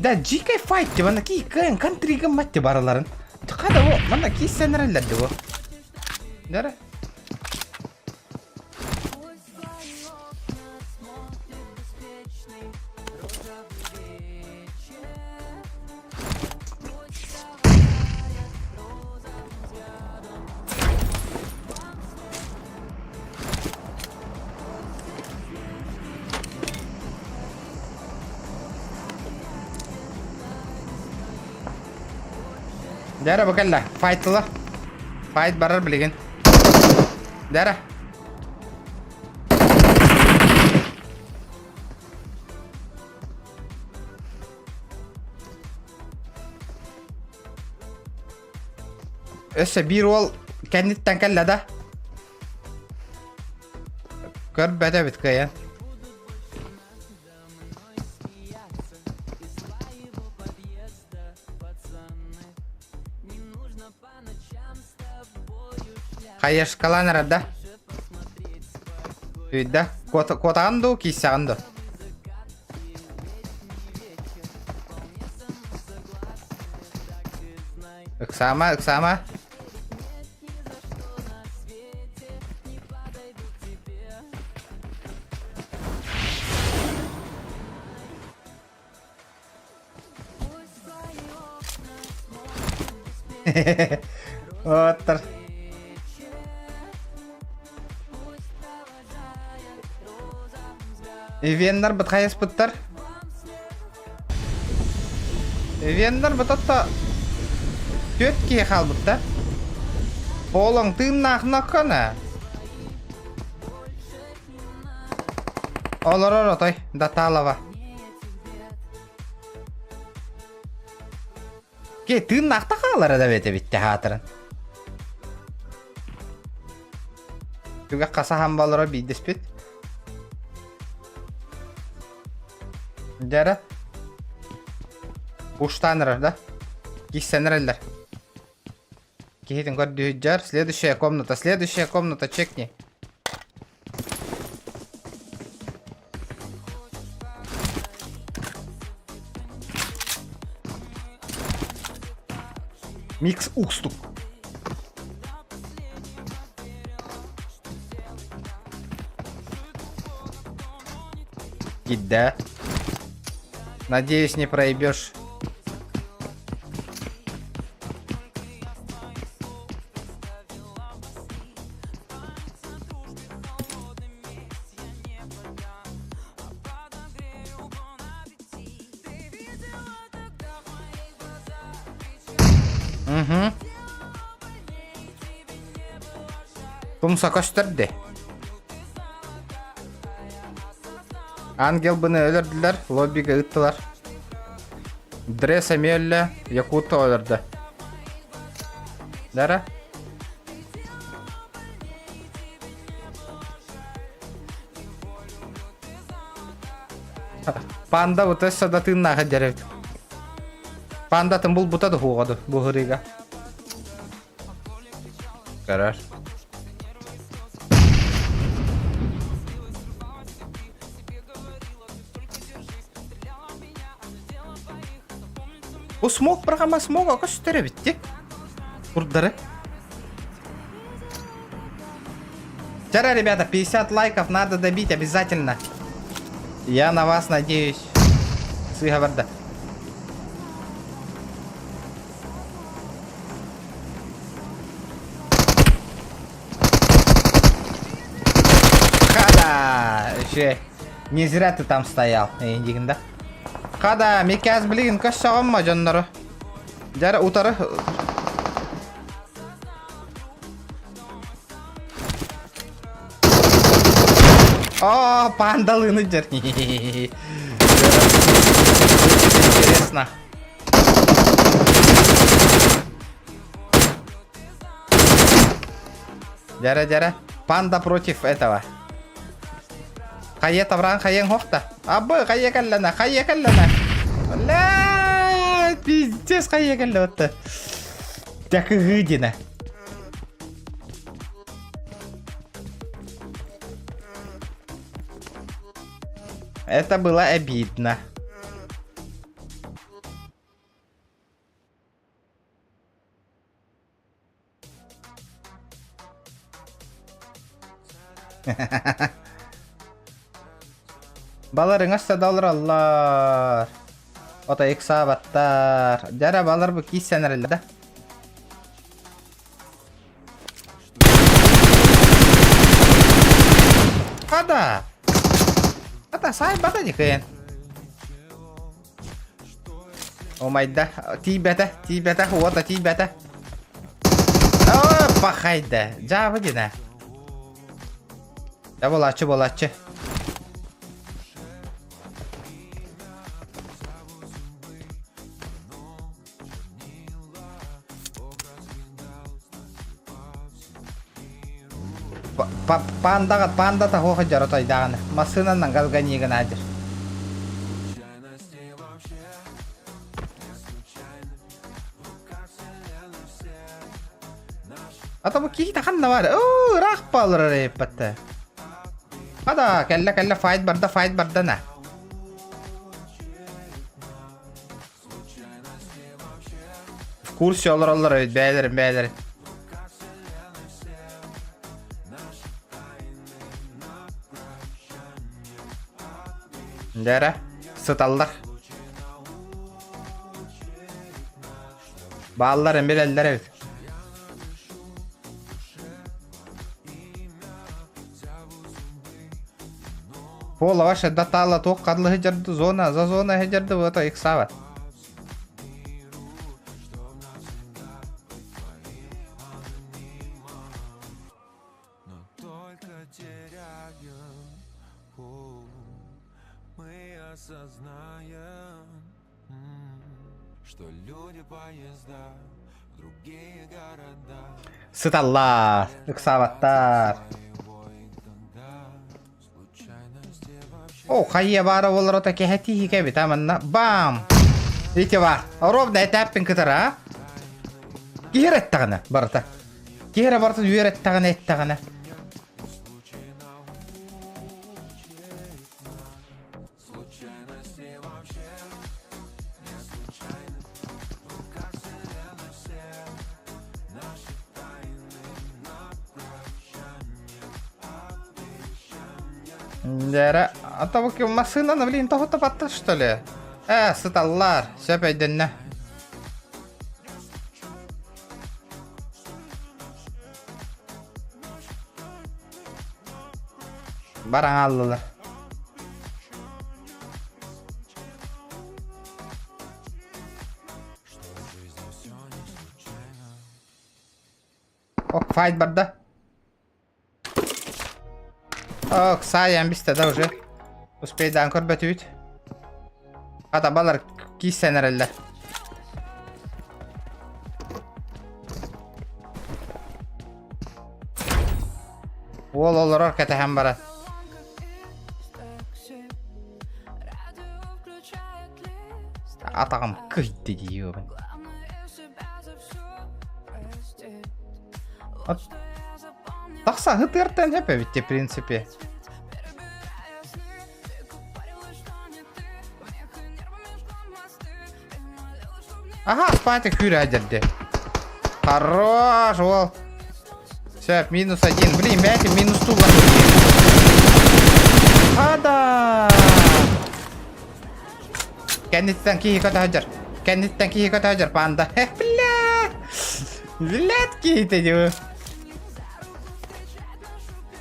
Да, дикай файт деп ана ки кыайын контрига мать деп араларын. Қада о, мана ки сенерелер деп о. Дәрі. Дәрі бу кэллэ. Файтлар. Файт барар билигин. Дәрі. Өссө биир уол кэнниттэн кэллэ да. Көрбөт эбит кыайан. Хайышкалаан эрэр да? Үйдэ. Куотаҕын дуу, кииссэҕин дуу? Ыксаама, ыксаама. Оттар. Ивеннар быт хайаспыттар. Ивеннар быт отто түөрт киһи хаалбытта. Полоҥ тыыннаах ноккона. Олорор отой, Даталова. Ке тыыннаахта хаалара да бэт эбит театрын. Түгэх хасаһан балара биирдэспит. Дьэрэ. Уштаан эрэр да? Киссэнэр эрэллэр. Киһитин көрдүүһүддьэр. Следующая комната, следующая комната, чекни. Микс укстук. Кидда. Надеюсь, не проебешь. Угу. Тумса көстөрдө. Ангелбыны өлөрдүлэр, лоббига ыттылар. Дресс эмиэ өллө, Якута өлөрдө. Дара? Панда вот өссө да тыыннаах дьэрэ эбит. Пандатын булбута да хуоҕа бу һырыыга. Көрөр. Бу смог программа смога көстөр эбит ти. Курдары. Вчера, ребята, 50 лайков надо добить обязательно. Я на вас надеюсь. Сыга барда. Хада! Еще не зря ты там стоял, эйдигин да. Хада, меказ билигин көссөҕөм дьоннору. Дьара утары О, пандалыны дьэр. Интересно. Дьэрэ, дьэрэ. Панда против этого. Хайа тавран хайын хохта. Абы, хайа кэллэнэ, хайа кэллэнэ. Бля, пиздец хайа кэллэ отта. Дякыгы дина. Это было обидно. Баларыҥас да олороллор. Ото ыксаабаттар. Дьара балар бу кииссэн эрэллэр да. Хада! Хада саайбата дикэн. Омайда, тиийбэтэ, тиийбэтэ, уота тиийбэтэ. Оо, пахайда, дьаабы динэ. Да болааччы, болааччы. Пандаҕа панда таһуоха дьоро тойдааҕына массыынанан газганиигын аадьыр. А то бу киһи ханна бар? Оо, ыраах баалар эппэтте. Хада, кэллэ кэллэ файт барда, файт барда на. В курсе олороллор эбит бэйэлэрин бэйэлэрин. Дьэ эрэ, сыталлар. Бааллар билэллэр эбит. Пола ваше датала туох харлыһы дьарды зона за зона дьарды вот иксава. Сыталлар, ыксаабаттар. О, хайа баара буолар ото кэһэтии кэбит а манна. Бам! Ити бар. Ровно этээппин кытары, а? Киһи эрэттэҕинэ барыта. Киһи эрэ барытын үөрэттэҕинэ эттэҕинэ. Дьэрэ, а то массыынаны, блин, тоһута батта, что ли? Э, сыталлар, сөп өйдөннө. Баран аллылар. Ок, файт барда. Ок, саайан бистэ да уже. Успейдаан көрбөтүбүт. Хата балар кииссэн эрэллэр. Уол олорор кэтэһэн баран. Атаҕым кыйды диибин. Тахса ытыартан сөп эбит в принципе. Ага, спать күүрэ дерде. Хорош, уол. Сөп, минус один. Блин, бәйті минус ту бар. Ада! Кэнниттэн киһи көтөһөдөр. Кэнниттэн киһи көтөһөдөр панда. Бля! Блядь, киһитэ дии.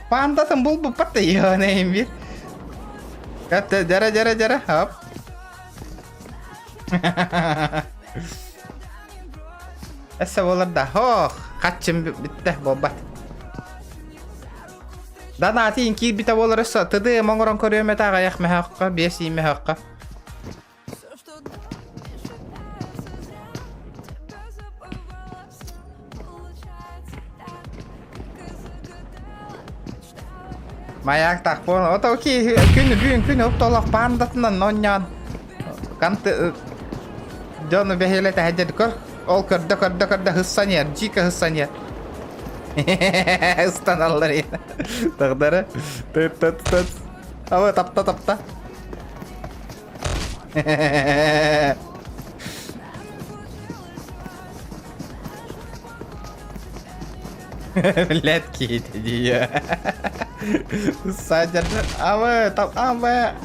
Пандатын булбуппат да иһэн бир. Дьара, дьара, дьара, хоп. Эссе буолар да. Ох, хаччым бүттэ буолбат. Дана атын киирбитэ буолар өссө тыды моҥорон көрүөм этэ аҕыйах мөһөөххө, биэс ии мөһөөххө. Маяк тахпон. Ото ки күн бүгүн күн оптолох пандатынан онньоон. Канты дьону бэһиэлэ тэһэдэр көр. Ол көрдө көрдө көрдө хыссаньер, дико хыссаньер. Ыстаналлар Тагдары. Тыт тыт тыт. Ава тапта тапта. Блядь, киһитэ дии. Садер. Авэ, там авэ.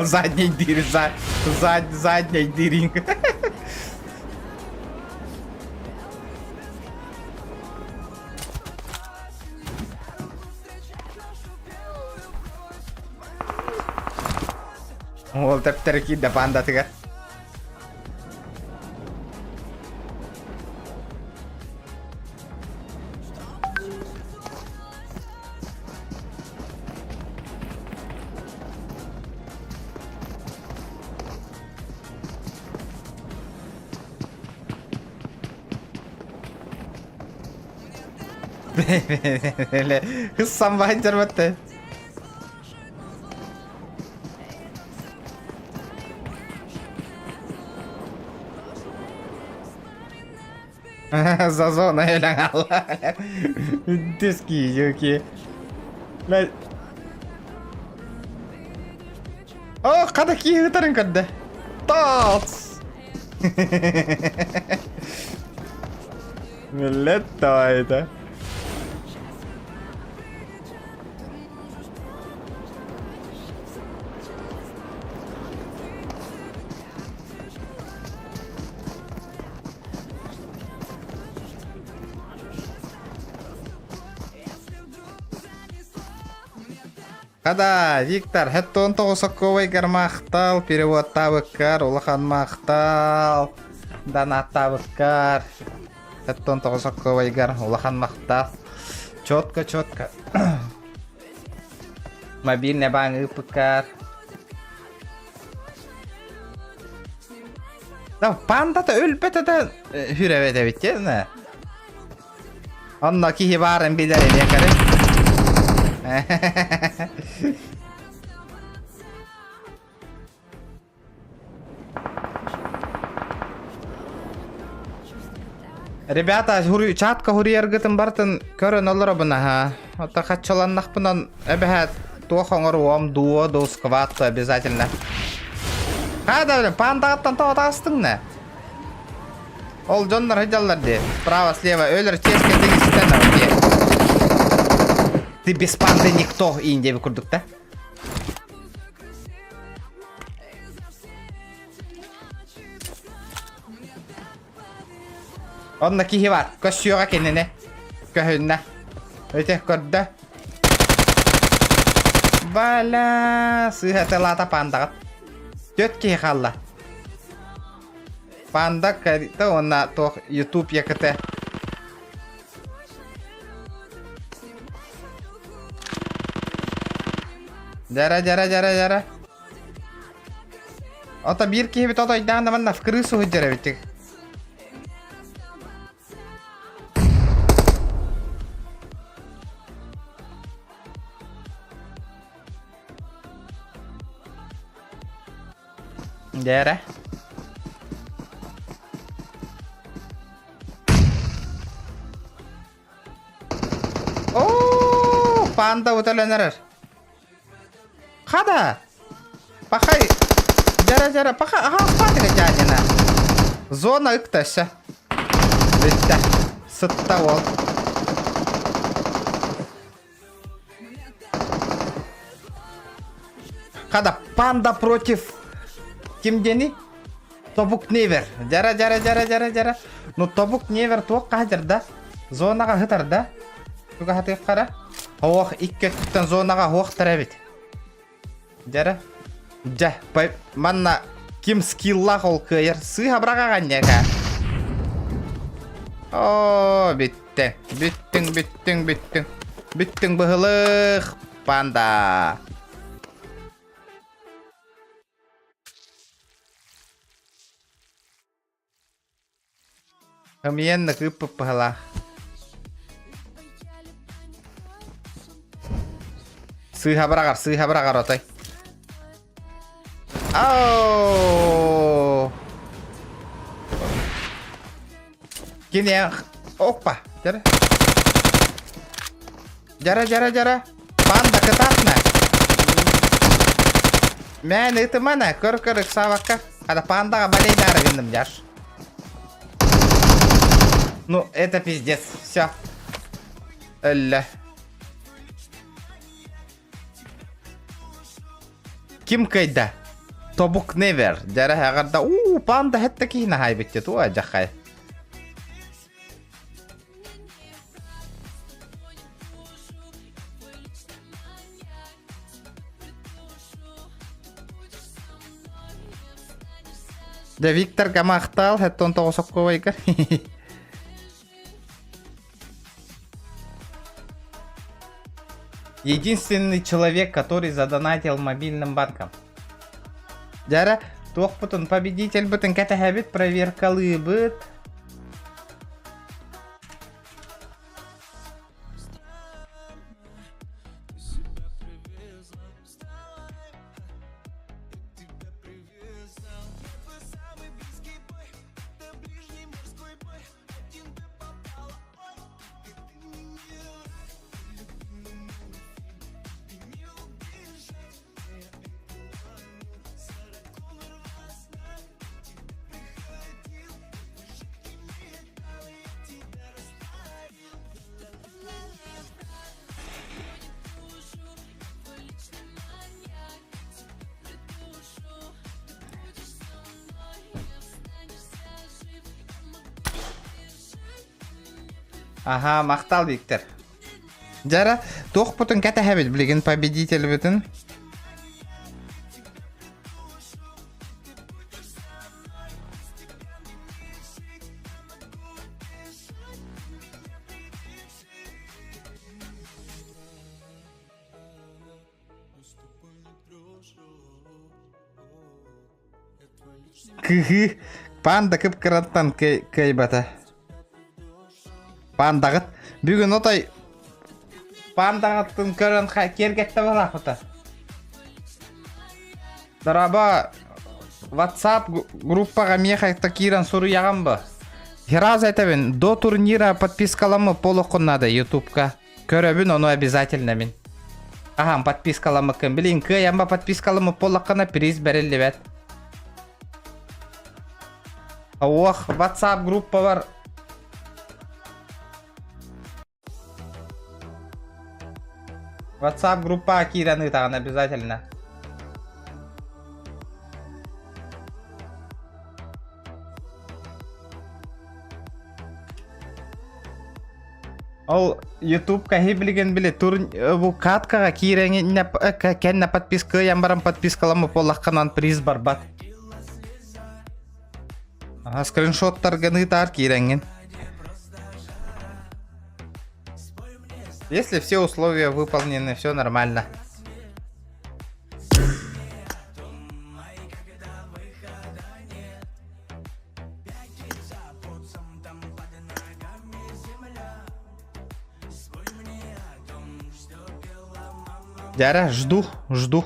Задней дырь, за, зад, задней дырь. Ол тэптэр киирдэ пандатыгар. Хыссан баһын Зазона өлөн алла. Диски юки. О, қада киһи көрдө. Тац! Миллет давай Хада, Виктор, 79 сокковайгар махтал, переводтаабыккар улахан махтал, донаттаабыккар 79 сокковайгар улахан махтал. Четко, четко. Мобильный баан ыыппыккар. Да, пандата өлбөтө да хүрэбэт эбит дьэ. Онно киһи баарын билэр эмиэ көрүҥ. Ребята, чатка хуруйаргытын барытын көрөн олоробун аха. Ото хаччаланнахпынан эбэһээт туох оҥоруом дуо ду скват обязательно. Хада, пандаҕыттан тоҕо таҕыстыҥ да? Ол дьоннор сылдьаллар дии. Справа, слева, өлөр чиэскэ тигистэн дии. Ты без панды никто иин диэби курдук да. Онно киһи бар. Көссүөҕэ кинини. Көһүннэ. Өтөх көрдө. Баля, сыыһа тылаата пандаҕыт. Түөрт киһи хаалла. Панда карта уонна туох YouTube ЯКТ. Дьара дьара дьара дьара. Ото биир киһибит отойдаан да манна в крысу сылдьар эбит. Дээрэ. Оо, панда уталан эрэр. Хада! Пахай! Дьара-дьара, паха, аха, хватит дядина. Зона ыкта өссө. Бүттэ. Сытта уол. Хада панда против ким диэний? Тобук Невер. Дьара дьара дьара дьара дьара. Ну тобук Невер туох хаһдьар да? Зонаҕа сытар да? Туга хара? Ох, икки өттүттэн зонаҕа оһуохтар эбит. Дьара. Дьэ, манна ким скиллаах ол кыайар сыыһа быраҕаҕан дьэка. Оо, бүттэ. Бүттүҥ, бүттүҥ, бүттүҥ. Бүттүҥ быһылых, панда. Ымыйан кыыппыт быһалаах. Сыыһа быраҕар, сыыһа быраҕар отой. Ау! Кини опа, дьара. Дьара, дьара, дьара. Панда кытаатна. Мэн ытымана, көр-көр ыксаабакка. Хата пандаҕа балейдаары гынным дьаш. Ну, это пиздец. Все. Өллө. Ким кыайда? Тобук Невер. Дьара эҕэрдэ. Уу, панда хэтте киһини хаайбытте туа дьахай. Дьэ, Виктор Гамахтал, 79 сокковайга. Единственный человек, который задонатил мобильным банком. Дьара, туохпутун победительбытын кэтэһэбит, проверкалыыбыт. Аһаа, махтал Виктор. Дьара, туохпутун кэтэһэбит билигин победительбитин? Кыһыы, панда кып-кыраттан кыайбата. Пандаҕыт бүгүн отой пандаҕыттын көрөн киэргэттэ бараахыта. Дорообо, WhatsApp группаҕа миэхэ киирэн суруйаҕын ба? Сразу этэбин, до турнира подпискаламмыт буолуоххун наада ютубка. Көрөбүн ону обязательно мин. Аһам подпискаламмыккын. Билин кыайан ба подпискаламмыт буоллаххына приз бэриллибэт. Ох, WhatsApp группа бар. WhatsApp группаҕа киирэн ыытаҕын обязательно. Ол Ютубка билигин били тур бу каткаҕа киирэҥин кэннэ подписка ыйан баран подпискаламмыт буоллаххынан приз барбат. Ага, скриншоттаргын ыытаар киирэҥҥин. Если все условия выполнены, все нормально. Дяра, жду, жду.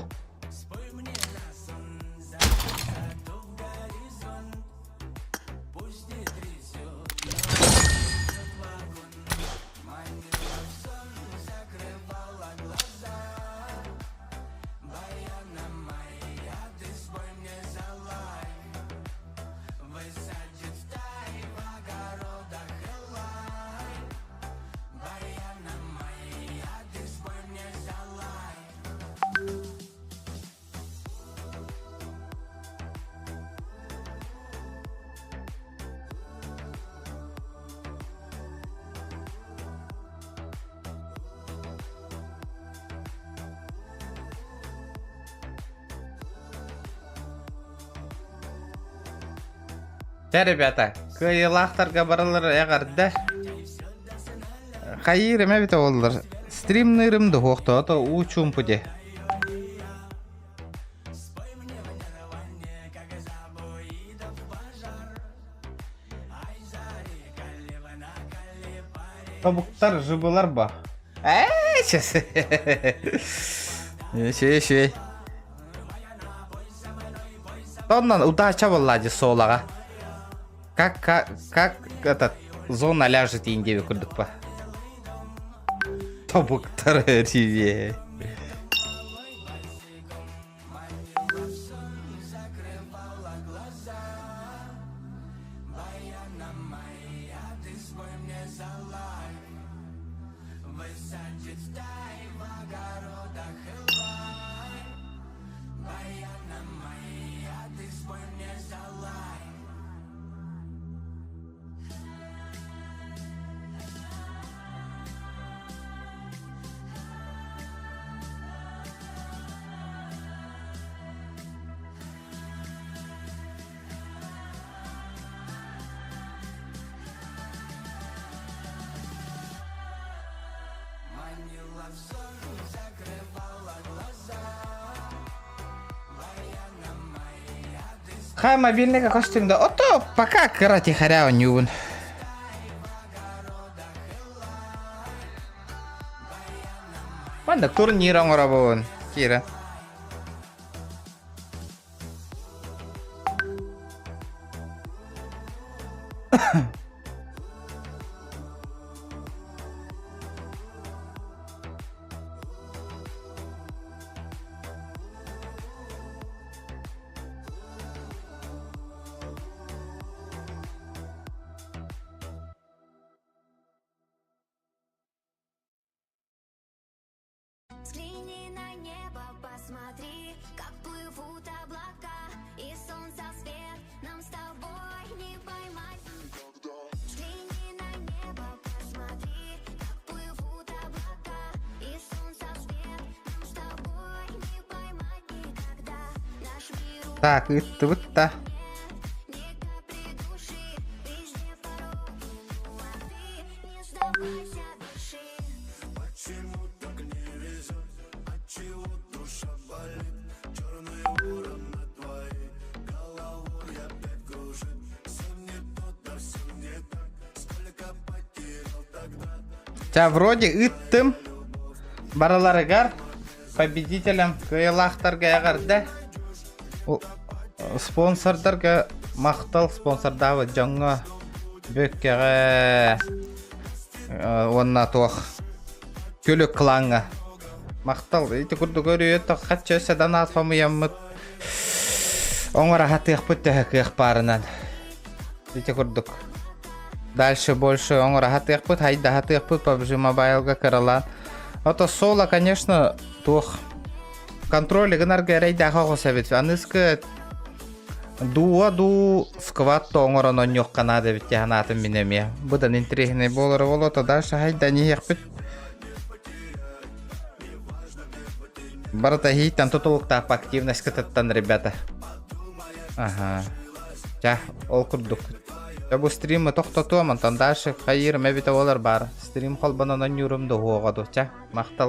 Дьэ, ребята, кыайыылаахтарга барылар эҕэрдэ. Хайыыр эмэ эбитэ буоллар. Стримныырым да суохтоото уу чуумпу дии. Тобуктар жыбылар ба. Ээ, сейчас. Үчүгэй, үчүгэй. Оннан удача буолла дии суолаҕа. Как, как, как этот зона ляжет иин диэби курдук ба. Тобуктар привет. Хай мобильника костюмда. Ото пока кыра тихаря оонньуубун. Манна турнир оҥоробун. Кира. Взгляни на небо, посмотри, как плывут облака, и солнца свет нам с тобой не поймать. Взгляни на небо, посмотри, как плывут облака. Так, ыыттыбыт да. Ча вроде ыыттым. Барыларыгар победителям кыайыылаахтарга эҕэрдэ. Спонсордарга махтал спонсордаабыт дьоҥҥо Бүккэҕэ уонна туох Күлүк клаҥҥа махтал ити курдук өрүйэ хаччы өссө донат хомуйаммыт оҥоро сатыахпыт төһө кыах баарынан ити курдук дальше больше оҥоро сатыахпыт хайда сатыахпыт PUBG Mobile-га кыралаан ото соло конечно туох контроль гынарга эрэйдээх оҕус эбит аныскы Дууа дуу сквад то оҥорон онньуохха наада эбит дии санаатым мин эмиэ. Быдан интэриэһинэй буолара буолуо дальше хайдан иһиэхпит. Барыта иһииттэн тутулуктаах по активность кытыттан ребята. Ага. Ча, ол курдук. Дьэ бу стримы тохтотуом, онтон дальше хайыырым эбитэ буолар баар. Стрим холбонон онньуурум да уһуоҕа дуу. Ча, махтал.